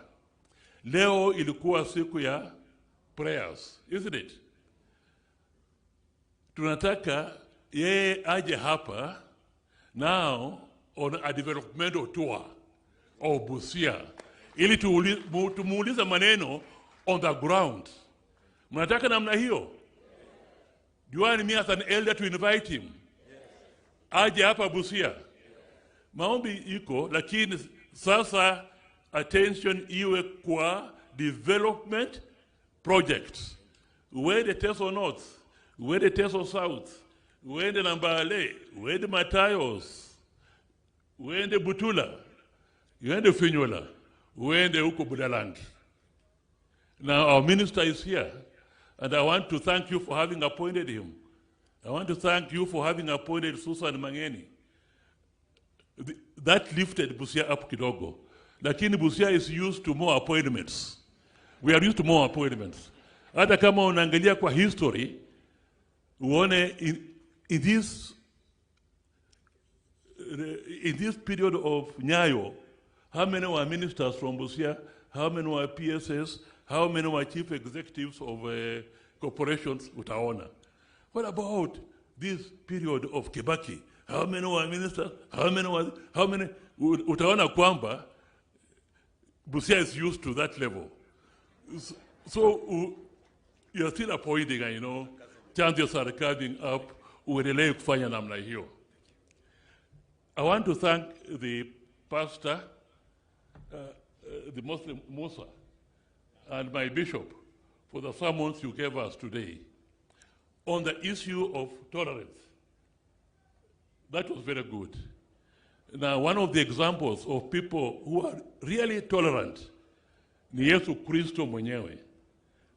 Leo ilikuwa siku ya prayers, isn't it? Tunataka yeye aje hapa now on a developmental tour of Busia ili tumuulize maneno on the ground. Mnataka namna hiyo? Do you want me as an elder to invite him? Aje hapa Busia. Maombi iko, lakini sasa attention iwe kwa development projects. Uende Teso North, uende Teso South, uende Nambale, uende Matayos, uende Butula, uende Funyula, uende huko Budalangi. Now our minister is here, and I want to thank you for having appointed him. I want to thank you for having appointed Susan Mangeni. That lifted Busia up kidogo. Lakini Busia is used to more appointments. We are used to more appointments. Hata kama unaangalia kwa history, uone in this period of Nyayo, how many were ministers from Busia, how many were PSs, how many were chief executives of corporations, utaona. What about this period of Kibaki? How many were ministers? How many were, how many? Utaona kwamba Busia is used to that level. So you're still appointing, I know, chances are coming up, uendelee kufanya namna hiyo. I want to thank the pastor, the Muslim Musa, and my bishop for the sermons you gave us today on the issue of tolerance. That was very good. Now, one of the examples of people who are really tolerant ni Yesu Kristo mwenyewe.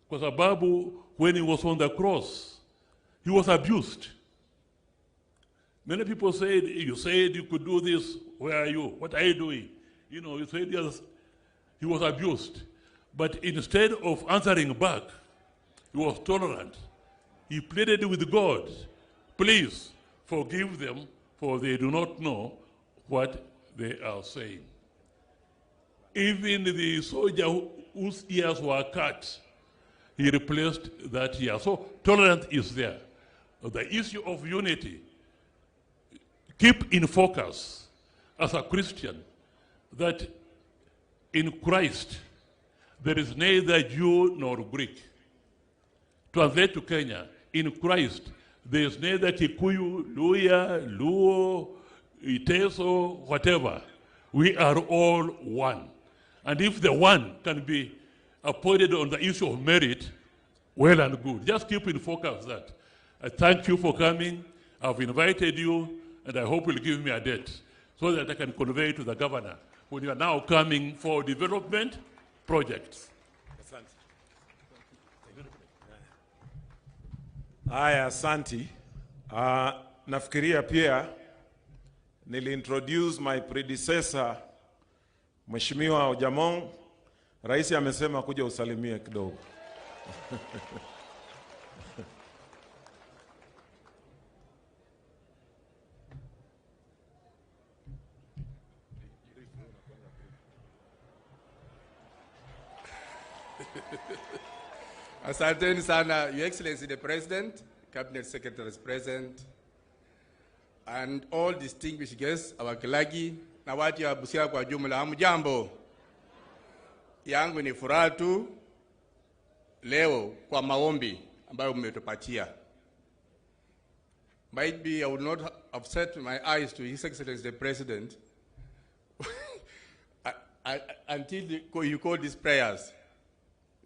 Kwa sababu when he was on the cross, he was abused. Many people said, "You said you could do this, where are you? What are you doing?" You said yes. He was abused. But instead of answering back, he was tolerant. He pleaded with God, "Please forgive them, for they do not know what they are saying." Even the soldier whose ears were cut, he replaced that ear. So tolerance is there. The issue of unity, keep in focus as a Christian that in Christ there is neither Jew nor Greek. Translate to Kenya, in Christ there is neither Kikuyu, Luhya, Luo, Iteso, whatever. We are all one. And if the one can be appointed on the issue of merit, well and good. Just keep in focus that. I thank you for coming. I've invited you, and I hope you'll give me a date so that I can convey to the governor when you are now coming for development projects. Asante. Haya, asanti. Nafikiria pia niliintroduce my predecessor, Mheshimiwa Ojamong, Rais amesema kuja usalimie kidogo. Asanteni sana, Your Excellency the President, Cabinet Secretaries present, and all distinguished guests, our clergy, na watu wa Busia kwa jumla, hamjambo. Yangu ni furaha tu leo kwa maombi ambayo mmetupatia. Might be I would not have set my eyes to His Excellency the President until you call these prayers,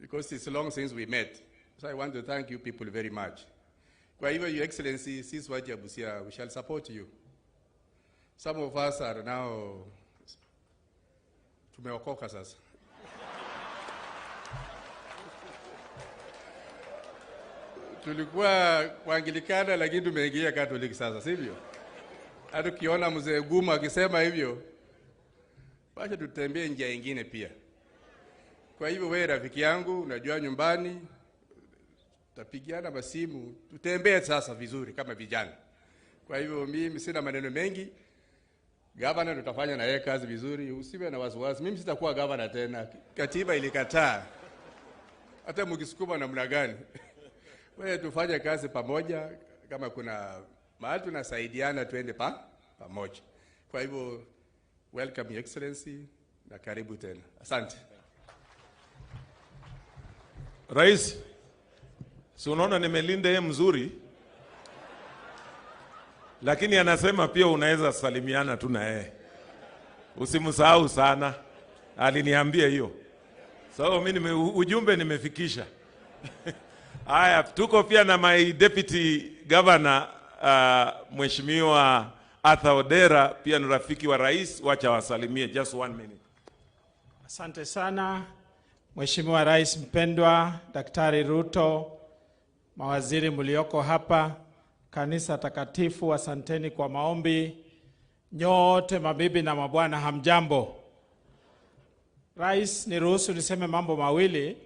because it's long since we met. So I want to thank you people very much. Kwa hivyo, Your Excellency, sisi watu wa Busia, we shall support you. Some of us are now, tumeokoka sasa. Tulikuwa Waanglikana lakini tumeingia Katoliki sasa, sivyo? Hata ukiona mzee Gumo akisema hivyo, wacha tutembee njia nyingine pia. Kwa hivyo wewe rafiki yangu, unajua nyumbani, tutapigiana masimu, tutembee sasa vizuri kama vijana. Kwa hivyo mimi sina maneno mengi. Governor tutafanya na yeye kazi vizuri, usiwe na wasiwasi. Mimi sitakuwa governor tena. Katiba ilikataa. Hata mkisukuma namna gani. Wewe tufanye kazi pamoja, kama kuna mahali tunasaidiana tuende pamoja. Kwa hivyo welcome Your Excellency na karibu tena. Asante. Rais, si unaona nimelinda yeye mzuri? Lakini anasema pia unaweza salimiana tu na yeye. Usimsahau sana. Aliniambia hiyo. So mimi ujumbe nimefikisha. Haya, tuko pia na my deputy governor Mheshimiwa Arthur Odera, pia ni rafiki wa rais, wacha wasalimie just 1 minute. Asante sana Mheshimiwa Rais mpendwa Daktari Ruto, mawaziri mlioko hapa, kanisa takatifu, asanteni kwa maombi. Nyote mabibi na mabwana, hamjambo. Rais, niruhusu niseme mambo mawili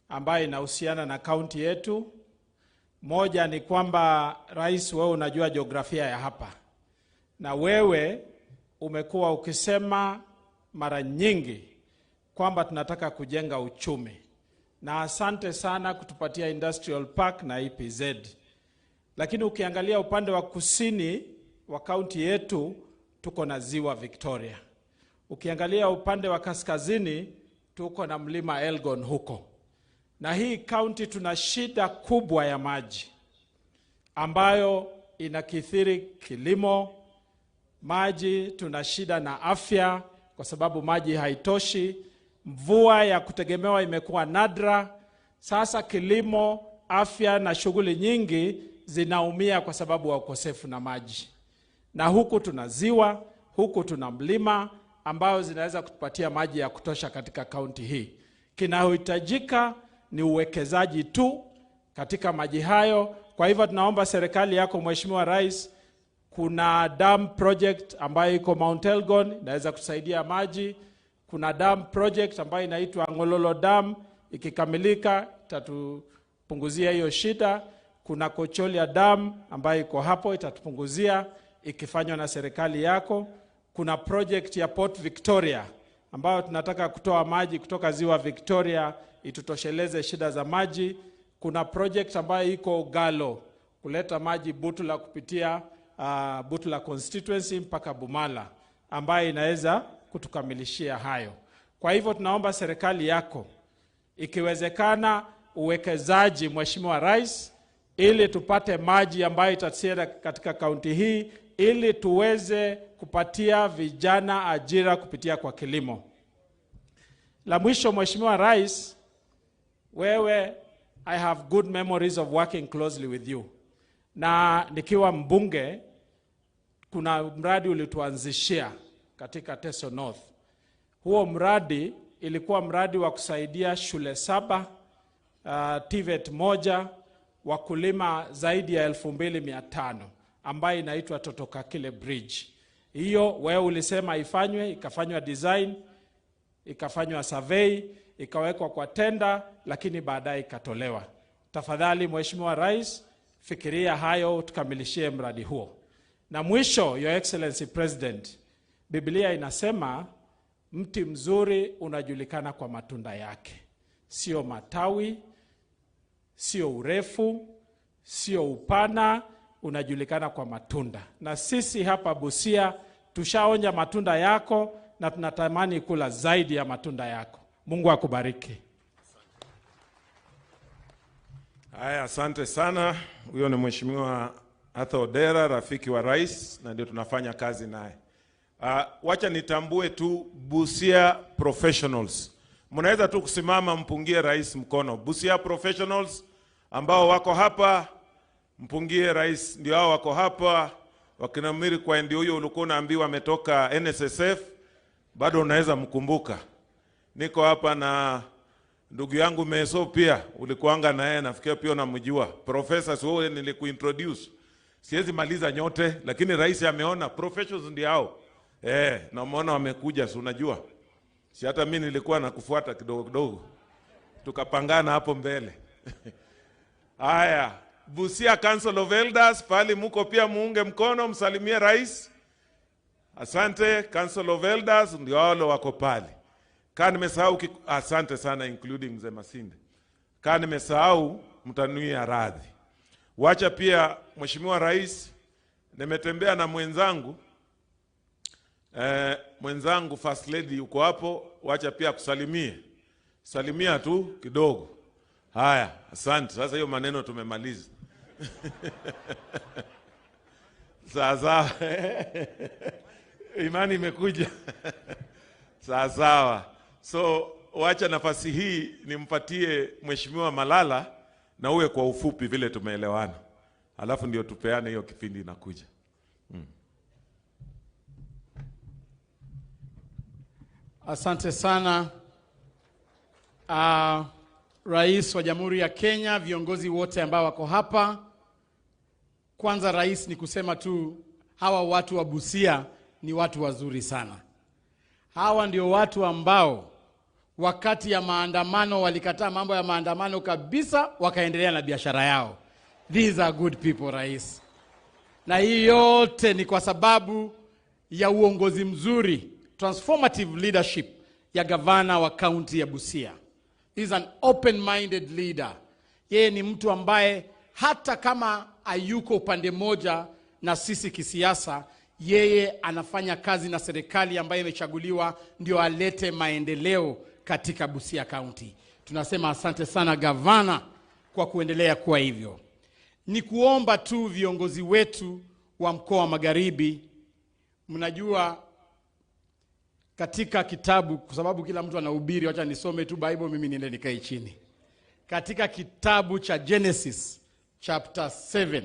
ambayo inahusiana na kaunti yetu. Moja ni kwamba Rais, wewe unajua jiografia ya hapa, na wewe umekuwa ukisema mara nyingi kwamba tunataka kujenga uchumi, na asante sana kutupatia Industrial Park na EPZ. Lakini ukiangalia upande wa kusini wa kaunti yetu tuko na Ziwa Victoria. Ukiangalia upande wa kaskazini tuko na mlima Elgon huko. Na hii kaunti tuna shida kubwa ya maji ambayo inakithiri kilimo, maji, tuna shida na afya kwa sababu maji haitoshi, mvua ya kutegemewa imekuwa nadra. Sasa kilimo, afya na shughuli nyingi zinaumia kwa sababu ya ukosefu na maji. Na huku tuna ziwa, huku tuna mlima ambayo zinaweza kutupatia maji ya kutosha katika kaunti hii. Kinachohitajika ni uwekezaji tu katika maji hayo. Kwa hivyo tunaomba serikali yako Mheshimiwa Rais, kuna dam project ambayo iko Mount Elgon inaweza kusaidia maji. Kuna dam project ambayo inaitwa Ngololo Dam, ikikamilika itatupunguzia hiyo shida. Kuna Kocholia Dam ambayo iko hapo, itatupunguzia ikifanywa na serikali yako. Kuna project ya Port Victoria ambayo tunataka kutoa maji kutoka Ziwa Victoria itutosheleze shida za maji. Kuna project ambayo iko Galo kuleta maji Butula kupitia Butula constituency mpaka Bumala ambayo inaweza kutukamilishia hayo. Kwa hivyo tunaomba serikali yako ikiwezekana uwekezaji Mheshimiwa Rais, ili tupate maji ambayo itatusaidia katika kaunti hii, ili tuweze kupatia vijana ajira kupitia kwa kilimo. La mwisho Mheshimiwa Rais, wewe, I have good memories of working closely with you. Na nikiwa mbunge, kuna mradi ulituanzishia katika Teso North. Huo mradi ilikuwa mradi wa kusaidia shule 7, TVET 1, wakulima zaidi ya 2500 ambayo inaitwa Totokakile Bridge. Hiyo wewe ulisema ifanywe, ikafanywa design. Ikafanywa survey, ikawekwa kwa tenda, lakini baadaye ikatolewa. Tafadhali Mheshimiwa Rais, fikiria hayo, tukamilishie mradi huo. Na mwisho, Your Excellency President, Biblia inasema mti mzuri unajulikana kwa matunda yake, sio matawi, sio urefu, sio upana, unajulikana kwa matunda. Na sisi hapa Busia tushaonja matunda yako na tunatamani kula zaidi ya matunda yako. Mungu akubariki. Haya, asante sana. Huyo ni Mheshimiwa Arthur Odera, rafiki wa rais, na ndio tunafanya kazi naye. Wacha nitambue tu Busia Professionals. Mnaweza tu kusimama mpungie rais mkono. Busia Professionals ambao wako hapa, mpungie rais, ndio hao wako hapa. Wakina Miri kwa ndio huyo ulikuwa unaambiwa ametoka NSSF, bado unaweza mkumbuka. Niko hapa na ndugu yangu Meso pia, ulikuanga na yeye, nafikia pia unamjua. Professor, si wewe nilikuintroduce. Siwezi maliza nyote, lakini rais ameona professionals ndio hao. Na umeona wamekuja, si unajua. Si hata mimi nilikuwa nakufuata kidogo kidogo. Tukapangana hapo mbele. Haya, Busia Council of Elders, pali muko pia muunge mkono, msalimie rais. Asante, Council of Elders ndio wale wako pale. Kaa nimesahau, asante sana including Mzee Masinde. Kaa nimesahau mtanuia radhi. Wacha pia Mheshimiwa Rais, nimetembea na mwenzangu mwenzangu First Lady yuko hapo, wacha pia kusalimie. Salimia tu kidogo. Haya, asante. Sasa hiyo maneno tumemaliza. Sawa sawa. Imani imekuja. Sawa sawa. So wacha nafasi hii nimpatie Mheshimiwa Malala na uwe kwa ufupi vile tumeelewana. Alafu ndio tupeane hiyo kipindi inakuja. Asante sana Rais wa Jamhuri ya Kenya, viongozi wote ambao wako hapa. Kwanza Rais, ni kusema tu hawa watu wa Busia ni watu wazuri sana. Hawa ndio watu ambao wakati ya maandamano walikataa mambo ya maandamano kabisa, wakaendelea na biashara yao. These are good people, Rais. Na hii yote ni kwa sababu ya uongozi mzuri, transformative leadership ya gavana wa kaunti ya Busia. He is an open-minded leader. Yeye ni mtu ambaye hata kama hayuko upande moja na sisi kisiasa, yeye anafanya kazi na serikali ambayo imechaguliwa ndio alete maendeleo katika Busia County. Tunasema asante sana gavana kwa kuendelea kuwa hivyo. Ni kuomba tu viongozi wetu wa mkoa wa Magharibi, mnajua katika kitabu, kwa sababu kila mtu anahubiri, wacha nisome tu Bible, mimi niende nikae chini. Katika kitabu cha Genesis chapter 7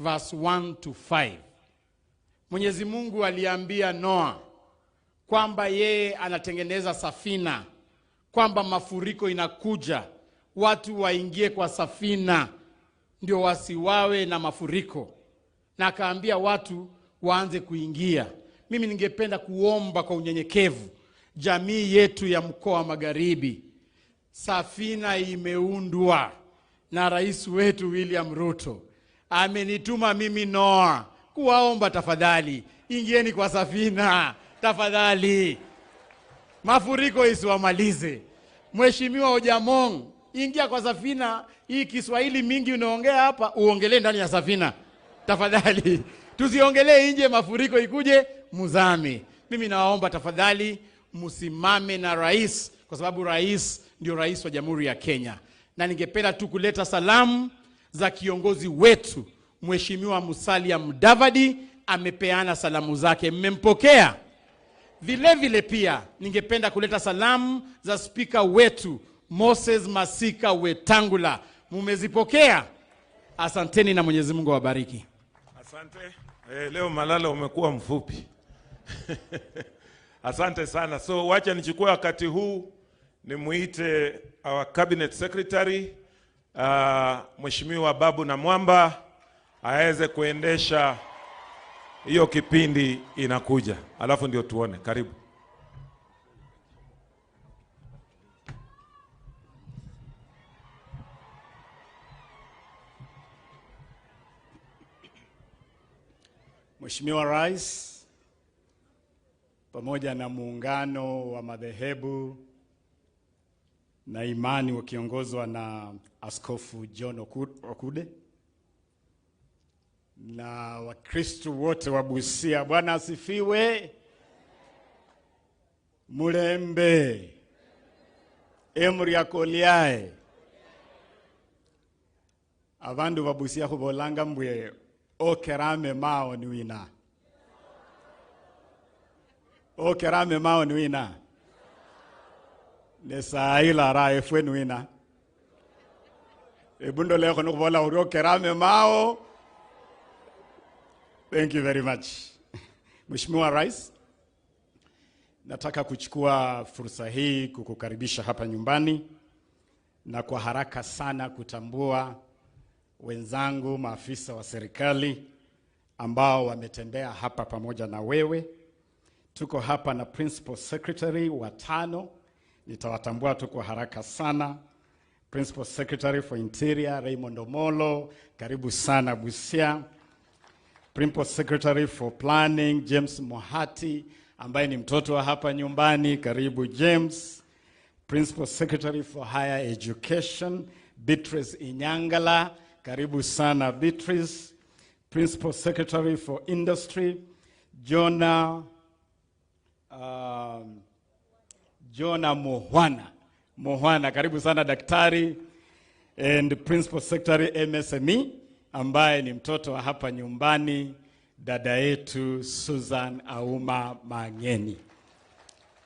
verse 1 to 5, Mwenyezi Mungu aliambia Noa kwamba yeye anatengeneza safina, kwamba mafuriko inakuja, watu waingie kwa safina ndio wasiwawe na mafuriko, na akaambia watu waanze kuingia. Mimi ningependa kuomba kwa unyenyekevu jamii yetu ya mkoa wa Magharibi, safina imeundwa na rais wetu William Ruto. Amenituma mimi Noa kuwaomba tafadhali, ingieni kwa safina tafadhali, mafuriko isiwamalize. Mheshimiwa Ojamong, ingia kwa safina. Hii Kiswahili mingi unaongea hapa, uongelee ndani ya safina tafadhali, tusiongelee nje, mafuriko ikuje muzame. Mimi nawaomba tafadhali, msimame na rais, kwa sababu rais ndio rais wa Jamhuri ya Kenya. Na ningependa tu kuleta salamu za kiongozi wetu Mheshimiwa Musalia Mudavadi, amepeana salamu zake, mmempokea? Vile vile pia ningependa kuleta salamu za spika wetu Moses Masika Wetangula, mumezipokea? Asanteni na Mwenyezi Mungu awabariki. Asante. Leo Malala umekuwa mfupi. Asante sana. So wacha nichukue wakati huu nimuite our cabinet secretary Mheshimiwa Babu Namwamba aweze kuendesha hiyo kipindi inakuja, alafu ndio tuone. Karibu. Mheshimiwa Rais pamoja na muungano wa madhehebu na imani wakiongozwa na Askofu John Okude na Wakristo wote wa Busia, Bwana asifiwe. Mulembe emri akoliae abandu ba Busia khubolanga mbwe okerame mao ni wina, okerame mao ni wina, nesaila ra efwe ni wina, ebundo leo nokhubola uri okerame mao. Thank you very much. Mheshimiwa Rais, nataka kuchukua fursa hii kukukaribisha hapa nyumbani na kwa haraka sana kutambua wenzangu maafisa wa serikali ambao wametembea hapa pamoja na wewe. Tuko hapa na Principal Secretary watano, nitawatambua tu kwa haraka sana. Principal Secretary for Interior Raymond Omolo, karibu sana Busia. Principal Secretary for Planning James Mohati, ambaye ni mtoto wa hapa nyumbani, karibu James. Principal Secretary for Higher Education Beatrice Inyangala, karibu sana Beatrice. Principal Secretary for Industry Jonah Mohwana, karibu sana daktari. And Principal Secretary MSME ambaye ni mtoto wa hapa nyumbani, dada yetu Susan Auma Mangeni.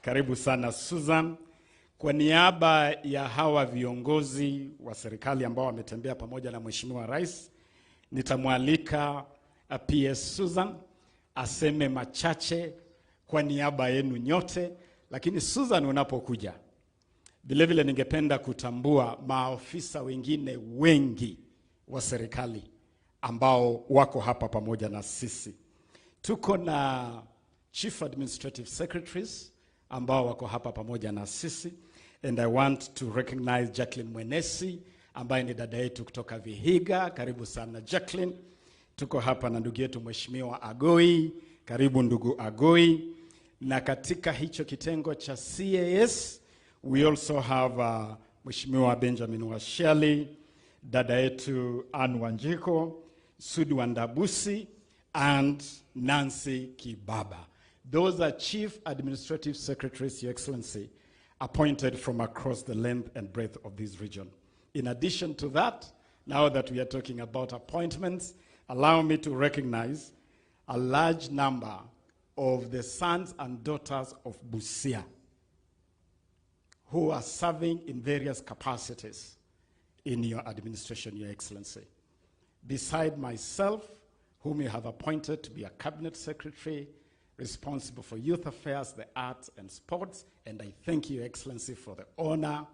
Karibu sana Susan. Kwa niaba ya hawa viongozi wa serikali ambao wametembea pamoja na Mheshimiwa Rais, nitamwalika PS Susan aseme machache kwa niaba yenu nyote. Lakini Susan, unapokuja, vile vile ningependa kutambua maofisa wengine wengi wa serikali ambao wako hapa pamoja na sisi. Tuko na Chief Administrative Secretaries ambao wako hapa pamoja na sisi, and I want to recognize Jacqueline Mwenesi ambaye ni dada yetu kutoka Vihiga. Karibu sana Jacqueline. Tuko hapa na ndugu yetu Mheshimiwa Agoi, karibu ndugu Agoi. Na katika hicho kitengo cha CAS we also have Mheshimiwa Benjamin Washali, dada yetu Ann Wanjiko, Sudi Wandabusi, and Nancy Kibaba. Those are Chief Administrative Secretaries, Your Excellency, appointed from across the length and breadth of this region. In addition to that, now that we are talking about appointments, allow me to recognize a large number of the sons and daughters of Busia who are serving in various capacities in your administration, Your Excellency. Beside myself, whom you have appointed to be a cabinet secretary responsible for youth affairs, the arts and sports, and I thank you, Your Excellency, for the honor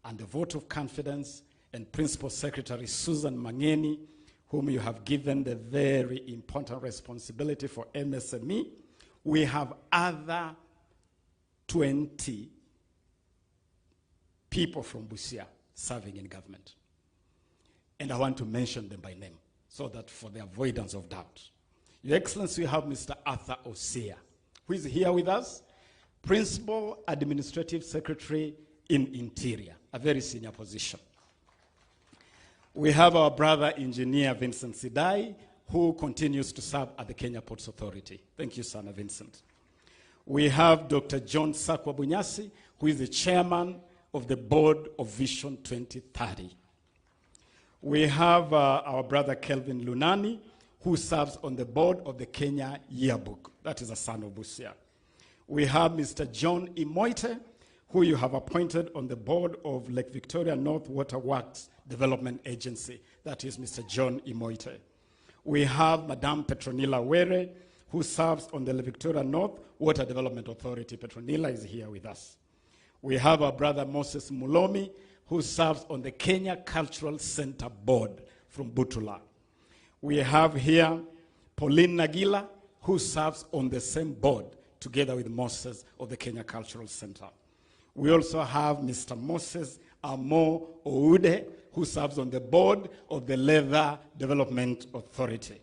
and the vote of confidence, and Principal Secretary Susan Mangeni, whom you have given the very important responsibility for MSME. We have other 20 people from Busia serving in government. And I want to mention them by name so that for the avoidance of doubt. Your Excellency, we have Mr. Arthur Osia, who is here with us, Principal Administrative Secretary in Interior, a very senior position. We have our brother engineer Vincent Sidai, who continues to serve at the Kenya Ports Authority. Thank you, Sana Vincent. We have Dr. John Sakwa Bunyasi, who is the chairman of the board of Vision 2030. We have our brother Kelvin Lunani, who serves on the board of the Kenya Yearbook. That is a son of Busia. We have Mr. John Imoite, who you have appointed on the board of Lake Victoria North Water Works Development Agency. That is Mr. John Imoite. We have Madame Petronila Were, who serves on the Lake Victoria North Water Development Authority. Petronila is here with us. We have our brother Moses Mulomi, who serves on the Kenya Cultural Center Board from Butula. We have here Pauline Nagila, who serves on the same board together with Moses of the Kenya Cultural Center. We also have Mr. Moses Amo Oude, who serves on the board of the Leather Development Authority.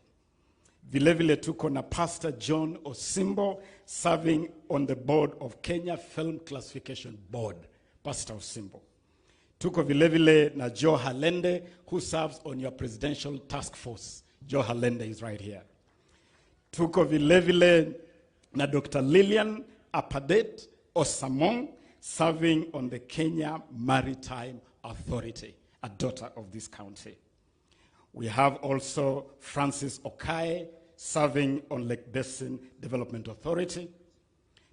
Vilevile tuko na Pastor John Osimbo serving on the board of Kenya Film Classification Board. Pastor Osimbo. Tuko vilevile na Joe Halende who serves on your presidential task force. Joe Halende is right here. Tuko vilevile na Dr. Lillian Apadet Osamong serving on the Kenya Maritime Authority, a daughter of this county. We have also Francis Okae serving on Lake Basin Development Authority,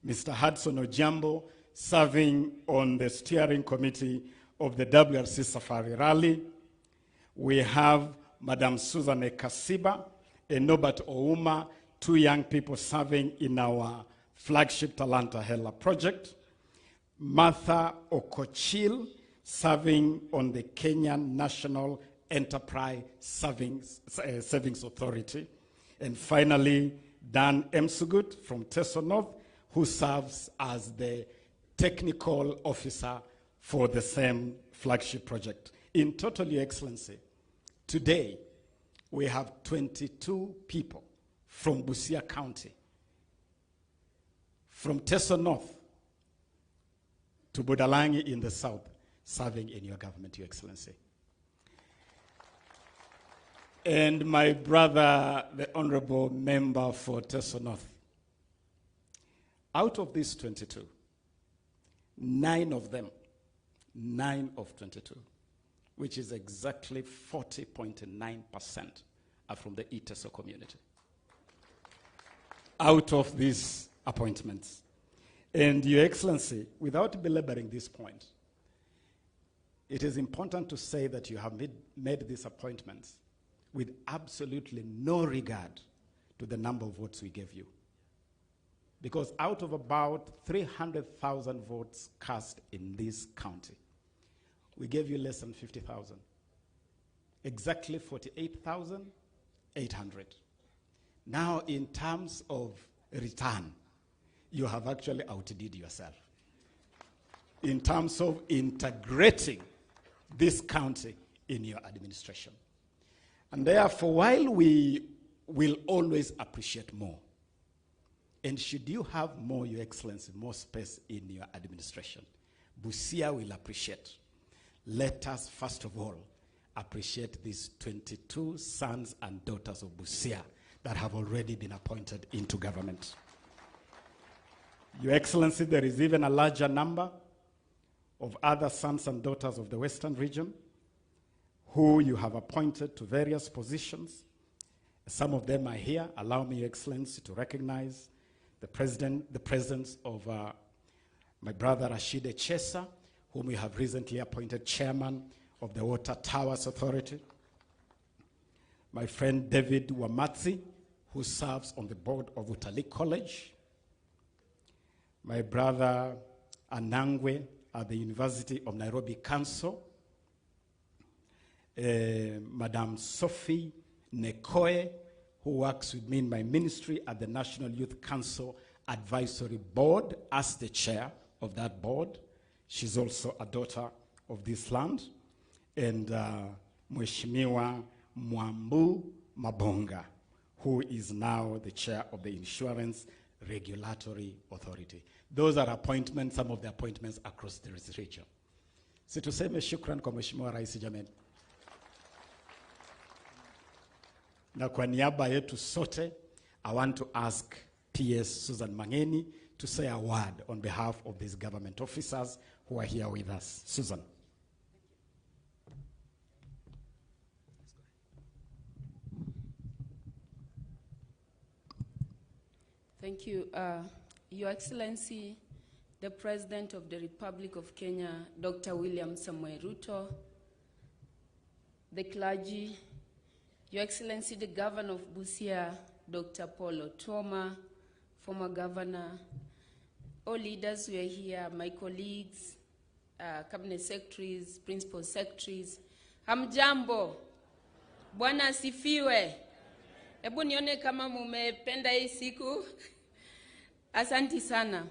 Mr. Hudson Ojambo serving on the steering committee of the WRC Safari Rally. We have Madam Susan Kasiba and Norbert Ouma, two young people serving in our flagship Talanta Hela project. Martha Okochil serving on the Kenyan National Enterprise Savings Authority. And finally, Dan Emsugut from Teso North, who serves as the technical officer for the same flagship project. In total, Your Excellency, today we have 22 people from Busia County, from Teso North to Budalangi in the south, serving in your government, Your Excellency. And my brother, the Honorable Member for Teso North, out of these 22, 9 of them, 9 of 22, which is exactly 40.9%, are from the Iteso community. Out of these appointments. And Your Excellency, without belaboring this point, it is important to say that you have made these appointments with absolutely no regard to the number of votes we gave you. Because out of about 300,000 votes cast in this county, we gave you less than 50,000. Exactly 48,800. Now, in terms of return, you have actually outdid yourself. In terms of integrating this county in your administration. And therefore, while we will always appreciate more, and should you have more, Your Excellency, more space in your administration, Busia will appreciate. Let us, first of all, appreciate these 22 sons and daughters of Busia that have already been appointed into government. Your Excellency, there is even a larger number of other sons and daughters of the Western region who you have appointed to various positions. Some of them are here. Allow me, Your Excellency, to recognize the presence of my brother Rashid Echesa, whom we have recently appointed chairman of the Water Towers Authority. My friend David Wamatzi, who serves on the board of Utalii College. My brother Anangwe at the University of Nairobi Council. Madam Sophie Nekoe, who works with me in my ministry at the National Youth Council Advisory Board as the chair of that board. She's also a daughter of this land. And Mheshimiwa Mwambu Mabonga, who is now the chair of the Insurance Regulatory Authority. Those are appointments, some of the appointments across the region. Si tuseme shukran kwa Mheshimiwa Rais jameni. Na kwa niaba yetu sote, I want to ask PS Susan Mangeni to say a word on behalf of these government officers who are here with us. Susan. Thank you. Your Excellency, the President of the Republic of Kenya, Dr. William Samoei Ruto, the clergy, Your Excellency, the Governor of Busia, Dr. Paul Otuoma, former governor, all leaders who are here, my colleagues, cabinet secretaries, principal secretaries. Hamjambo. Bwana asifiwe. Hebu nione kama mumependa hii siku. Asante sana.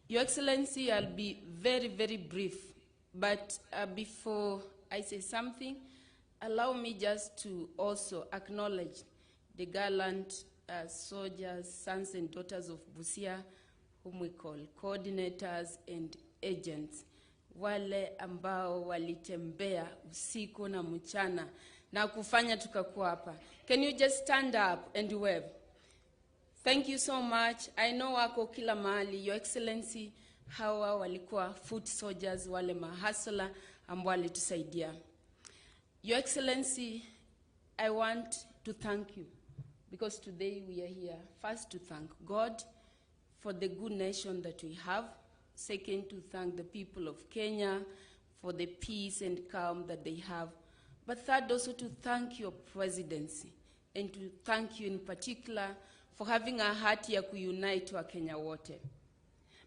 Your Excellency, I'll be very, very brief. But before I say something, allow me just to also acknowledge the gallant soldiers, sons and daughters of Busia, whom we call coordinators and agents, wale ambao walitembea usiku na mchana na kufanya tukakuwa hapa. Can you just stand up and wave? Thank you so much. I know wako kila mahali. Your Excellency, hawa walikuwa foot soldiers, wale mahasla ambao walitusaidia. Your Excellency, I want to thank you because today we are here first to thank God for the good nation that we have. Second, to thank the people of Kenya for the peace and calm that they have. But third, also to thank your presidency and to thank you in particular for having a heart ya kuunite wa Kenya wote.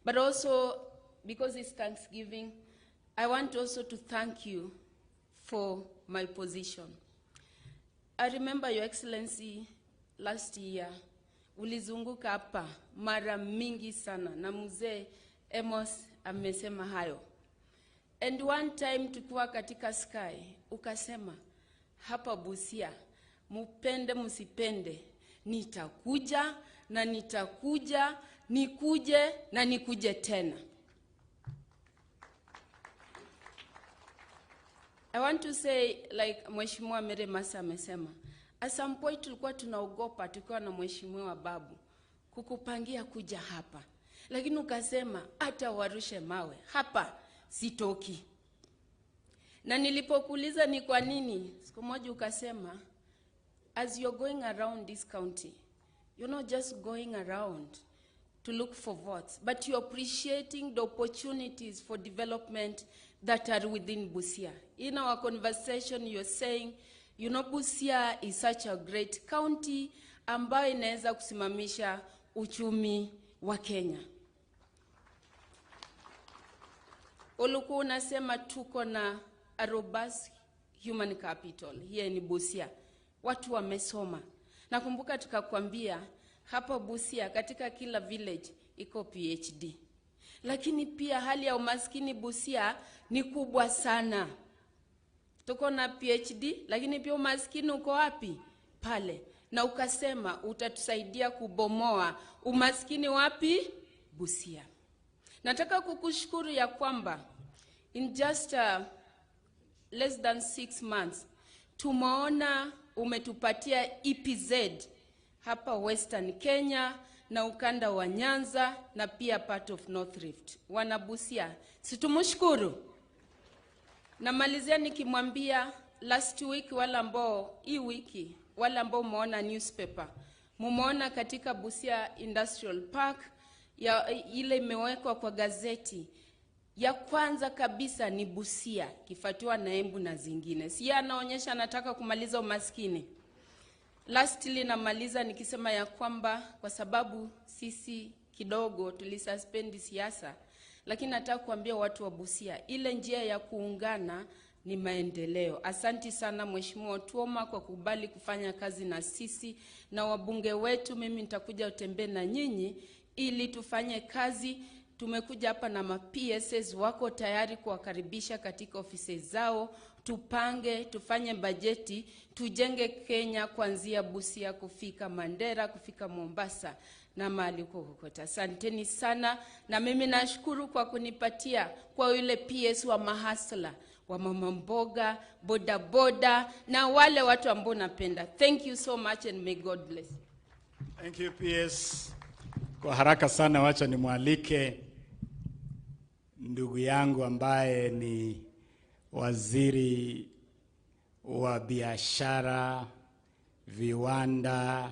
But also, because it's Thanksgiving, I want also to thank you for my position. I remember, Your Excellency, last year, ulizunguka hapa mara mingi sana na mzee Amos amesema hayo. And one time tukiwa katika Sky, ukasema hapa Busia, mupende msipende, nitakuja na nitakuja, nikuje na nikuje tena. I want to say, like Mheshimiwa Mary Masa amesema, at some point tulikuwa tunaogopa tukiwa na Mheshimiwa Babu kukupangia kuja hapa, lakini ukasema hata warushe mawe hapa sitoki. Na nilipokuuliza ni kwa nini, siku moja ukasema, as you're going around this county, you're not just going around to look for votes, but you're appreciating the opportunities for development that are within Busia. In our conversation, you're saying, you know, Busia is such a great county ambayo inaweza kusimamisha uchumi wa Kenya. Ulikuwa unasema tuko na a robust human capital here in Busia. Watu wamesoma. Nakumbuka tukakwambia hapa Busia katika kila village iko PhD. Lakini pia hali ya umaskini Busia ni kubwa sana. Tuko na PhD lakini pia umaskini uko wapi? Pale. Na ukasema utatusaidia kubomoa umaskini wapi? Busia. Nataka kukushukuru ya kwamba in just less than 6 months tumeona umetupatia EPZ hapa Western Kenya na ukanda wa Nyanza na pia part of North Rift. Wanabusia, situmshukuru. Namalizia nikimwambia last week, wale ambao hii wiki, wale ambao umeona newspaper, mumeona katika Busia Industrial Park ya ile imewekwa kwa gazeti ya kwanza kabisa ni Busia, kifuatiwa na Embu na zingine. Si anaonyesha anataka kumaliza umaskini. Lastly, namaliza nikisema ya kwamba kwa sababu sisi kidogo tulisuspend siasa, lakini nataka kuambia watu wa Busia ile njia ya kuungana ni maendeleo. Asanti sana Mheshimiwa Otuoma kwa kubali kufanya kazi na sisi na wabunge wetu. Mimi nitakuja utembee na nyinyi ili tufanye kazi. Tumekuja hapa na ma PSS wako tayari kuwakaribisha katika ofisi zao. Tupange, tufanye bajeti, tujenge Kenya kuanzia Busia kufika Mandera, kufika Mombasa na mahali huko kokote. Asanteni sana, na mimi nashukuru kwa kunipatia kwa yule PS wa mahasla, wa mama mboga, boda boda na wale watu ambao napenda. Thank you so much and may God bless you. Thank you PS. Kwa haraka sana wacha nimwalike ndugu yangu ambaye ni waziri wa biashara, viwanda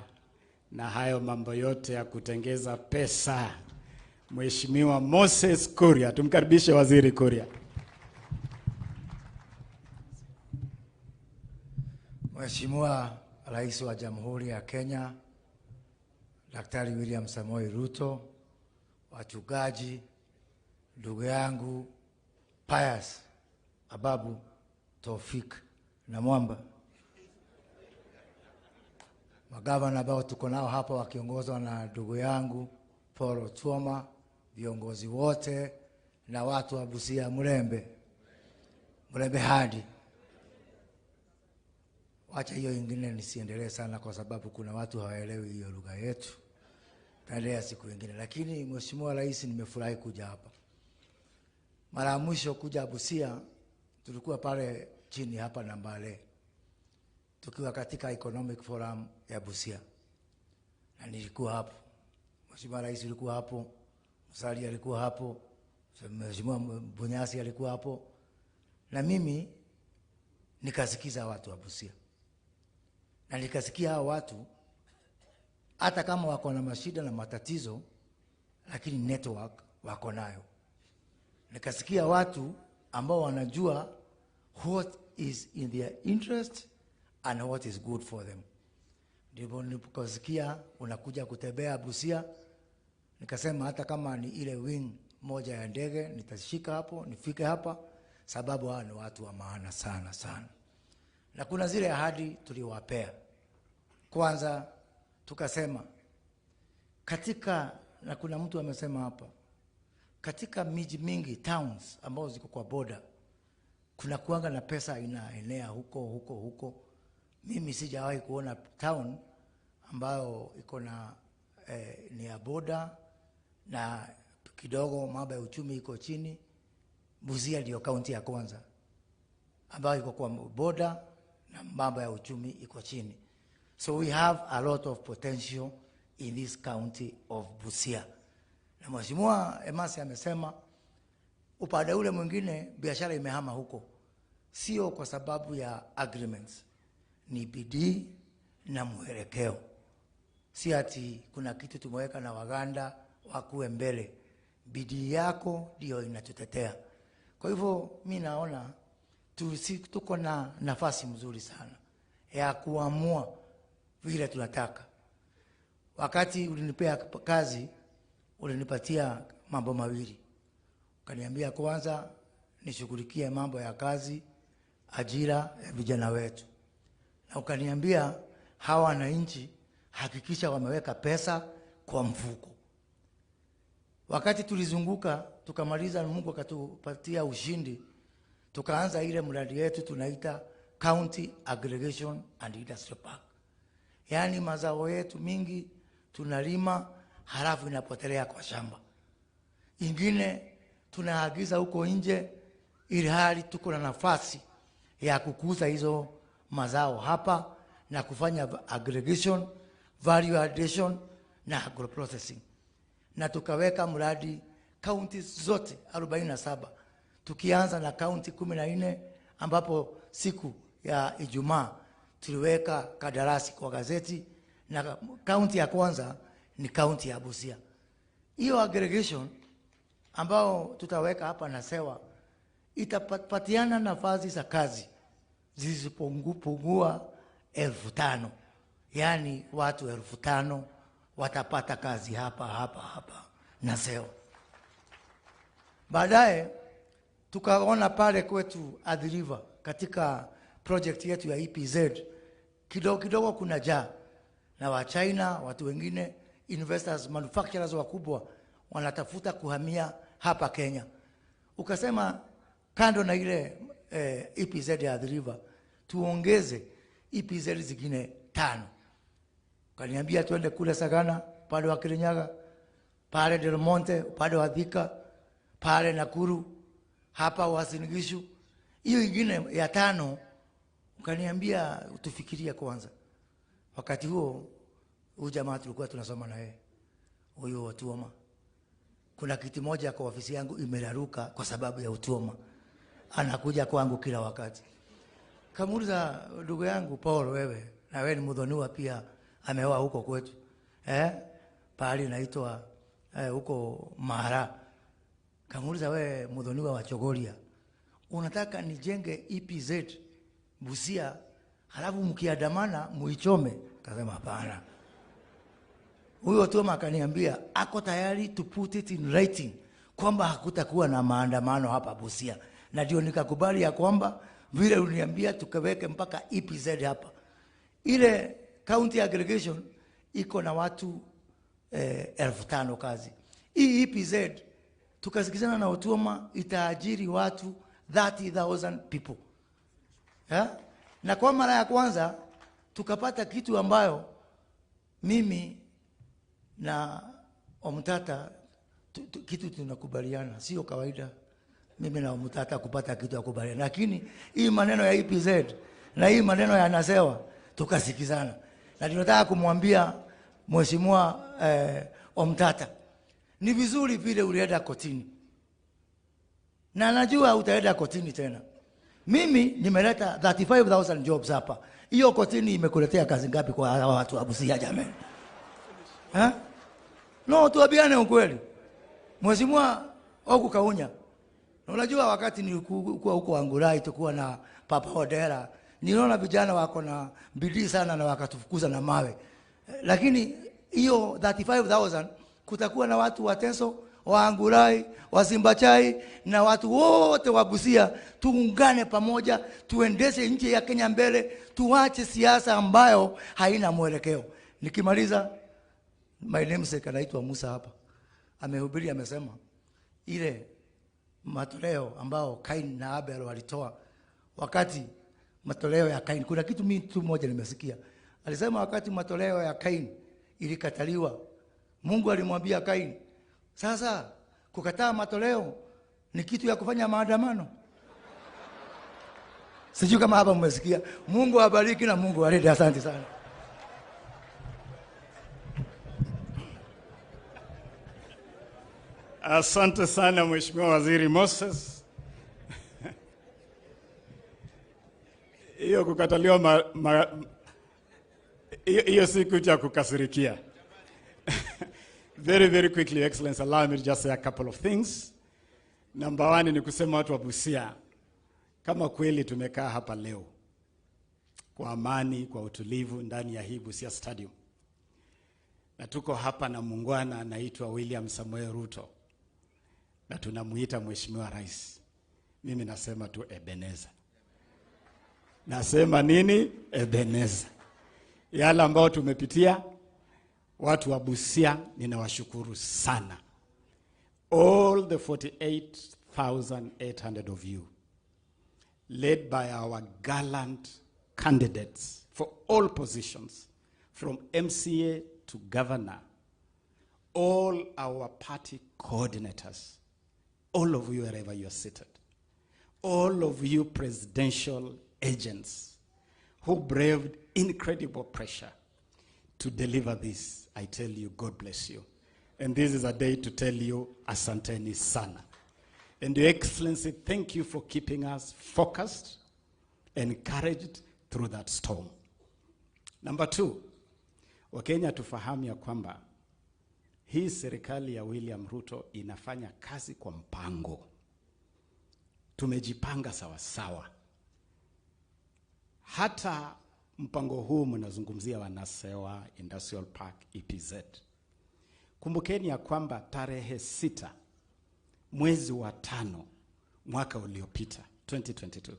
na hayo mambo yote ya kutengeza pesa, Mheshimiwa Moses Kuria. Tumkaribishe Waziri Kuria. Mheshimiwa Rais wa Jamhuri ya Kenya, Daktari William Samoei Ruto, wachungaji, ndugu yangu Pius Ababu Tofik na Mwamba, magavana ambao tuko nao hapa wakiongozwa na ndugu yangu Paul Otuoma, viongozi wote na watu wa Busia Mulembe, Mulembe hadi. Wacha hiyo ingine nisiendelee sana kwa sababu kuna watu hawaelewi hiyo lugha yetu. Taendelea siku ingine. Lakini Mheshimiwa Rais, nimefurahi kuja hapa. Mara ya mwisho kuja Busia tulikuwa pale chini hapa Nambale, tukiwa katika Economic Forum ya Busia, na nilikuwa hapo. Mheshimiwa Rais alikuwa hapo, Musalia alikuwa hapo, Mheshimiwa Bunyasi alikuwa hapo, na mimi nikasikiza watu wa Busia, na nikasikia hao watu hata kama wako na mashida na matatizo, lakini network wako nayo. Nikasikia watu ambao wanajua what is in their interest and what is good for them. Ndipo niliposikia unakuja kutembea Busia, nikasema hata kama ni ile wing moja ya ndege nitashika hapo nifike hapa, sababu hawa ni watu wa maana sana sana. Na kuna zile ahadi tuliwapea. Kwanza tukasema katika, na kuna mtu amesema hapa, katika miji mingi towns ambazo ziko kwa border kuna kuanga na pesa inaenea huko huko huko. Mimi sijawahi kuona town ambayo iko na ni ya border na kidogo mambo ya uchumi iko chini. Busia ndio kaunti ya kwanza ambayo iko kwa border na mambo ya uchumi iko chini. So we have a lot of potential in this county of Busia. Na Mheshimiwa Emasi amesema upande ule mwingine biashara imehama huko, sio kwa sababu ya agreements, ni bidii na mwelekeo. Si ati kuna kitu tumeweka na Waganda wakuwe mbele. Bidii yako ndio inatutetea. Kwa hivyo mi naona tuko na nafasi mzuri sana ya kuamua vile tunataka. Wakati ulinipea kazi, ulinipatia mambo mawili. Ukaniambia kwanza nishughulikie mambo ya kazi, ajira ya vijana wetu. Na ukaniambia hawa wananchi hakikisha wameweka pesa kwa mfuko. Wakati tulizunguka tukamaliza, Mungu akatupatia ushindi, tukaanza ile mradi yetu tunaita County Aggregation and Industry Park. Yaani mazao yetu mingi tunalima halafu inapotelea kwa shamba. Ingine tunaagiza huko nje, ili hali tuko na nafasi ya kukuza hizo mazao hapa na kufanya aggregation, value addition na agroprocessing. Na tukaweka mradi kaunti zote 47, tukianza na kaunti 14 ambapo siku ya Ijumaa tuliweka kadarasi kwa gazeti, na kaunti ya kwanza ni kaunti ya Busia. Hiyo aggregation ambao tutaweka hapa na Sewa itapatiana nafasi za kazi zisizopungua 5,000. Yaani watu 5,000 watapata kazi hapa hapa hapa na Sewa. Baadaye tukaona pale kwetu Athi River katika project yetu ya EPZ kidogo kidogo kuna jaa na wa China, watu wengine investors, manufacturers wakubwa wanatafuta kuhamia hapa Kenya. Ukasema kando na ile EPZ ya Athi River tuongeze EPZ zingine 5. Ukaniambia tuende kule Sagana pale wa Kirinyaga, pale Del Monte pale wa Thika, pale Nakuru, hapa Uasin Gishu. Hiyo ingine ya 5 ukaniambia tufikirie kwanza. Wakati huo huyu jamaa tulikuwa tunasoma na yeye, huyu Otuoma, kuna kiti moja kwa ofisi yangu imeraruka kwa sababu ya Otuoma. Anakuja kwangu kila wakati. Kamuuliza ndugu yangu Paul, wewe na wewe ni mudhoniwa pia, ameoa huko kwetu pahali inaitwa huko Mara. Kamuuliza, wewe mudhoniwa wa Chogoria, unataka nijenge EPZ Busia halafu mkiandamana muichome? Akasema hapana. Huyo Otuoma akaniambia ako tayari to put it in writing kwamba hakutakuwa na maandamano hapa Busia, na ndio nikakubali ya kwamba vile uliniambia tukaweke mpaka EPZ hapa. Ile county aggregation iko na watu 5,000 kazi. Hii EPZ tukasikizana na Otuoma itaajiri watu 30,000 people. Yeah? Na kwa mara ya kwanza Tukapata kitu ambayo mimi na Omtata kitu tunakubaliana, sio kawaida mimi na Omtata kupata kitu ya kubaliana, lakini hii maneno ya EPZ na hii maneno ya Nasewa tukasikizana, na tunataka kumwambia Mheshimiwa Omtata, ni vizuri vile ulienda kotini, na najua utaenda kotini tena. Mimi nimeleta 35,000 jobs hapa. Hiyo kotini imekuletea kazi ngapi kwa hawa watu wa Busia jamani? Ha? No, tuambiane ukweli. Mheshimiwa Oku Kaunya, unajua wakati nilikuwa huko Angurai tukuwa na Papa Odera, niliona vijana wako na bidii sana na wakatufukuza na mawe. Lakini hiyo 35,000 kutakuwa na watu wa Teso, wa Angurai, wa Simbachai na watu wote wa Busia. Tuungane pamoja, tuendeshe nchi ya Kenya mbele, tuache siasa ambayo haina mwelekeo. Nikimaliza, my namesake anaitwa Musa hapa, amehubiri, amesema ile matoleo ambao Kain na Abel walitoa, wakati matoleo ya Kain, kuna kitu mimi tu moja nimesikia, alisema wakati matoleo ya Kain ilikataliwa, Mungu alimwambia Kain, sasa kukataa matoleo ni kitu ya kufanya maandamano. Sijui kama hapa mmesikia. Mungu awabariki na Mungu awalinde. Asante sana. Asante sana Mheshimiwa Waziri Moses. Hiyo kukataliwa hiyo si kitu ya kukasirikia. Very, very quickly, Excellency, allow me to just say a couple of things. Number one ni kusema watu wa Busia, kama kweli tumekaa hapa leo kwa amani, kwa utulivu ndani ya hii Busia Stadium, na tuko hapa na muungwana anaitwa William Samoei Ruto, na tunamuita Mheshimiwa Rais. Mimi nasema tu Ebeneza. Nasema nini? Ebeneza. Yale ambao tumepitia, watu wa Busia, ninawashukuru sana. All the 48,800 of you, led by our gallant candidates for all positions, from MCA to governor, all our party coordinators, all of you wherever you are seated, all of you presidential agents who braved incredible pressure to deliver this, I tell you, God bless you. And this is a day to tell you, asanteni sana. And Your Excellency, thank you for keeping us focused, encouraged through that storm. Number two, Wakenya tufahamu ya kwamba hii serikali ya William Ruto inafanya kazi kwa mpango. Tumejipanga sawasawa. Hata mpango huu mnazungumzia wanasewa Industrial Park EPZ. Kumbukeni ya kwamba tarehe 6 mwezi wa 5 mwaka uliopita 2022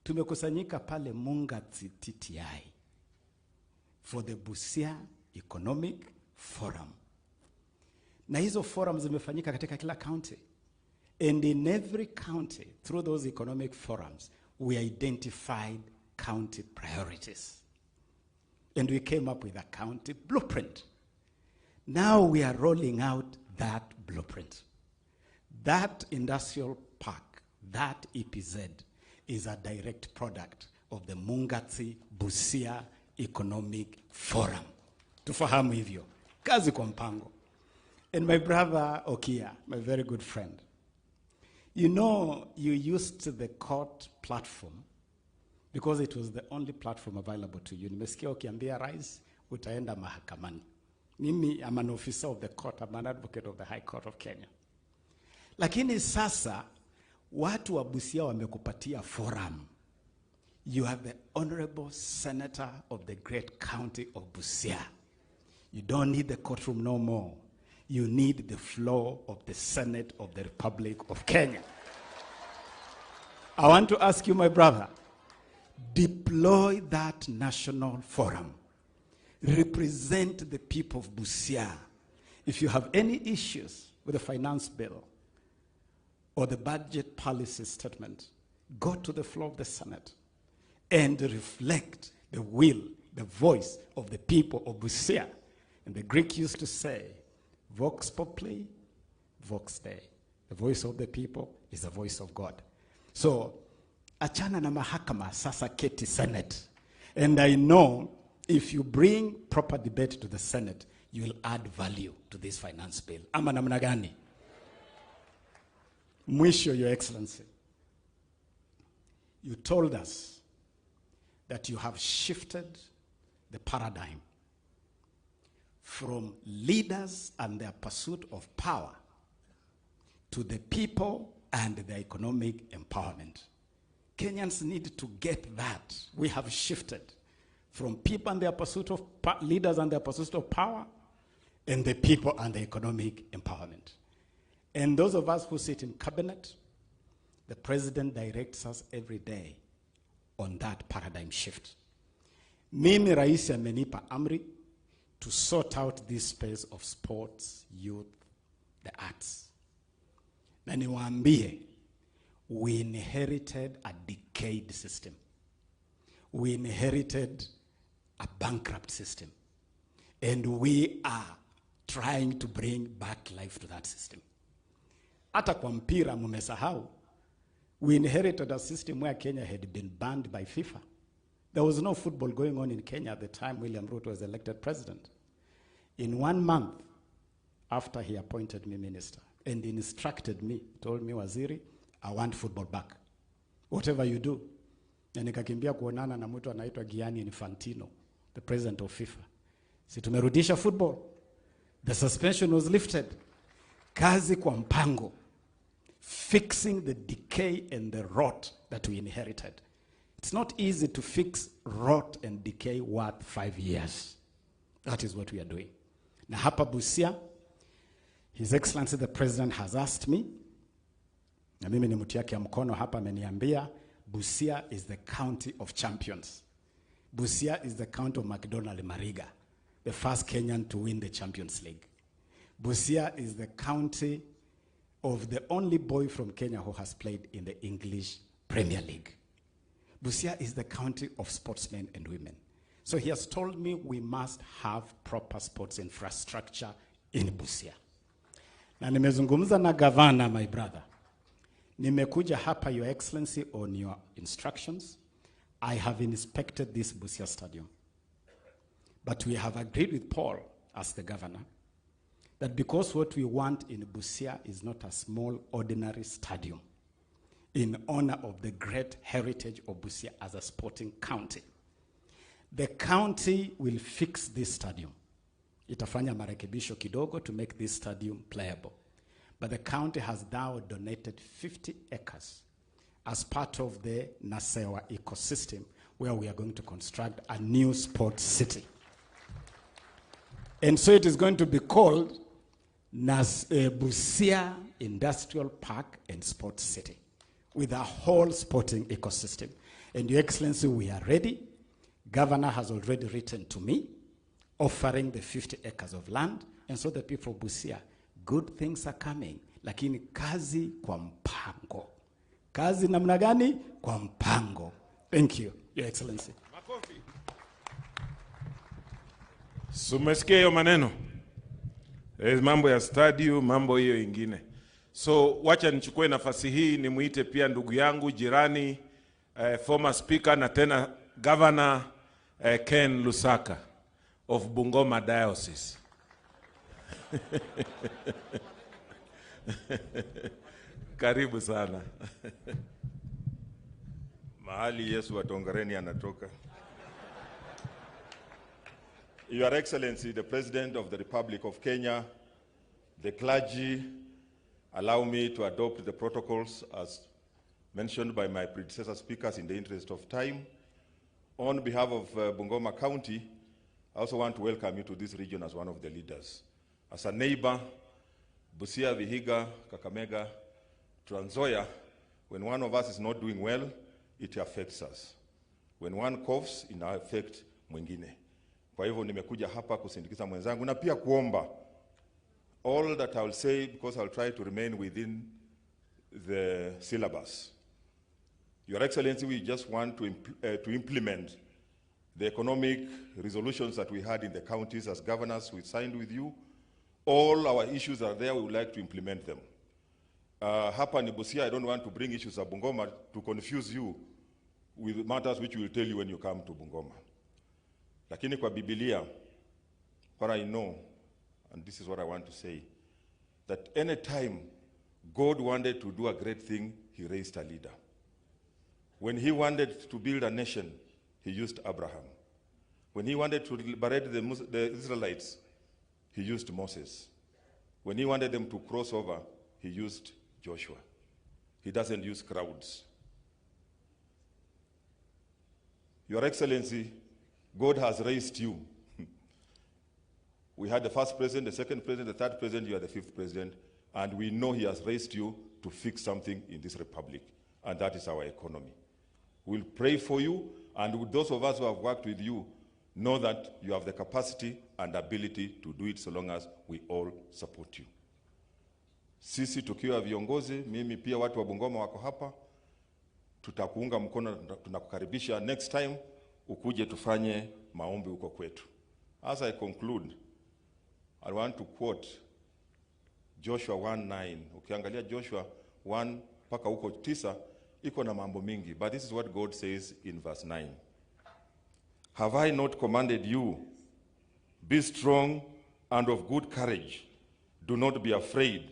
tumekusanyika pale Mungatsi TTI for the Busia Economic Forum. Na hizo forums zimefanyika katika kila county. And in every county, through those economic forums, we identified county priorities. And we came up with a county blueprint. Now we are rolling out that blueprint. That industrial park, that EPZ, is a direct product of the Mungatsi Busia Economic Forum. Tufahamu hivyo. Kazi kwa mpango. And my brother Okia, my very good friend, you know, you used the court platform because it was the only platform available to you. Nimesikia ukiambia rais, utaenda mahakamani. Mimi, I'm an officer of the court, I'm an advocate of the High Court of Kenya. Lakini sasa, watu wa Busia wamekupatia forum. You are the honorable senator of the great county of Busia. You don't need the courtroom no more. You need the floor of the Senate of the Republic of Kenya. I want to ask you, my brother, deploy that national forum. Represent the people of Busia. If you have any issues with the finance bill or the budget policy statement, go to the floor of the Senate and reflect the will, the voice of the people of Busia. And the Greek used to say, vox populi, vox Dei. The voice of the people is the voice of God. So, achana na mahakama, sasa keti Senate. And I know if you bring proper debate to the Senate, you will add value to this finance bill. Ama namna gani? Mwisho, Your Excellency, you told us that you have shifted the paradigm from leaders and their pursuit of power to the people and their economic empowerment. Kenyans need to get that. We have shifted from people and their pursuit of leaders and their pursuit of power, and the people and the economic empowerment. And those of us who sit in cabinet, the president directs us every day on that paradigm shift. Mimi Rais amenipa amri to sort out this space of sports, youth, the arts. Na niwaambie, we inherited a decayed system. We inherited a bankrupt system. And we are trying to bring back life to that system. Hata kwa mpira mumesahau, we inherited a system where Kenya had been banned by FIFA. There was no football going on in Kenya at the time William Ruto was elected president. In 1 month after he appointed me minister and instructed me, told me, Waziri, I want football back. Whatever you do. Na nikakimbia kuonana na mtu anaitwa Gianni Infantino, the president of FIFA. Si tumerudisha football. The suspension was lifted. Kazi kwa mpango. Fixing the decay and the rot that we inherited. It's not easy to fix rot and decay worth 5 years. That is what we are doing. Na hapa Busia, His Excellency the President has asked me, na mimi ni mtu yake ya mkono hapa ameniambia, Busia is the county of champions. Busia is the county of McDonald Mariga, the first Kenyan to win the Champions League. Busia is the county of the only boy from Kenya who has played in the English Premier League. Busia is the county of sportsmen and women. So he has told me we must have proper sports infrastructure in Busia. Na nimezungumza na gavana, my brother. Nimekuja hapa, Your Excellency, on your instructions. I have inspected this Busia Stadium. But we have agreed with Paul, as the governor, that because what we want in Busia is not a small, ordinary stadium, in honor of the great heritage of Busia as a sporting county. The county will fix this stadium. Itafanya marekebisho kidogo to make this stadium playable. But the county has now donated 50 acres as part of the Nasewa ecosystem, where we are going to construct a new sports city. And so it is going to be called Busia Industrial Park and Sports City, with a whole sporting ecosystem. And Your Excellency, we are ready. Governor has already written to me, offering the 50 acres of land. And so the people of Busia, good things are coming. Lakini kazi kwa mpango. Kazi namna gani? Kwa mpango. Thank you, Your Excellency. Makofi. Sumesikia hiyo maneno? Mambo ya stadium, mambo hiyo ingine. So wacha nichukue nafasi hii nimuite pia ndugu yangu jirani, former speaker na tena governor, Ken Lusaka of Bungoma Diocese. Karibu sana. Mahali Yesu wa Tongareni anatoka. Your Excellency, the President of the Republic of Kenya, the clergy, allow me to adopt the protocols as mentioned by my predecessor speakers in the interest of time. On behalf of Bungoma County, I also want to welcome you to this region as one of the leaders. As a neighbor, Busia, Vihiga, Kakamega, Trans Nzoia, when one of us is not doing well, it affects us. When one coughs, it affects mwingine. Kwa hivyo nimekuja hapa kusindikiza mwenzangu na pia kuomba. All that I will say, because I will try to remain within the syllabus. Your Excellency, we just want to implement The economic resolutions that we had in the counties as governors, we signed with you. All our issues are there, we would like to implement them. Hapa ni Busia, I don't want to bring issues of Bungoma to confuse you with matters which we will tell you when you come to Bungoma. Lakini kwa Biblia, what I know, and this is what I want to say, that any time God wanted to do a great thing, he raised a leader. When he wanted to build a nation, he used Abraham. When he wanted to liberate the Israelites, he used Moses. When he wanted them to cross over, he used Joshua. He doesn't use crowds. Your Excellency, God has raised you. We had the first president, the second president, the third president, you are the fifth president, and we know he has raised you to fix something in this republic, and that is our economy. We'll pray for you, and those of us who have worked with you know that you have the capacity and ability to do it so long as we all support you. Sisi tukiwa viongozi, mimi pia watu wa Bungoma wako hapa, tutakuunga mkono, tunakukaribisha next time ukuje tufanye maombi huko kwetu. As I conclude, I want to quote Joshua 1:9. Ukiangalia Joshua 1 mpaka huko 9 iko na mambo mingi, but this is what God says in verse 9. Have I not commanded you? Be strong and of good courage. Do not be afraid.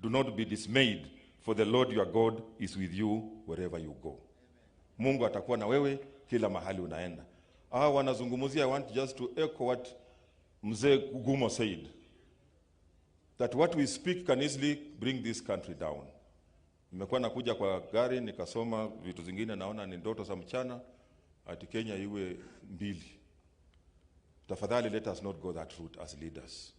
Do not be dismayed, for the Lord your God is with you wherever you go. Mungu atakuwa na wewe kila mahali unaenda. Wanazungumzia, I want just to echo what Mzee Gumo said, that what we speak can easily bring this country down. Nimekuwa nakuja kwa gari nikasoma vitu zingine, naona ni ndoto za mchana ati Kenya iwe mbili. Tafadhali, let us not go that route as leaders.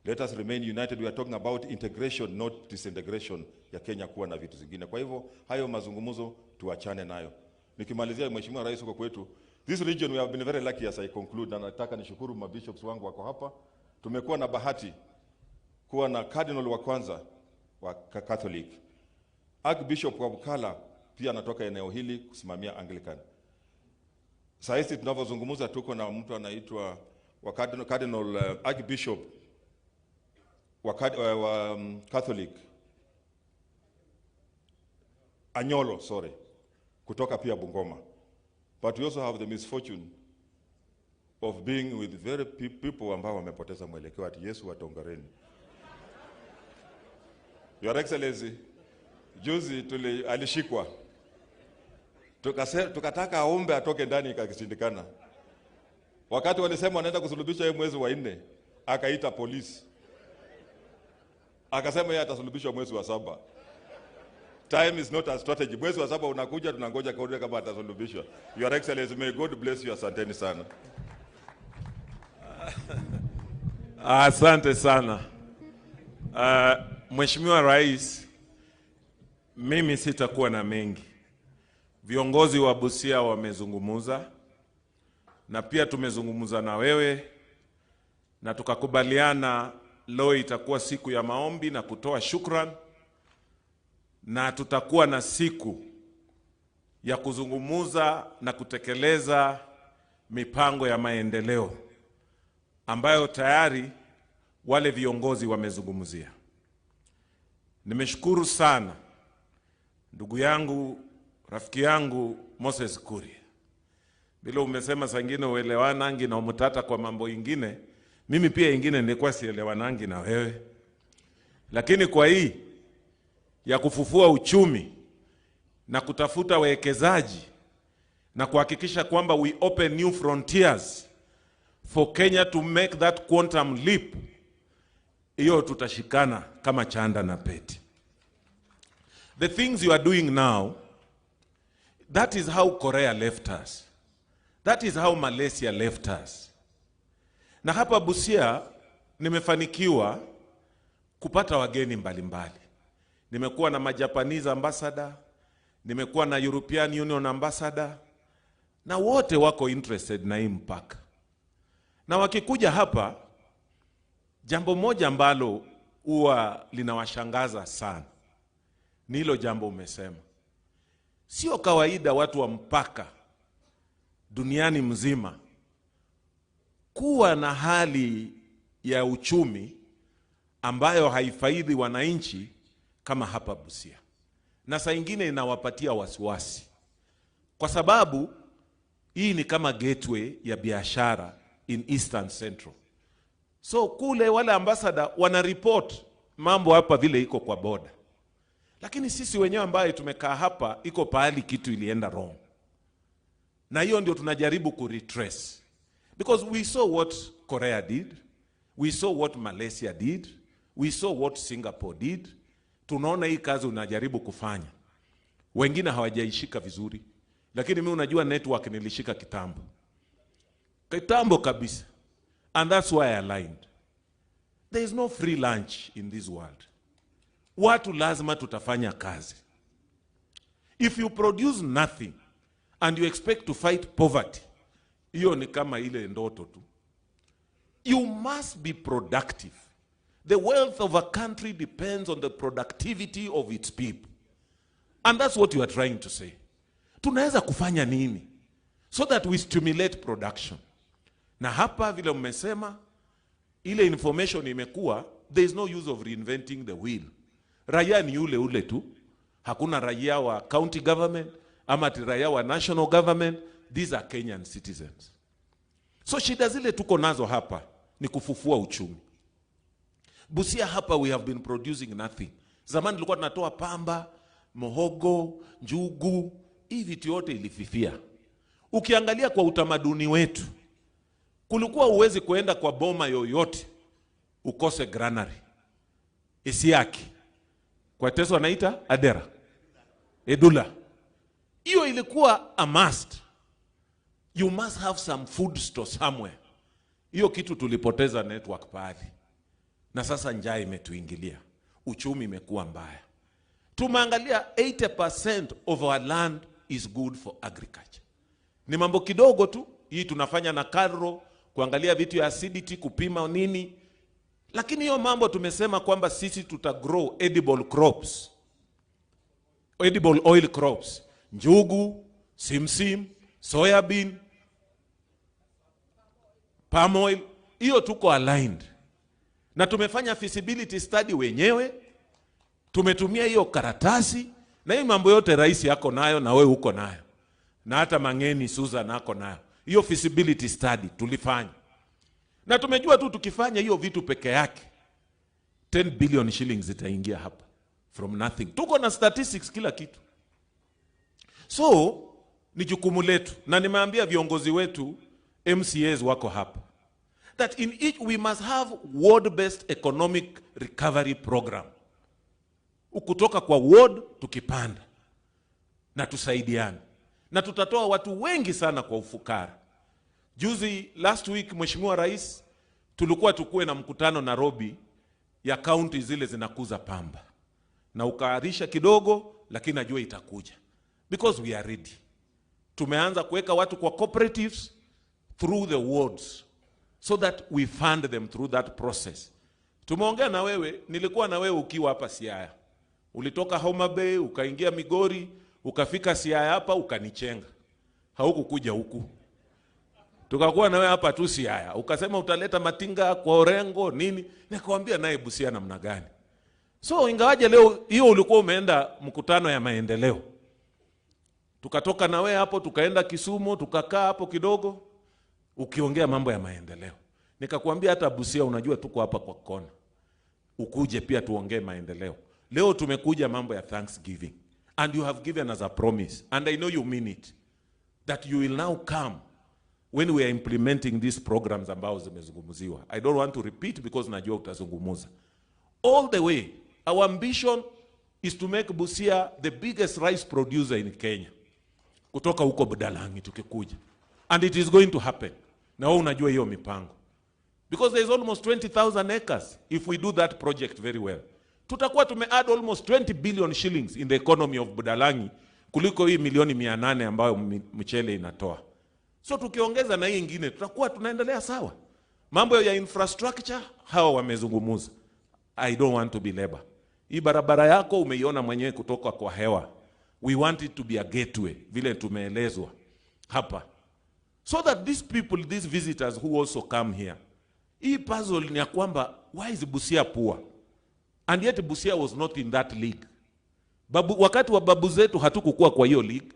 Let us remain united. We are talking about integration, not disintegration ya Kenya kuwa na vitu zingine. Kwa hivyo hayo mazungumzo tuachane nayo. Nikimalizia, Mheshimiwa Rais, huko kwetu, this region we have been very lucky as I conclude, na nataka nishukuru mabishops wangu wako hapa. Tumekuwa na bahati kuwa na cardinal wa kwanza wa Catholic. Archbishop wa Bukala pia anatoka eneo hili kusimamia Anglican. Sasa hivi tunavyozungumza tuko na mtu anaitwa wa Cardinal Archbishop wa Catholic Anyolo, sorry, kutoka pia Bungoma. But we also have the misfortune of being with very people ambao wamepoteza mwelekeo ati Yesu watongareni. Your Excellency, juzi alishikwa. Tukataka aombe atoke ndani, ikashindikana. Wakati walisema wanaenda kusulubisha yeye mwezi wa 4, akaita polisi. Akasema yeye atasulubishwa mwezi wa 7. Time is not a strategy. Mwezi wa 7 unakuja, tunangoja kaone kama atasulubishwa. Your Excellency, may God bless you. Asanteni sana. Asante sana. Mheshimiwa Rais, mimi sitakuwa na mengi. Viongozi wa Busia wamezungumuza, na pia tumezungumuza na wewe, na tukakubaliana leo itakuwa siku ya maombi na kutoa shukran, na tutakuwa na siku ya kuzungumuza na kutekeleza mipango ya maendeleo ambayo tayari wale viongozi wamezungumzia. Nimeshukuru sana ndugu yangu, rafiki yangu Moses Kuria. Bila umesema sangine uelewanangi na umutata kwa mambo ingine, mimi pia ingine nilikuwa sielewanangi na wewe. Lakini kwa hii ya kufufua uchumi na kutafuta wawekezaji na kuhakikisha kwamba we open new frontiers for Kenya to make that quantum leap, hiyo tutashikana kama chanda na pete. The things you are doing now, that is how Korea left us. That is how Malaysia left us. Na hapa Busia nimefanikiwa kupata wageni mbalimbali. Nimekuwa na Majapanese ambassador, nimekuwa na European Union ambassador, na wote wako interested na hii mpaka. Na wakikuja hapa, jambo moja ambalo huwa linawashangaza sana ni hilo jambo umesema. Sio kawaida watu wa mpaka duniani mzima kuwa na hali ya uchumi ambayo haifaidi wananchi kama hapa Busia. Na saa ingine inawapatia wasiwasi, kwa sababu hii ni kama gateway ya biashara in Eastern Central. So kule wale ambassador wana report mambo hapa vile iko kwa border. Lakini sisi wenyewe ambaye tumekaa hapa, iko pahali kitu ilienda wrong. Na hiyo ndio tunajaribu kuretrace. Because we saw what Korea did, we saw what Malaysia did, we saw what Singapore did. Tunaona hii kazi unajaribu kufanya. Wengine hawajaishika vizuri. Lakini mimi unajua network nilishika kitambo. Kitambo kabisa. And that's why I aligned. There is no free lunch in this world. Watu lazima tutafanya kazi. If you produce nothing and you expect to fight poverty, hiyo ni kama ile ndoto tu. You must be productive. The wealth of a country depends on the productivity of its people. And that's what you are trying to say. Tunaweza kufanya nini so that we stimulate production? Na hapa vile mmesema, ile information imekuwa, there is no use of reinventing the wheel. Raia ni yule ule tu. Hakuna raia wa county government ama ati raia wa national government. These are Kenyan citizens. So shida zile tuko nazo hapa ni kufufua uchumi. Busia hapa we have been producing nothing. Zamani tulikuwa tunatoa pamba, mohogo, njugu, hii vitu yote ilififia. Ukiangalia kwa utamaduni wetu, kulikuwa uwezi kuenda kwa boma yoyote ukose granary. Isiaki. Kwa Teso anaita Adera. Edula. Hiyo ilikuwa a must. You must have some food store somewhere. Hiyo kitu tulipoteza network pahali. Na sasa njaa imetuingilia. Uchumi imekuwa mbaya. Tumeangalia 80% of our land is good for agriculture. Ni mambo kidogo tu, hii tunafanya na KALRO, kuangalia vitu ya acidity, kupima nini. Lakini hiyo mambo tumesema kwamba sisi tuta grow edible crops. Edible oil crops. Njugu, simsim, soybean, palm oil. Hiyo tuko aligned. Na tumefanya feasibility study wenyewe. Tumetumia hiyo karatasi. Na hiyo mambo yote rais yako nayo na wewe uko nayo. Na hata Mangeni Susan ako nayo. Hiyo feasibility study tulifanya. Na tumejua tu tukifanya hiyo vitu peke yake 10 billion shillings zitaingia hapa from nothing. Tuko na statistics kila kitu. So ni jukumu letu, na nimeambia viongozi wetu MCAs wako hapa, that in each we must have ward-based economic recovery program. Kutoka kwa ward tukipanda na tusaidiane, na tutatoa watu wengi sana kwa ufukara. Juzi last week, Mheshimiwa Rais, tulikuwa tukue na mkutano Nairobi ya kaunti zile zinakuza pamba, na ukaarisha kidogo, lakini najua itakuja because we are ready. Tumeanza kuweka watu kwa cooperatives through the wards so that we fund them through that process. Tumeongea na wewe, nilikuwa na wewe ukiwa hapa Siaya. Ulitoka Homa Bay, ukaingia Migori, ukafika Siaya hapa ukanichenga. Haukukuja huku. Tukakuwa na wewe hapa tu Siaya. Ukasema utaleta matinga kwa Orengo nini? Nikamwambia naye Busia namna gani? So ingawaje leo hiyo ulikuwa umeenda mkutano ya maendeleo. Tukatoka na wewe hapo tukaenda Kisumu, tukakaa hapo kidogo ukiongea mambo ya maendeleo. Nikakwambia hata Busia unajua tuko hapa kwa kona. Ukuje pia tuongee maendeleo. Leo tumekuja mambo ya Thanksgiving. And you have given us a promise, and I know you mean it, that you will now come when we are implementing these programs ambao zimezungumziwa. I don't want to repeat because najua utazungumuza. All the way, our ambition is to make Busia the biggest rice producer in Kenya. Kutoka huko Budalangi tukikuja. And it is going to happen. Na wewe unajua hiyo mipango. Because there is almost 20,000 acres if we do that project very well. Tutakuwa tume add almost 20 billion shillings in the economy of Budalangi kuliko hii milioni 800 ambayo mchele inatoa. So tukiongeza na hii ingine tutakuwa tunaendelea sawa. Mambo ya infrastructure hawa wamezungumuza. I don't want to be labor. Hii barabara yako umeiona mwenyewe kutoka kwa hewa. We want it to be a gateway vile tumeelezwa hapa. So that these people, these visitors who also come here, hii puzzle ni ya kwamba why is Busia poor? And yet Busia was not in that league. Wakati wa babu zetu hatukukuwa kwa hiyo league.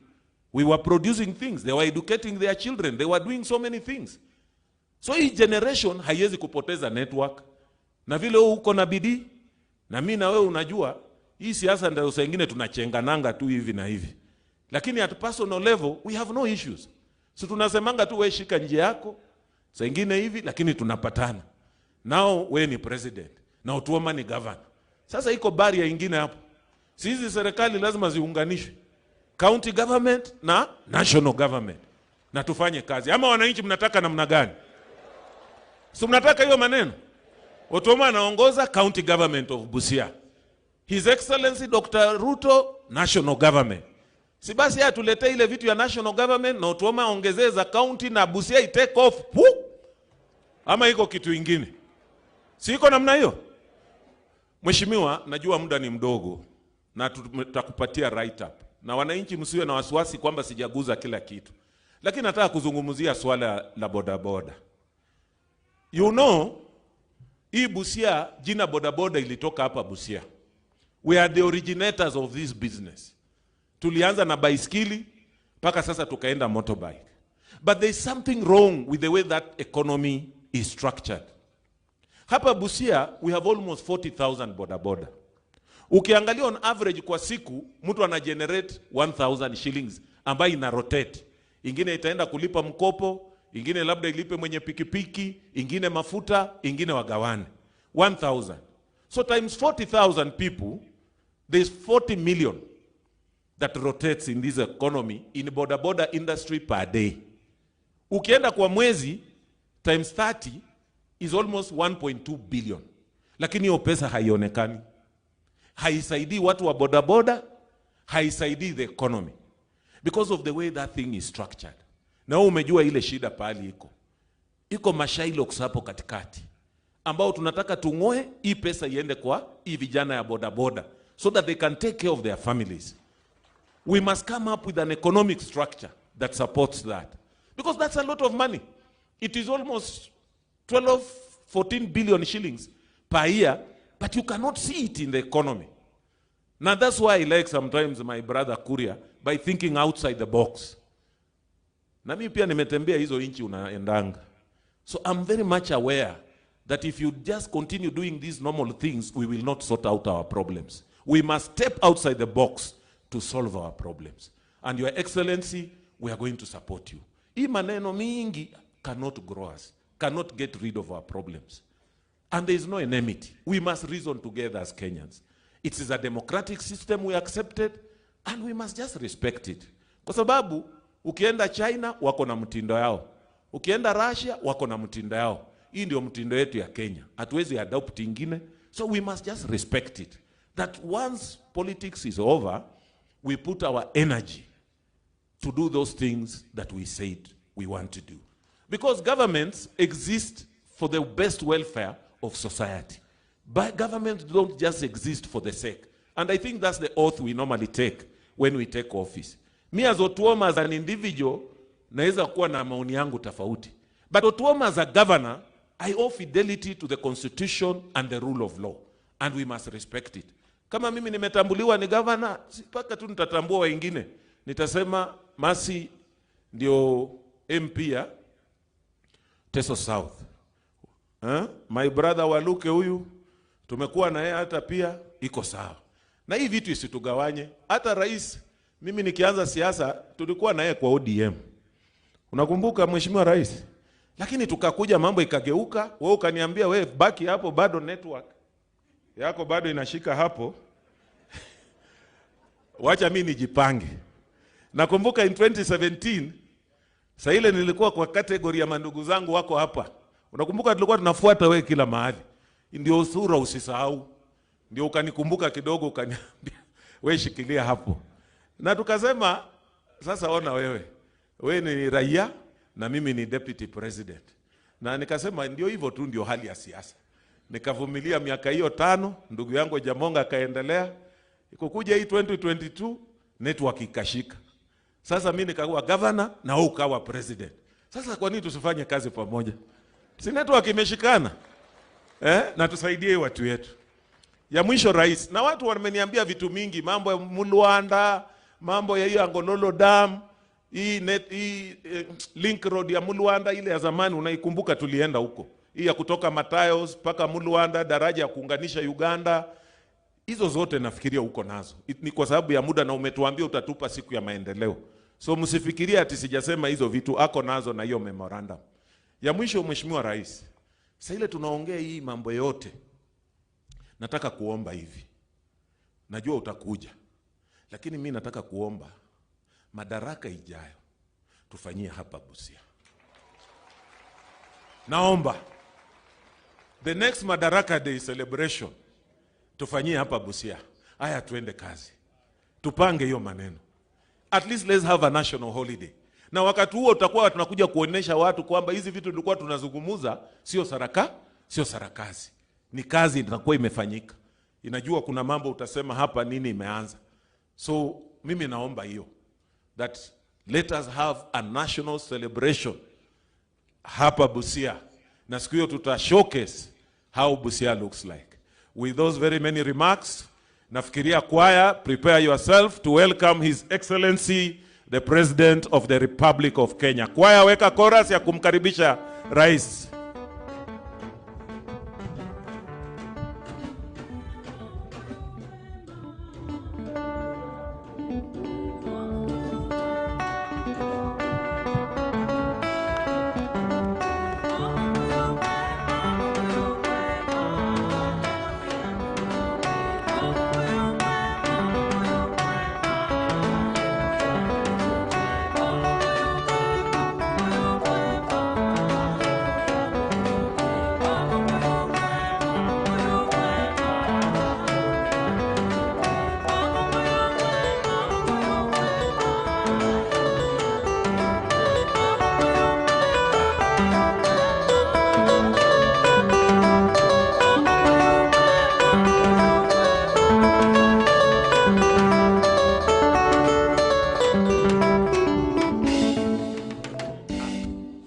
We were producing things. They were educating their children. They were doing so many things. So hii generation haiwezi kupoteza network. Na vile wewe uko na bidii, na mimi na wewe unajua, hii siasa ndio saa ingine tunachengananga tu hivi na hivi. Lakini at personal level we have no issues. So tunasemanga tu wewe shika njia yako, saa ingine hivi, lakini tunapatana. Now wewe ni president, na Otuoma ni governor. Sasa iko barrier ingine hapo. Sisi serikali lazima ziunganishwe. County government na national government. Na tufanye kazi. Ama wananchi mnataka namna gani? Si mnataka hiyo maneno? Otuoma anaongoza county government of Busia. His Excellency Dr. Ruto, national government. Si basi yeye atuletee ile vitu ya national government na Otuoma aongezee za county na Busia i take off. Pu! Ama iko kitu ingine? Si iko namna hiyo? Mheshimiwa, najua muda ni mdogo na tutakupatia write up. Na wananchi msiwe na wasiwasi kwamba sijaguza kila kitu. Lakini nataka kuzungumzia swala la bodaboda. You know, hii Busia, jina bodaboda ilitoka hapa Busia. We are the originators of this business. Tulianza na baiskeli mpaka sasa tukaenda motorbike. But there is something wrong with the way that economy is structured. Hapa Busia we have almost 40,000 bodaboda. Ukiangalia on average kwa siku mtu ana generate 1,000 shillings ambayo ina rotate. Ingine itaenda kulipa mkopo, ingine labda ilipe mwenye pikipiki, ingine mafuta, ingine wagawane. 1,000. So times 40,000 people, there's 40 million that rotates in this economy in boda boda industry per day. Ukienda kwa mwezi times 30 is almost 1.2 billion. Lakini hiyo pesa haionekani. Haisaidii watu wa bodaboda, haisaidii the economy. Because of the way that thing is structured. Na wewe umejua ile shida pahali iko. Iko mashylocks hapo katikati ambao tunataka tung'oe hii pesa iende kwa hii vijana ya bodaboda so that they can take care of their families. We must come up with an economic structure that supports that. Because that's a lot of money. It is almost 12, 14 billion shillings per year, but you cannot see it in the economy. Now that's why I like sometimes my brother Kuria by thinking outside the box. Na mimi pia nimetembea hizo nchi unaendanga. So I'm very much aware that if you just continue doing these normal things, we will not sort out our problems. We must step outside the box to solve our problems. And Your Excellency, we are going to support you. Hii maneno mingi cannot grow us, cannot get rid of our problems. And there is no enmity. We must reason together as Kenyans. It is a democratic system we accepted, and we must just respect it. Kwa sababu, ukienda China, wako na mtindo yao. Ukienda Russia, wako na mtindo yao. Hii ndio mtindo yetu ya Kenya. Hatuwezi adopt ingine. So we must just respect it. That once politics is over, we put our energy to do those things that we said we want to do. Because governments exist for the best welfare of society. But governments don't just exist for the sake. And I think that's the oath we normally take when we take office. Me as Otuoma as an individual, naweza kuwa na maoni yangu tofauti. But Otuoma as a governor, I owe fidelity to the constitution and the rule of law. And we must respect it. Kama mimi nimetambuliwa ni governor, si mpaka tu nitatambua wengine. Nitasema Masi ndio MP ya Teso South. My brother Waluke huyu tumekuwa na yeye hata pia iko sawa. Na hii vitu isitugawanye. Hata rais, mimi nikianza siasa tulikuwa na yeye kwa ODM. Unakumbuka Mheshimiwa Rais? Lakini tukakuja mambo ikageuka, wewe ukaniambia wewe baki hapo, bado network yako bado inashika hapo. Wacha mimi nijipange. Nakumbuka in 2017 saa ile nilikuwa kwa category ya mandugu zangu wako hapa. Unakumbuka tulikuwa tunafuata wewe kila mahali. Ndio sura usisahau. Ndio ukanikumbuka kidogo ukaniambia wewe shikilia hapo. Na tukasema sasa ona wewe. Wewe ni raia na mimi ni deputy president. Na nikasema ndio hivyo tu, ndio hali ya siasa. Nikavumilia miaka hiyo 5, ndugu yangu Jamonga akaendelea. Ikukuja hii 2022 network ikashika. Sasa mimi nikakuwa governor na wewe ukawa president. Sasa kwa nini tusifanye kazi pamoja? Si network imeshikana? Na tusaidie watu wetu. Ya mwisho rais, na watu wameniambia vitu mingi, mambo ya Mulwanda, mambo ya hiyo Angololo Dam, hii link road ya Mulwanda ile ya zamani unaikumbuka, tulienda huko. Hii ya kutoka Matayos mpaka Mulwanda, daraja ya kuunganisha Uganda. Hizo zote nafikiria huko nazo. Ni kwa sababu ya muda na umetuambia utatupa siku ya maendeleo. So msifikirie ati sijasema hizo vitu, ako nazo na hiyo memorandum. Ya mwisho Mheshimiwa Rais, sasa ile tunaongea hii mambo yote, nataka kuomba hivi. Najua utakuja, lakini mimi nataka kuomba madaraka ijayo tufanyie hapa Busia. Naomba the next Madaraka Day celebration tufanyie hapa Busia. Haya, tuende kazi, tupange hiyo maneno. At least let's have a national holiday. Na wakati huo tutakuwa tunakuja kuonesha watu kwamba hizi vitu tulikuwa tunazungumuza sio saraka, sio sarakazi. Ni kazi inakuwa imefanyika. Inajua kuna mambo utasema hapa nini imeanza. So mimi naomba hiyo, that let us have a national celebration hapa Busia. Na siku hiyo tuta showcase how Busia looks like. With those very many remarks, nafikiria choir, prepare yourself to welcome His Excellency the President of the Republic of Kenya. Choir, weka chorus ya kumkaribisha rais.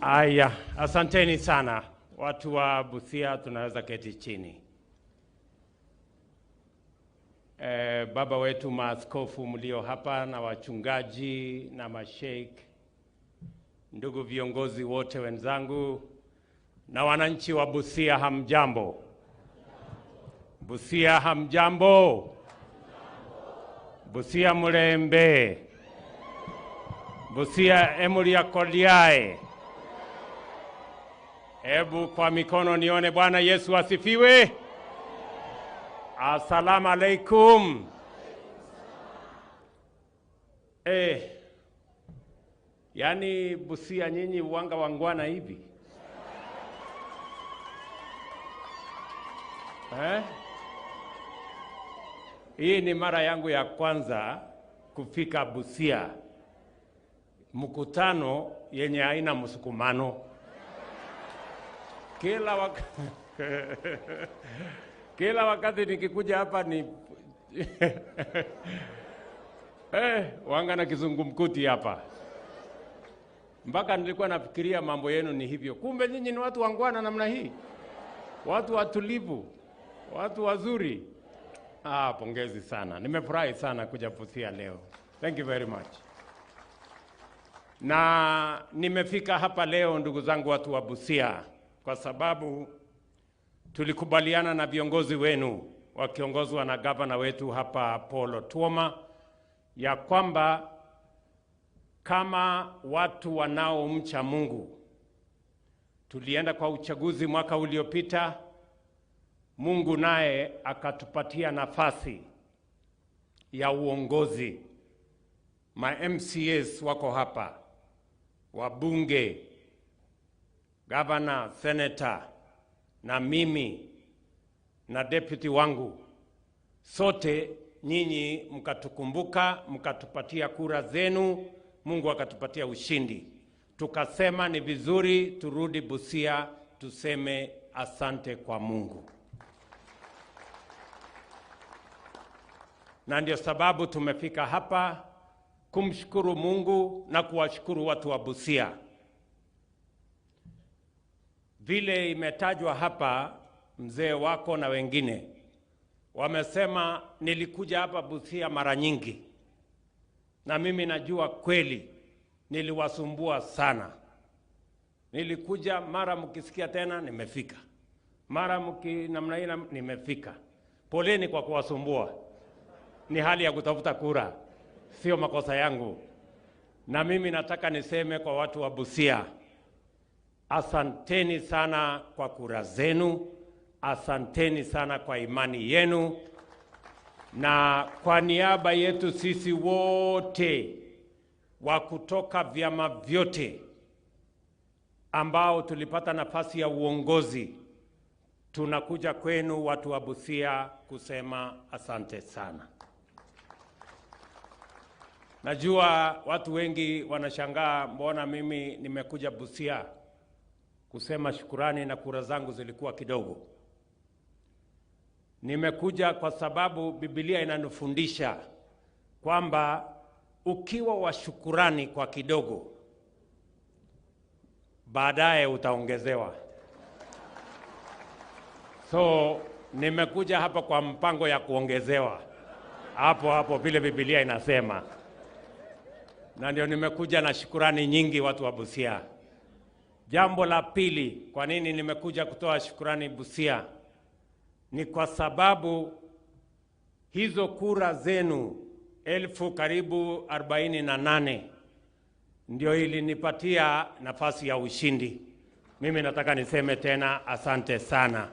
Aya, asanteni sana watu wa Busia, tunaweza keti chini. Baba wetu maaskofu mlio hapa na wachungaji na masheikh, ndugu viongozi wote wenzangu na wananchi wa Busia, hamjambo? Busia hamjambo? Busia mulembe? Busia emulia koliae? Hebu kwa mikono nione. Bwana Yesu asifiwe. Asalamu alaikum. Yani Busia nyinyi uwanga wangwana hivi? Hii ni mara yangu ya kwanza kufika Busia, mkutano yenye haina msukumano. Kila wakati nikikuja hapa ni wanga na kizungumkuti hapa. Mpaka nilikuwa nafikiria mambo yenu ni hivyo. Kumbe nyinyi ni watu wangwana namna hii. Watu watulivu, watu wazuri. Pongezi sana. Nimefurahi sana kuja Busia leo. Thank you very much. Na nimefika hapa leo ndugu zangu watu wa Busia kwa sababu tulikubaliana na viongozi wenu wakiongozwa na gavana wetu hapa Paul Otuoma ya kwamba kama watu wanaomcha Mungu, tulienda kwa uchaguzi mwaka uliopita, Mungu naye akatupatia nafasi ya uongozi. Ma MCAs wako hapa, wabunge, governor, senator, na mimi na deputy wangu, sote nyinyi mkatukumbuka, mkatupatia kura zenu, Mungu akatupatia ushindi. Tukasema ni vizuri turudi Busia tuseme asante kwa Mungu. Na ndio sababu tumefika hapa kumshukuru Mungu na kuwashukuru watu wa Busia. Vile imetajwa hapa, mzee wako na wengine wamesema nilikuja hapa Busia mara nyingi, na mimi najua kweli niliwasumbua sana. Nilikuja mara mkisikia tena nimefika, mara namna hii nimefika. Poleni kwa kuwasumbua, ni hali ya kutafuta kura, sio makosa yangu. Na mimi nataka niseme kwa watu wa Busia, asanteni sana kwa kura zenu, asanteni sana kwa imani yenu, na kwa niaba yetu sisi wote wa kutoka vyama vyote ambao tulipata nafasi ya uongozi, tunakuja kwenu watu wa Busia kusema asante sana. Najua watu wengi wanashangaa mbona mimi nimekuja Busia kusema shukurani na kura zangu zilikuwa kidogo. Nimekuja kwa sababu Biblia inanifundisha kwamba ukiwa wa shukurani kwa kidogo, baadaye utaongezewa. So nimekuja hapa kwa mpango ya kuongezewa hapo hapo vile Biblia inasema. Na ndio nimekuja na shukurani nyingi watu wa Busia. Jambo la pili, kwa nini nimekuja kutoa shukurani Busia, ni kwa sababu hizo kura zenu 48,000 ndio ilinipatia nafasi ya ushindi. Mimi nataka niseme tena asante sana.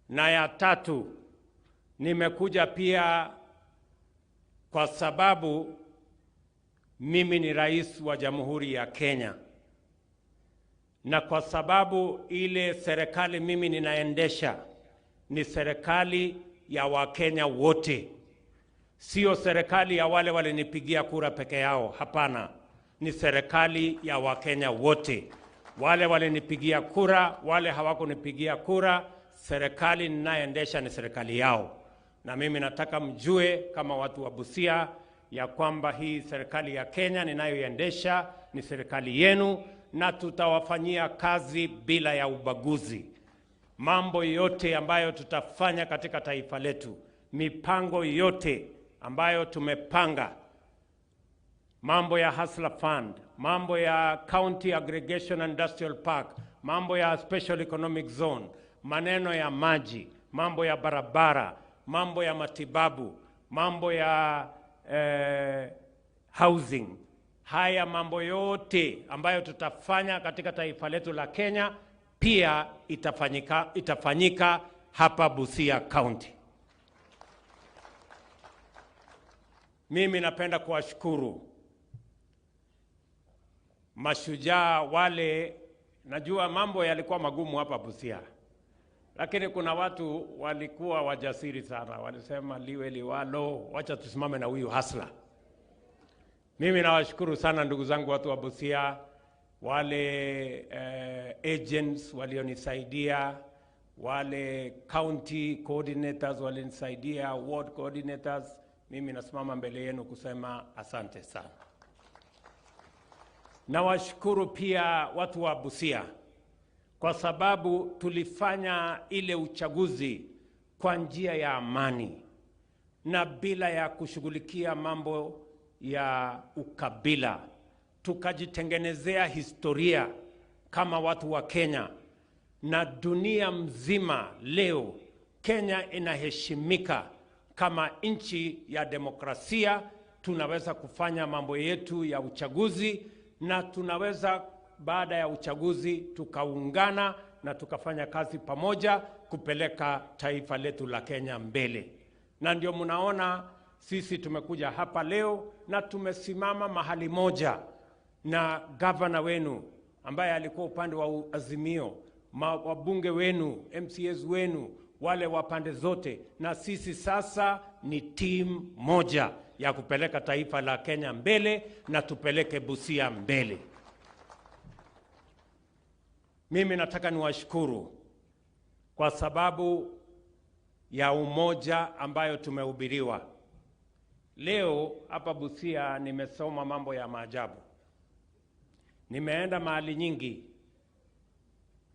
Na ya tatu, nimekuja pia kwa sababu mimi ni rais wa Jamhuri ya Kenya, na kwa sababu ile serikali mimi ninaendesha ni serikali ya Wakenya wote, sio serikali ya wale walinipigia kura peke yao. Hapana, ni serikali ya Wakenya wote, wale walinipigia kura, wale hawakunipigia kura. Serikali ninayoendesha ni serikali yao. Na mimi nataka mjue kama watu wa Busia ya kwamba hii serikali ya Kenya ninayoiendesha ni serikali yenu, na tutawafanyia kazi bila ya ubaguzi. Mambo yote ambayo tutafanya katika taifa letu, mipango yote ambayo tumepanga, mambo ya Hustler Fund, mambo ya County Aggregation Industrial Park, mambo ya Special Economic Zone, maneno ya maji, mambo ya barabara, mambo ya matibabu, mambo ya housing, haya mambo yote ambayo tutafanya katika taifa letu la Kenya pia itafanyika hapa Busia County. Mimi napenda kuwashukuru mashujaa wale. Najua mambo yalikuwa magumu hapa Busia, lakini kuna watu walikuwa wajasiri sana, walisema liwe liwalo, wacha tusimame na huyu hasla. Mimi nawashukuru sana ndugu zangu watu wa Busia, wale agents walionisaidia, wale county coordinators walionisaidia, ward coordinators. Mimi nasimama mbele yenu kusema asante sana. Nawashukuru pia watu wa Busia kwa sababu tulifanya ile uchaguzi kwa njia ya amani na bila ya kushughulikia mambo ya ukabila. Tukajitengenezea historia kama watu wa Kenya, na dunia mzima leo Kenya inaheshimika kama nchi ya demokrasia. Tunaweza kufanya mambo yetu ya uchaguzi, na tunaweza baada ya uchaguzi tukaungana na tukafanya kazi pamoja kupeleka taifa letu la Kenya mbele. Na ndio mnaona sisi tumekuja hapa leo na tumesimama mahali moja na governor wenu ambaye alikuwa upande wa Azimio, wabunge wenu, MCAs wenu, wale wa pande zote, na sisi sasa ni team moja ya kupeleka taifa la Kenya mbele na tupeleke Busia mbele. Mimi nataka niwashukuru kwa sababu ya umoja ambayo tumehubiriwa. Leo hapa Busia nimesoma mambo ya maajabu. Nimeenda mahali nyingi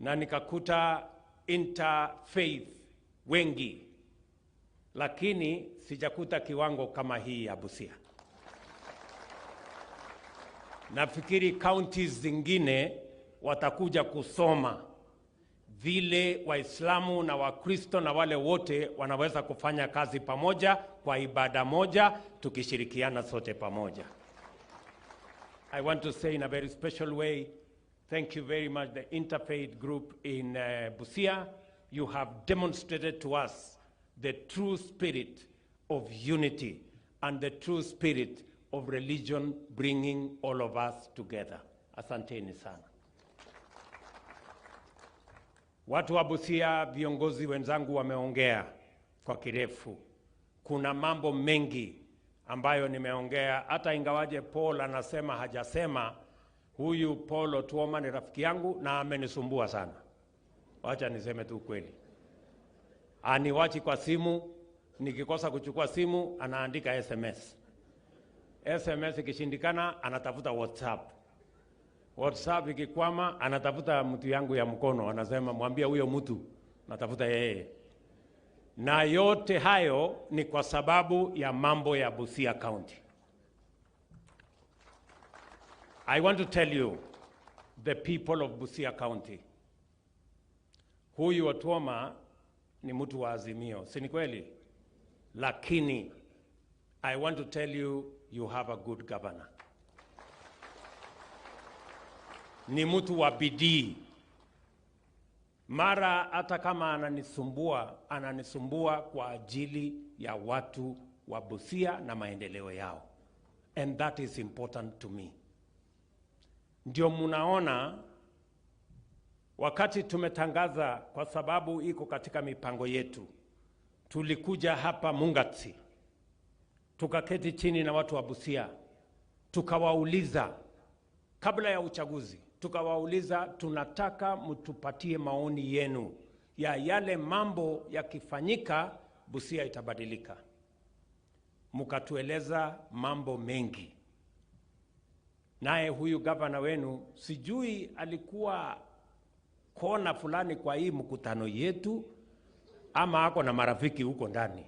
na nikakuta interfaith wengi, lakini sijakuta kiwango kama hii ya Busia. Nafikiri counties zingine watakuja kusoma vile Waislamu na Wakristo na wale wote wanaweza kufanya kazi pamoja kwa ibada moja, tukishirikiana sote pamoja. I want to say in a very special way, thank you very much, the Interfaith group in Busia. You have demonstrated to us the true spirit of unity and the true spirit of religion bringing all of us together. Asanteni sana. Watu wa Busia, viongozi wenzangu wameongea kwa kirefu. Kuna mambo mengi ambayo nimeongea, hata ingawaje Paul anasema hajasema. Huyu Paul Otuoma ni rafiki yangu na amenisumbua sana. Wacha niseme tu kweli. Aniwachi kwa simu, nikikosa kuchukua simu anaandika SMS. SMS ikishindikana anatafuta WhatsApp. WhatsApp ikikwama anatafuta mtu yangu ya mkono, anasema mwambie huyo mtu natafuta yeye. Na yote hayo ni kwa sababu ya mambo ya Busia County. I want to tell you, the people of Busia County, huyu Otuoma ni mtu wa Azimio, si ni kweli? Lakini I want to tell you, you have a good governor. Ni mtu wa bidii. Mara hata kama ananisumbua, ananisumbua kwa ajili ya watu wa Busia na maendeleo yao. And that is important to me. Ndio munaona wakati tumetangaza, kwa sababu iko katika mipango yetu, tulikuja hapa Mungatsi, tukaketi chini na watu wa Busia, tukawauliza kabla ya uchaguzi, tukawauliza tunataka mtupatie maoni yenu ya yale mambo yakifanyika Busia itabadilika. Mkatueleza mambo mengi. Naye huyu gavana wenu sijui alikuwa kona fulani kwa hii mkutano yetu ama ako na marafiki huko ndani,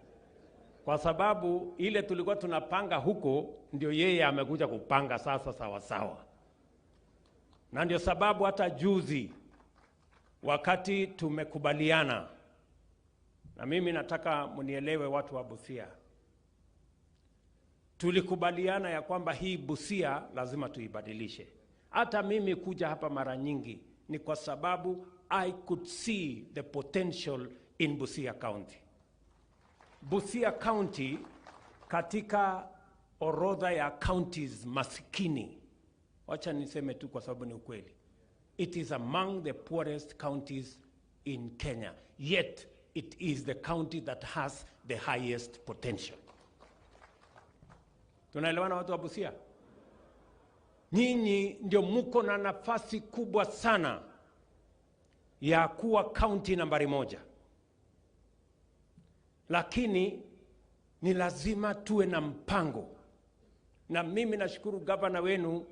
kwa sababu ile tulikuwa tunapanga huko ndio yeye amekuja kupanga sasa sawa sawa. Na ndio sababu hata juzi wakati tumekubaliana, na mimi nataka mnielewe watu wa Busia, tulikubaliana ya kwamba hii Busia lazima tuibadilishe. Hata mimi kuja hapa mara nyingi ni kwa sababu I could see the potential in Busia County. Busia County katika orodha ya counties masikini, wacha niseme tu kwa sababu ni ukweli, it is among the poorest counties in Kenya, yet it is the county that has the highest potential. Tunaelewana watu wa Busia? Nyinyi ndio muko na nafasi kubwa sana ya kuwa county nambari 1. Lakini ni lazima tuwe na mpango. Na mimi nashukuru gavana wenu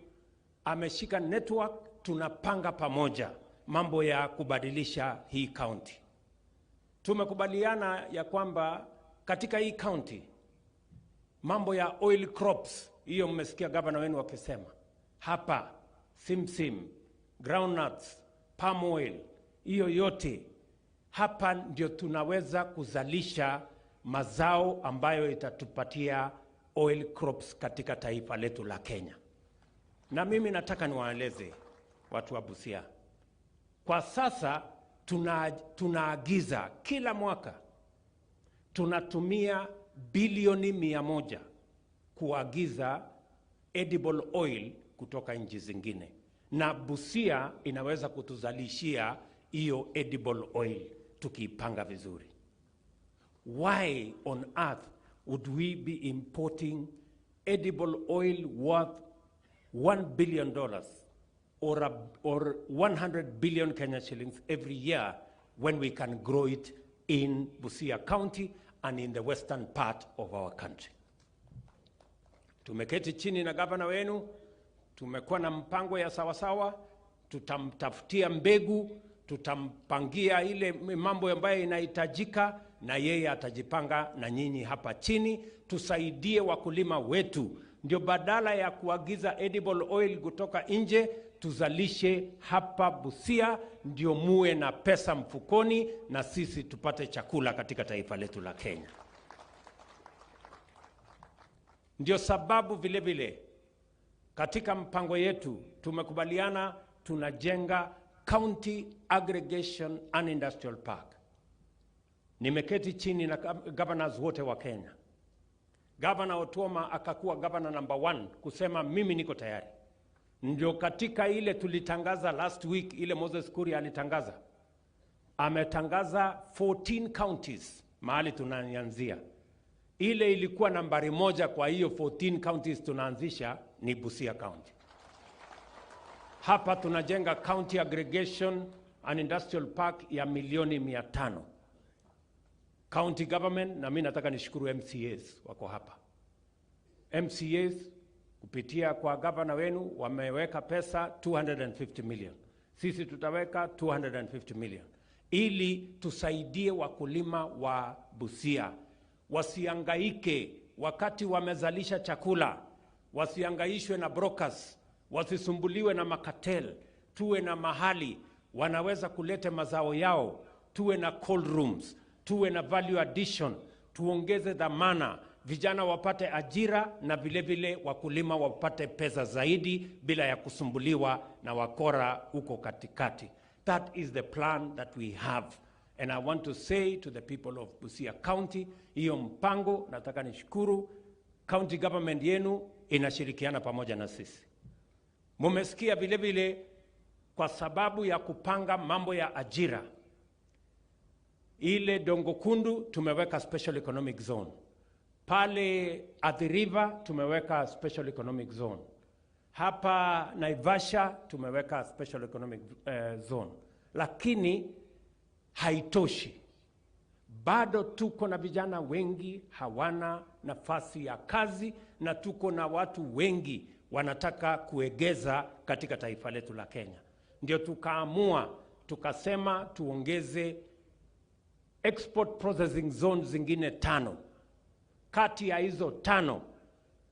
ameshika network, tunapanga pamoja mambo ya kubadilisha hii county. Tumekubaliana ya kwamba katika hii county mambo ya oil crops, hiyo mmesikia gavana wenu wakisema hapa, simsim, groundnuts, palm oil, hiyo yote hapa ndio tunaweza kuzalisha mazao ambayo itatupatia oil crops katika taifa letu la Kenya. Na mimi nataka niwaeleze watu wa Busia, kwa sasa tunaagiza kila mwaka, tunatumia bilioni 100 kuagiza edible oil kutoka nchi zingine. Na Busia inaweza kutuzalishia hiyo edible oil tukiipanga vizuri. Why on earth would we be importing edible oil worth $1 billion or 100 billion Kenya shillings every year when we can grow it in Busia County and in the western part of our country? Tumeketi chini na gavana wenu, tumekuwa na mpango ya sawasawa, tutamtafutia mbegu, tutampangia ile mambo ambayo inahitajika, na yeye atajipanga na nyinyi hapa chini. Tusaidie wakulima wetu, ndio badala ya kuagiza edible oil kutoka nje, tuzalishe hapa Busia, ndio muwe na pesa mfukoni na sisi tupate chakula katika taifa letu la Kenya. Ndio sababu vile vile katika mpango yetu tumekubaliana tunajenga County Aggregation and Industrial Park. Nimeketi chini na governors wote wa Kenya. Governor Otuoma akakuwa governor number 1 kusema mimi niko tayari. Ndio katika ile tulitangaza last week, ile Moses Kuria alitangaza. Ametangaza 14 counties mahali tunaanzia. Ile ilikuwa nambari 1 kwa hiyo 14 counties tunaanzisha ni Busia County. Hapa tunajenga County Aggregation and Industrial Park ya milioni 500. County government, na mimi nataka nishukuru MCAs wako hapa. MCAs kupitia kwa governor wenu wameweka pesa 250 million. Sisi tutaweka 250 million ili tusaidie wakulima wa Busia wasihangaike wakati wamezalisha chakula, wasihangaishwe na brokers, wasisumbuliwe na makatel. Tuwe na mahali wanaweza kuleta mazao yao, tuwe na cold rooms, tuwe na value addition, tuongeze dhamana, vijana wapate ajira na vile vile wakulima wapate pesa zaidi bila ya kusumbuliwa na wakora huko katikati. That is the plan that we have. And I want to say to the people of Busia County, hiyo mpango nataka nishukuru county government yenu inashirikiana pamoja na sisi. Mumesikia vile vile kwa sababu ya kupanga mambo ya ajira, ile Dongo Kundu tumeweka special economic zone. Pale Athi River tumeweka special economic zone. Hapa Naivasha tumeweka special economic zone. Lakini haitoshi. Bado tuko na vijana wengi hawana nafasi ya kazi, na tuko na watu wengi wanataka kuegeza katika taifa letu la Kenya. Ndio tukaamua tukasema tuongeze export processing zone zingine 5. Kati ya hizo 5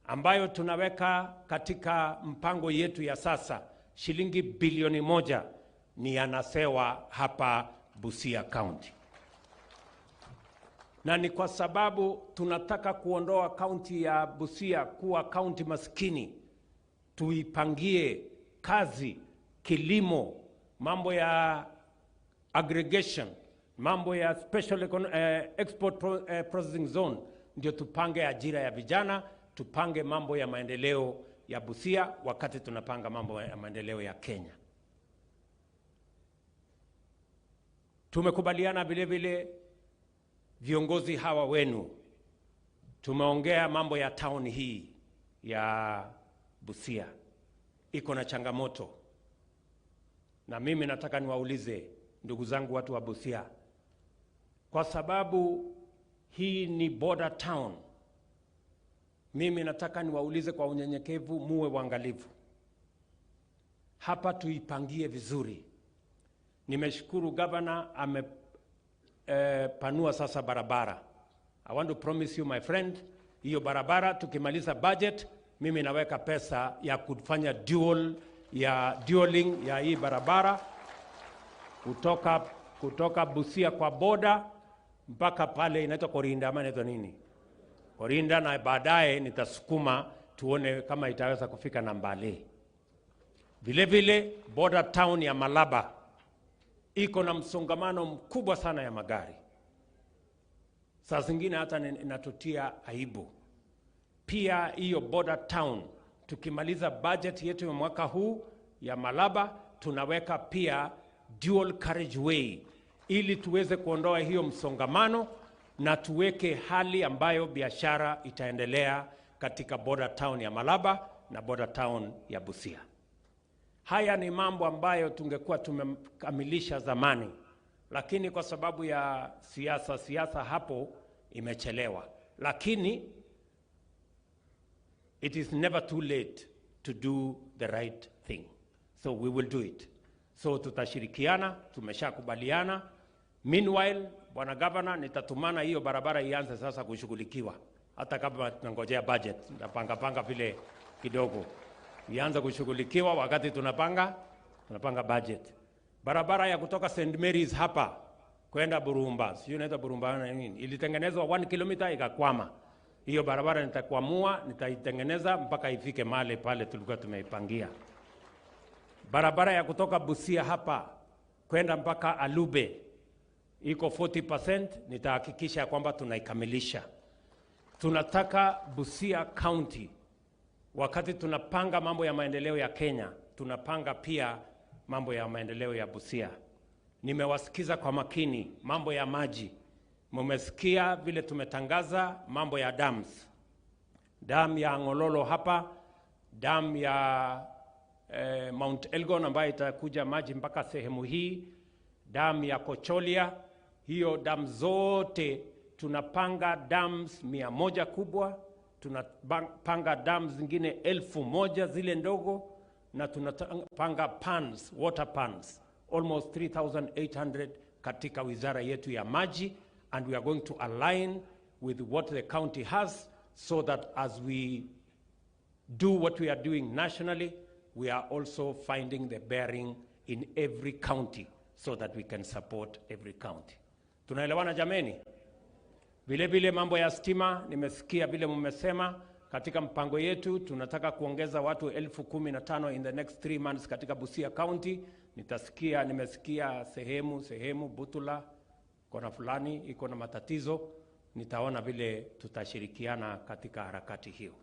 ambayo tunaweka katika mpango yetu ya sasa, shilingi bilioni 1 ni yanasewa hapa Busia County. Na ni kwa sababu tunataka kuondoa kaunti ya Busia kuwa kaunti maskini. Tuipangie kazi, kilimo, mambo ya aggregation, mambo ya special export processing zone, ndio tupange ajira ya vijana, tupange mambo ya maendeleo ya Busia wakati tunapanga mambo ya maendeleo ya Kenya. Tumekubaliana vile vile viongozi hawa wenu, tumeongea mambo ya town hii ya Busia iko na changamoto. Na mimi nataka niwaulize ndugu zangu watu wa Busia, kwa sababu hii ni border town, mimi nataka niwaulize kwa unyenyekevu, muwe waangalifu. Hapa tuipangie vizuri. Nimeshukuru governor amepanua sasa barabara. I want to promise you my friend, hiyo barabara tukimaliza budget, mimi naweka pesa ya kufanya dualing ya hii barabara kutoka Busia kwa border mpaka pale inaitwa Korinda ama inaitwa nini? Korinda, na baadaye nitasukuma tuone kama itaweza kufika Nambale. Vile vile border town ya Malaba iko na msongamano mkubwa sana ya magari. Saa zingine hata inatutia aibu. Pia hiyo border town tukimaliza budget yetu ya mwaka huu ya Malaba, tunaweka pia dual carriageway ili tuweze kuondoa hiyo msongamano na tuweke hali ambayo biashara itaendelea katika border town ya Malaba na border town ya Busia. Haya ni mambo ambayo tungekuwa tumekamilisha zamani, lakini kwa sababu ya siasa hapo imechelewa. Lakini it is never too late to do the right thing. So we will do it. So tutashirikiana, tumeshakubaliana. Meanwhile, Bwana Governor, nitatumana hiyo barabara ianze sasa kushughulikiwa. Hata kama tunangojea budget, nitapanga panga vile kidogo. Ianze kushughulikiwa wakati tunapanga budget. Barabara ya kutoka St. Mary's hapa kwenda Burumba, sio inaitwa Burumba na nini? Ilitengenezwa 1 kilometer ikakwama. Hiyo barabara nitakwamua, nitaitengeneza mpaka ifike mahali pale tulikuwa tumeipangia. Barabara ya kutoka Busia hapa kwenda mpaka Alube iko 40%, nitahakikisha kwamba tunaikamilisha. Tunataka Busia County, wakati tunapanga mambo ya maendeleo ya Kenya, tunapanga pia mambo ya maendeleo ya Busia. Nimewasikiza kwa makini mambo ya maji. Mmesikia vile tumetangaza mambo ya dams. Dam ya Ngololo hapa, dam ya Mount Elgon ambayo itakuja maji mpaka sehemu hii, dam ya Kocholia. Hiyo dam zote tunapanga dams 100 kubwa, tunapanga dams zingine 1000 zile ndogo, na tunapanga pans, water pans almost 3,800 katika wizara yetu ya maji, and we are going to align with what the county has so that as we do what we are doing nationally, we are also finding the bearing in every county so that we can support every county. Tunaelewana jameni? Vile vile mambo ya stima, nimesikia vile mmesema katika mpango yetu tunataka kuongeza watu 15,000 in the next 3 months katika Busia County. Nimesikia sehemu Butula kona fulani iko na matatizo, nitaona vile tutashirikiana katika harakati hiyo.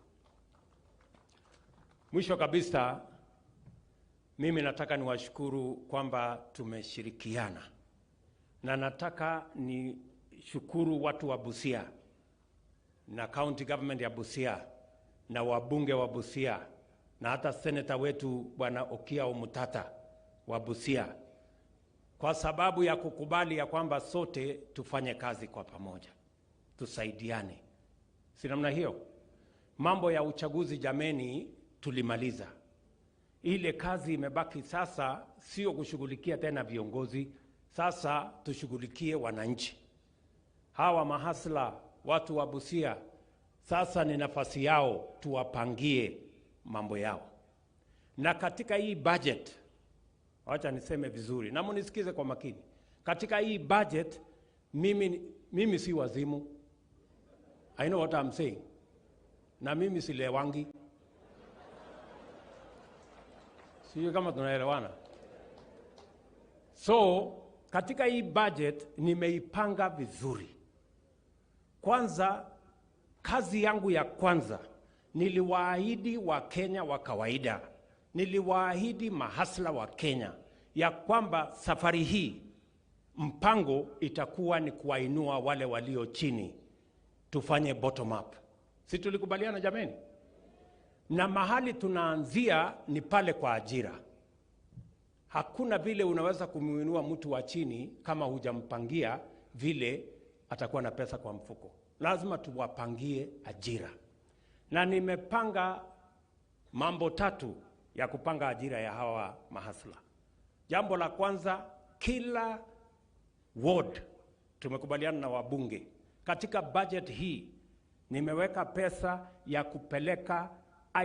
Mwisho kabisa, mimi nataka niwashukuru kwamba tumeshirikiana. Na nataka nishukuru watu wa Busia na county government ya Busia na wabunge wa Busia na hata senator wetu Bwana Okiya Omutata wa Busia kwa sababu ya kukubali ya kwamba sote tufanye kazi kwa pamoja, tusaidiane. Si namna hiyo? Mambo ya uchaguzi jameni tulimaliza. Ile kazi imebaki sasa sio kushughulikia tena viongozi, sasa tushughulikie wananchi. Hawa mahasla, watu wa Busia, sasa ni nafasi yao tuwapangie mambo yao. Na katika hii budget, wacha niseme vizuri na mnisikize kwa makini. Katika hii budget mimi si wazimu. I know what I'm saying. Na mimi silewangi. Sio kama tunaelewana. So, katika hii budget nimeipanga vizuri. Kwanza, kazi yangu ya kwanza, niliwaahidi wa Kenya wa kawaida, niliwaahidi mahasla wa Kenya ya kwamba safari hii mpango itakuwa ni kuwainua wale walio chini. Tufanye bottom up. Si tulikubaliana jameni? Na mahali tunaanzia ni pale kwa ajira. Hakuna vile unaweza kumuinua mtu wa chini kama hujampangia vile atakuwa na pesa kwa mfuko. Lazima tuwapangie ajira. Na nimepanga mambo tatu ya kupanga ajira ya hawa mahasla. Jambo la kwanza, kila ward tumekubaliana na wabunge. Katika budget hii nimeweka pesa ya kupeleka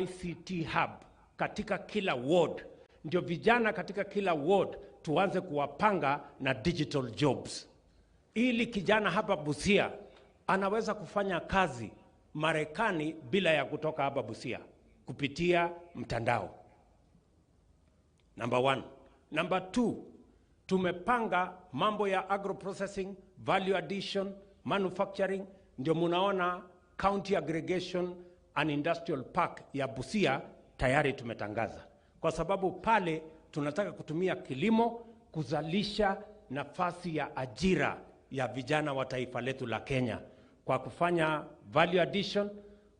ICT hub katika kila ward. Ndio vijana katika kila ward tuanze kuwapanga na digital jobs. Ili kijana hapa Busia anaweza kufanya kazi Marekani bila ya kutoka hapa Busia kupitia mtandao. Number 1. Number 2, tumepanga mambo ya agro processing, value addition, manufacturing. Ndio munaona County Aggregation and Industrial Park ya Busia tayari tumetangaza. Kwa sababu pale tunataka kutumia kilimo kuzalisha nafasi ya ajira ya vijana wa taifa letu la Kenya kwa kufanya value addition,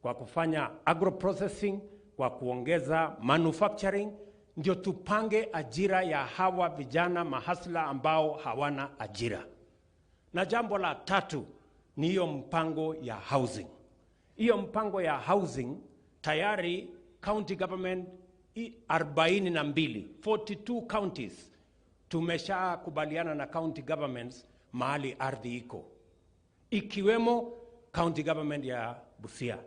kwa kufanya agro processing, kwa kuongeza manufacturing. Ndio tupange ajira ya hawa vijana mahasla ambao hawana ajira. Na jambo la tatu ni hiyo mpango ya housing. Hiyo mpango ya housing tayari county government 42, 42 counties Tumeshakubaliana na county governments mahali ardhi iko, ikiwemo county government ya Busia.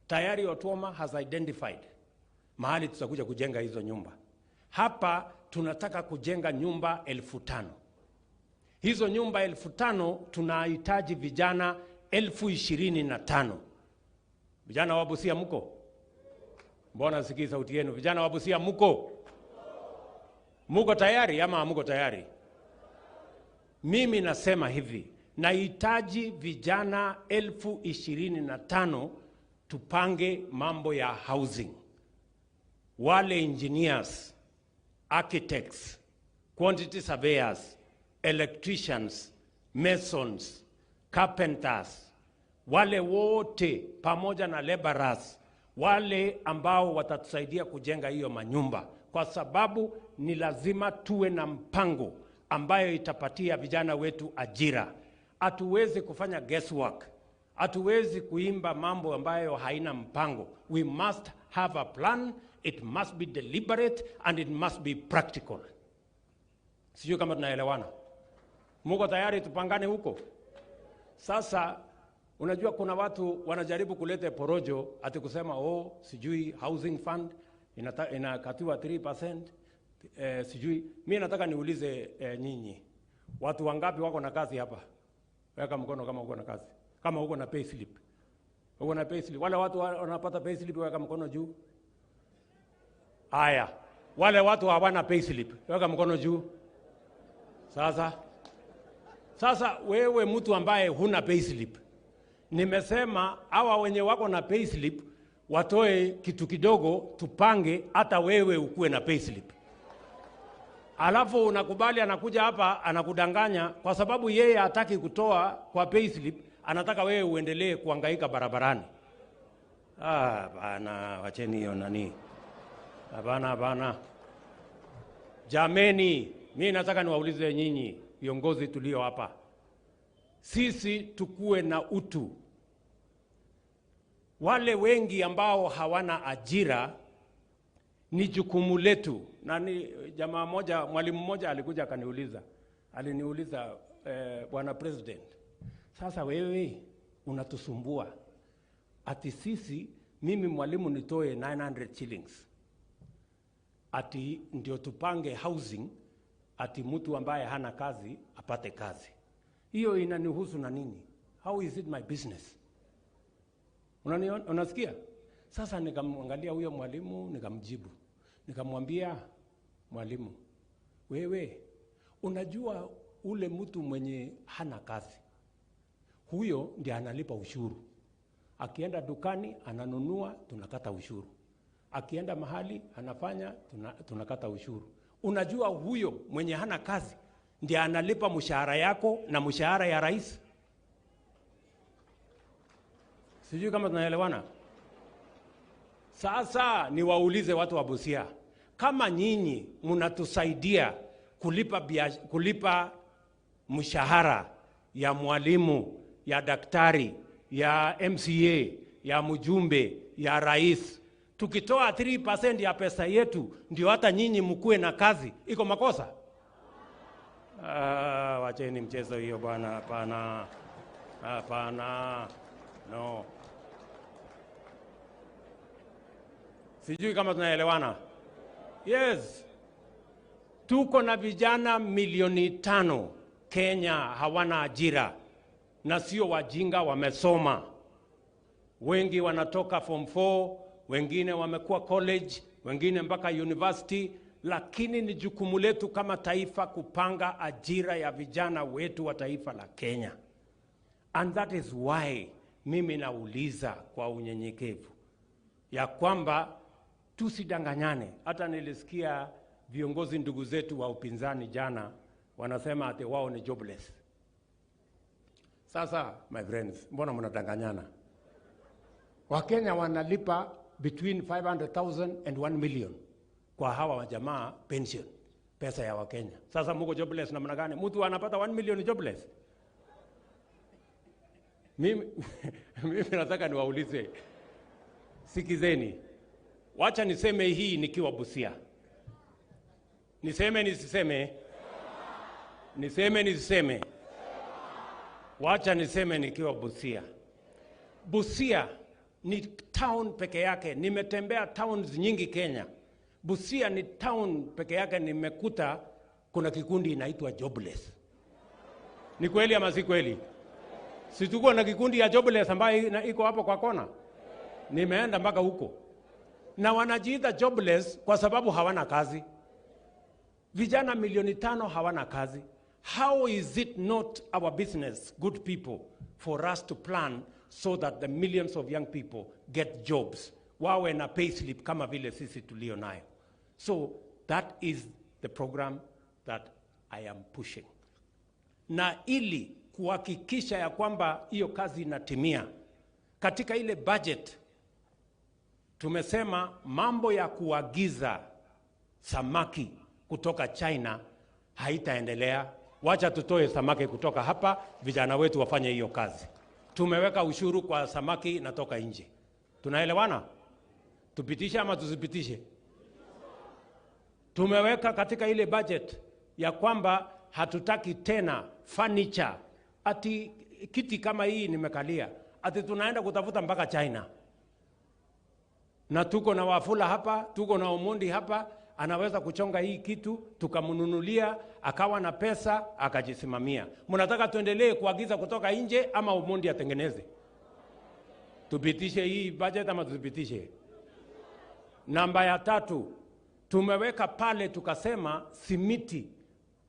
Tayari Otuoma has identified mahali tutakuja kujenga hizo nyumba. Hapa tunataka kujenga nyumba 5,000. Hizo nyumba 5,000 tunahitaji vijana 25,000. Vijana wa Busia mko? Mbona sikii sauti yenu? Vijana wa Busia mko? Muko tayari ama hamuko tayari? Mimi nasema hivi, nahitaji vijana 25,000 tupange mambo ya housing. Wale engineers, architects, quantity surveyors, electricians, masons, carpenters, wale wote pamoja na laborers, wale ambao watatusaidia kujenga hiyo manyumba, kwa sababu ni lazima tuwe na mpango ambayo itapatia vijana wetu ajira. Hatuwezi kufanya guesswork. Hatuwezi kuimba mambo ambayo haina mpango. We must have a plan, it must be deliberate and it must be practical. Sijui kama tunaelewana. Muko tayari tupangane huko? Sasa unajua kuna watu wanajaribu kuleta porojo ati kusema oh, sijui housing fund inakatiwa 3%, sijui. Mimi nataka niulize nyinyi, watu wangapi wako na kazi hapa? Weka mkono kama uko na kazi. Kama uko na pay slip. Uko na pay slip. Wale watu wanapata pay slip weka mkono juu. Haya. Wale watu hawana pay slip weka mkono juu. Sasa wewe mtu ambaye huna pay slip, nimesema hawa wenye wako na pay slip watoe kitu kidogo tupange hata wewe ukuwe na pay slip. Alafu unakubali anakuja hapa anakudanganya kwa sababu yeye hataki kutoa kwa pay slip, anataka wewe uendelee kuhangaika barabarani. Ah, bana, wacheni hiyo nani. Hapana, bana. Jameni, mimi nataka niwaulize nyinyi viongozi tulio hapa. Sisi tukue na utu. Wale wengi ambao hawana ajira ni jukumu letu. Na ni jamaa moja, mwalimu mmoja alikuja akaniuliza. Aliniuliza, Bwana President, sasa wewe unatusumbua. Ati sisi, mimi mwalimu nitoe 900 shillings. Ati ndio tupange housing, ati mtu ambaye hana kazi apate kazi. Hiyo inanihusu na nini? How is it my business? Unasikia? Sasa nikamwangalia huyo mwalimu, nikamjibu. Nikamwambia, mwalimu, wewe unajua ule mtu mwenye hana kazi, huyo ndiye analipa ushuru. Akienda dukani ananunua, tunakata ushuru. Akienda mahali anafanya, tunakata ushuru. Unajua huyo mwenye hana kazi ndiye analipa mshahara yako na mshahara ya rais. Sijui kama tunaelewana. Sasa niwaulize watu wa Busia, kama nyinyi mnatusaidia kulipa mshahara ya mwalimu, ya daktari, ya MCA, ya mjumbe, ya rais, tukitoa 3% ya pesa yetu ndio hata nyinyi mkue na kazi, iko makosa? Wacheni mchezo hiyo bwana. Hapana. Hapana. No. Sijui kama tunaelewana. Yes. Tuko na vijana 5 milioni Kenya hawana ajira. Na sio wajinga, wamesoma. Wengi wanatoka form 4, wengine wamekuwa college, wengine mpaka university, lakini ni jukumu letu kama taifa kupanga ajira ya vijana wetu wa taifa la Kenya. And that is why mimi nauliza kwa unyenyekevu ya kwamba tusidanganyane. Hata nilisikia viongozi ndugu zetu wa upinzani jana wanasema ati wao ni jobless. Sasa my friends, mbona mnadanganyana? Wakenya wanalipa between 500,000 and 1 million kwa hawa wajamaa pension, pesa ya Wakenya. Sasa mko jobless namna gani? Mtu anapata 1 million jobless? Mimi nataka niwaulize, sikizeni. Wacha niseme hii nikiwa Busia. Niseme nisiseme? Niseme nisiseme? Wacha niseme nikiwa Busia. Busia ni town peke yake. Nimetembea towns nyingi Kenya. Busia ni town peke yake nimekuta kuna kikundi inaitwa jobless. Ni kweli ama si kweli? Si tuko na kikundi ya jobless ambayo iko hapo kwa kona? Nimeenda mpaka huko. Na wanajiita jobless kwa sababu hawana kazi. Vijana milioni 5 hawana kazi. How is it not our business, good people, for us to plan so that the millions of young people get jobs? Wawe na payslip kama vile sisi tulio nayo. So that is the program that I am pushing. Na ili kuhakikisha ya kwamba hiyo kazi inatimia, katika ile budget tumesema mambo ya kuagiza samaki kutoka China haitaendelea. Wacha tutoe samaki kutoka hapa, vijana wetu wafanye hiyo kazi. Tumeweka ushuru kwa samaki natoka nje. Tunaelewana? Tupitishe ama tusipitishe? Tumeweka katika ile budget ya kwamba hatutaki tena furniture. Ati kiti kama hii nimekalia, ati tunaenda kutafuta mpaka China. Na tuko na Wafula hapa, tuko na Omondi hapa, anaweza kuchonga hii kitu, tukamnunulia, akawa na pesa, akajisimamia. Mnataka tuendelee kuagiza kutoka nje ama Omondi atengeneze? Tupitishe hii budget ama tusipitishe? Namba ya 3, tumeweka pale tukasema simiti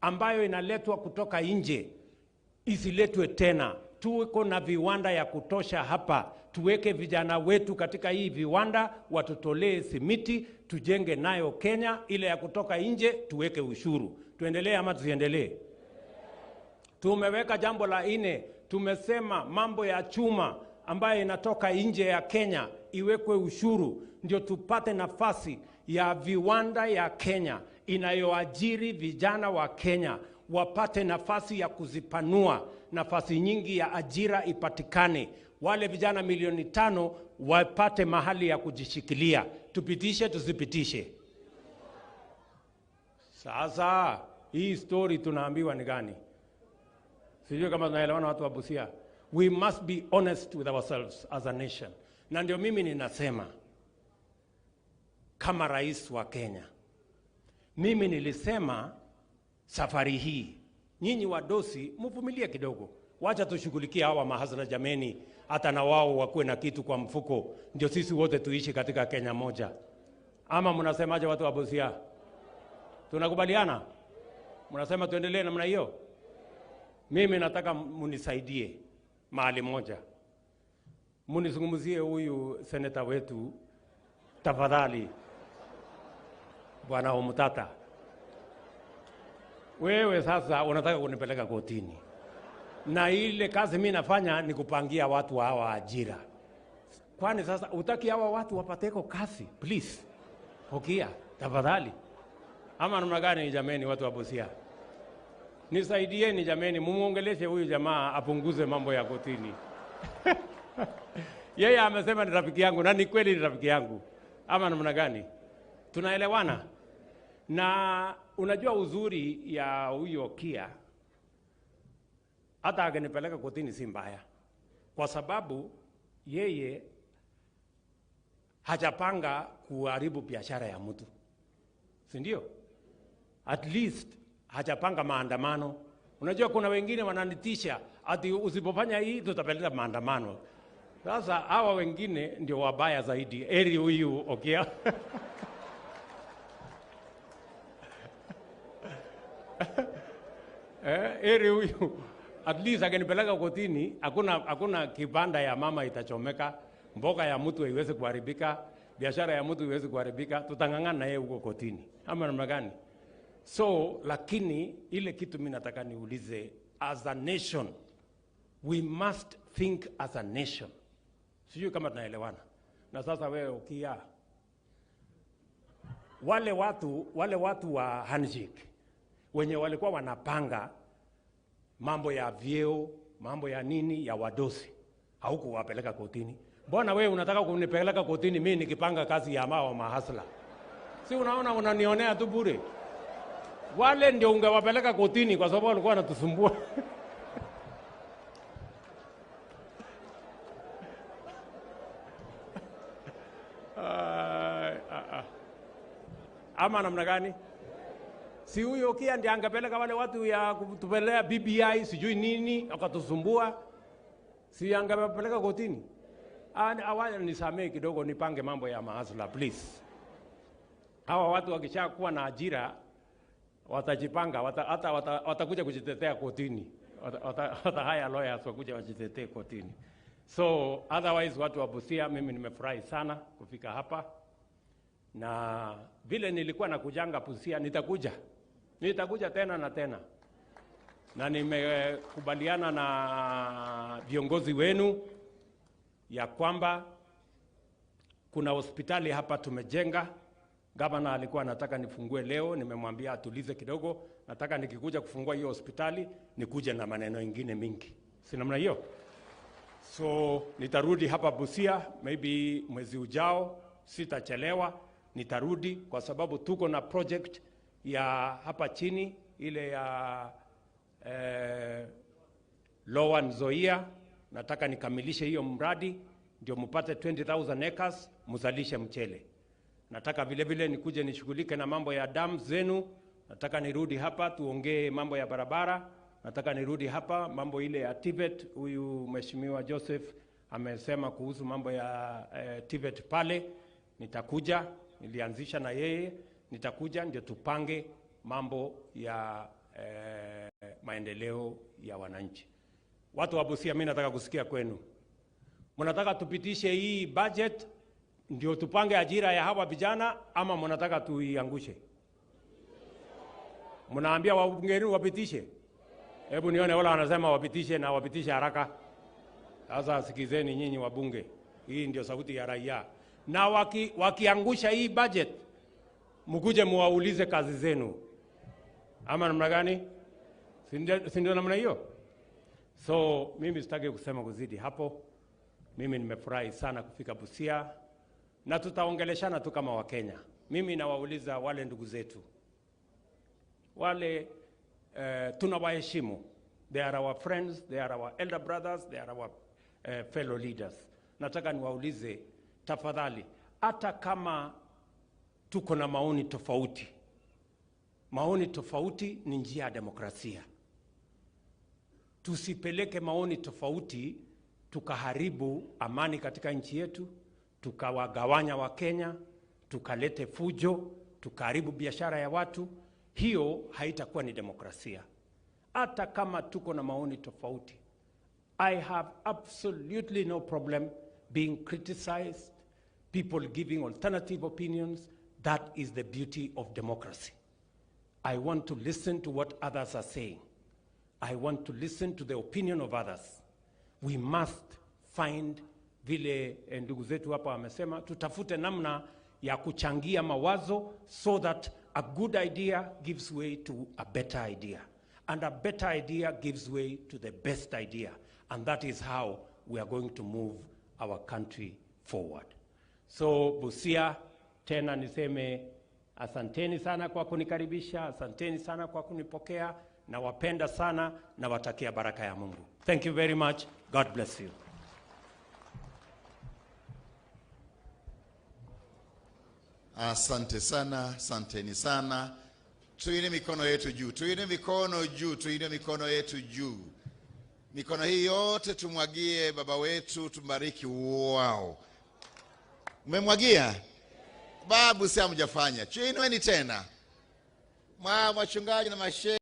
ambayo inaletwa kutoka nje isiletwe tena. Tuko na viwanda ya kutosha hapa. Tuweke vijana wetu katika hii viwanda, watutolee simiti, tujenge nayo Kenya. Ile ya kutoka nje tuweke ushuru. Tuendelee ama tusiendelee? Tumeweka jambo la 4, tumesema mambo ya chuma ambayo inatoka nje ya Kenya iwekwe ushuru, ndio tupate nafasi ya viwanda ya Kenya inayoajiri vijana wa Kenya wapate nafasi ya kuzipanua, nafasi nyingi ya ajira ipatikane, wale vijana milioni 5 wapate mahali ya kujishikilia. Tupitishe tusipitishe? Sasa hii story tunaambiwa ni gani? Sijui kama tunaelewana watu wa Busia. We must be honest with ourselves as a nation. Na ndio mimi ninasema kama rais wa Kenya, mimi nilisema safari hii nyinyi wadosi mvumilie kidogo, wacha tushughulikie hawa mahasla jameni, hata na wao wakuwe na kitu kwa mfuko, ndio sisi wote tuishi katika Kenya moja. Ama mnasemaje watu wa Busia? Tunakubaliana? Mnasema tuendelee namna hiyo? Mimi nataka munisaidie mahali moja. Munizungumzie huyu seneta wetu tafadhali, Bwana Omutata. Wewe sasa unataka kunipeleka kotini, na ile kazi mimi nafanya ni kupangia watu hawa ajira. Kwani sasa utaki hawa watu wapateko kazi? Please, Okia, tafadhali. Ama namna gani jameni watu wa Busia? Nisaidieni jameni, mumuongeleshe huyu jamaa apunguze mambo ya kotini. Yeye amesema ni rafiki yangu, na ni kweli ni rafiki yangu. Ama namna gani? Tunaelewana? Na unajua uzuri ya huyo Okia, hata akinipeleka kotini si mbaya, kwa sababu yeye hajapanga kuharibu biashara ya mtu, si ndio? At least hajapanga maandamano. Unajua kuna wengine wananitisha ati usipofanya hii tutapeleka maandamano. Sasa hawa wengine ndio wabaya zaidi. Eri huyu Okia. Eri huyu at least akinipeleka kotini, hakuna kibanda ya mama itachomeka, mboga ya mtu haiwezi kuharibika, biashara ya mtu haiwezi kuharibika, tutang'ang'ana na yeye huko kotini. Ama namna gani? So, lakini ile kitu mimi nataka niulize, as a nation, we must think as a nation. Sijui kama tunaelewana. Na sasa wewe Okia, wale watu wa handshake wenye walikuwa wanapanga mambo ya vyeo, mambo ya nini ya wadosi, haukuwapeleka kotini. Mbona wewe unataka kunipeleka kotini mimi nikipanga kazi ya mao mahasla? Si unaona unanionea tu bure. Wale ndio ungewapeleka kotini kwa sababu walikuwa wanatusumbua. Ama namna gani? Si huyo Okiya ndiye angepeleka wale watu ya kutupelea BBI sijui nini wakatusumbua. Si angepeleka kotini? Awaja nisamee kidogo, nipange mambo ya mahasla please. Hawa watu wakishakuwa na ajira watajipanga, hata watakuja kujitetea kotini. Wata hire lawyers wakuja wajitetee kotini. So otherwise watu wa Busia, mimi nimefurahi sana kufika hapa. Na vile nilikuwa nakujanga Busia, nitakuja. Nitakuja tena na tena. Na nimekubaliana na viongozi wenu ya kwamba kuna hospitali hapa tumejenga. Gavana alikuwa anataka nifungue leo, nimemwambia atulize kidogo. Nataka nikikuja kufungua hiyo hospitali nikuje na maneno mengine mingi. Si namna hiyo? So nitarudi hapa Busia maybe mwezi ujao, sitachelewa, nitarudi kwa sababu tuko na project ya hapa chini ile ya Lower Nzoia. Nataka nikamilishe hiyo mradi ndio mpate 20,000 acres mzalishe mchele. Nataka vile vile nikuje nishughulike na mambo ya dam zenu. Nataka nirudi hapa tuongee mambo ya barabara. Nataka nirudi hapa mambo ile ya TVET. Huyu Mheshimiwa Joseph amesema kuhusu mambo ya TVET pale. Nitakuja, nilianzisha na yeye, nitakuja ndio tupange mambo ya maendeleo ya wananchi. Watu wa Busia, mimi nataka kusikia kwenu. Mnataka tupitishe hii budget ndio tupange ajira ya hawa vijana ama mnataka tuiangushe? Mnaambia wabunge wapitishe? Hebu nione wala wanasema wapitishe na wapitishe haraka. Sasa sikizeni nyinyi wabunge. Hii ndio sauti ya raia. Na wakiangusha hii budget, mkuje muwaulize kazi zenu. Ama namna gani? Si ndio namna hiyo? So mimi sitaki kusema kuzidi hapo. Mimi nimefurahi sana kufika Busia na tutaongeleshana tu kama Wakenya. Mimi nawauliza wale ndugu zetu, wale tunawaheshimu. They are our friends, they are our elder brothers, they are our fellow leaders. Nataka niwaulize tafadhali, hata kama tuko na maoni tofauti, maoni tofauti ni njia ya demokrasia. Tusipeleke maoni tofauti tukaharibu amani katika nchi yetu, tukawagawanya wa Kenya, tukalete fujo, tukaharibu biashara ya watu. Hiyo haitakuwa ni demokrasia. Hata kama tuko na maoni tofauti, I have absolutely no problem being criticized, people giving alternative opinions. That is the beauty of democracy. I want to listen to what others are saying. I want to listen to the opinion of others. We must find, vile ndugu zetu hapa wamesema, tutafute namna ya kuchangia mawazo so that a good idea gives way to a better idea. And a better idea gives way to the best idea. And that is how we are going to move our country forward. So Busia, tena niseme asanteni sana kwa kunikaribisha, asanteni sana kwa kunipokea, na wapenda sana, na watakia baraka ya Mungu. Thank you very much. God bless you. Asante sana, asanteni sana. Tuine mikono yetu juu, tuine mikono juu, tuine mikono yetu juu. Mikono hii yote tumwagie baba wetu, tumbariki. Wao. Umemwagia? Babu si hamjafanya. Chinueni tena. Wachungaji na mashehe.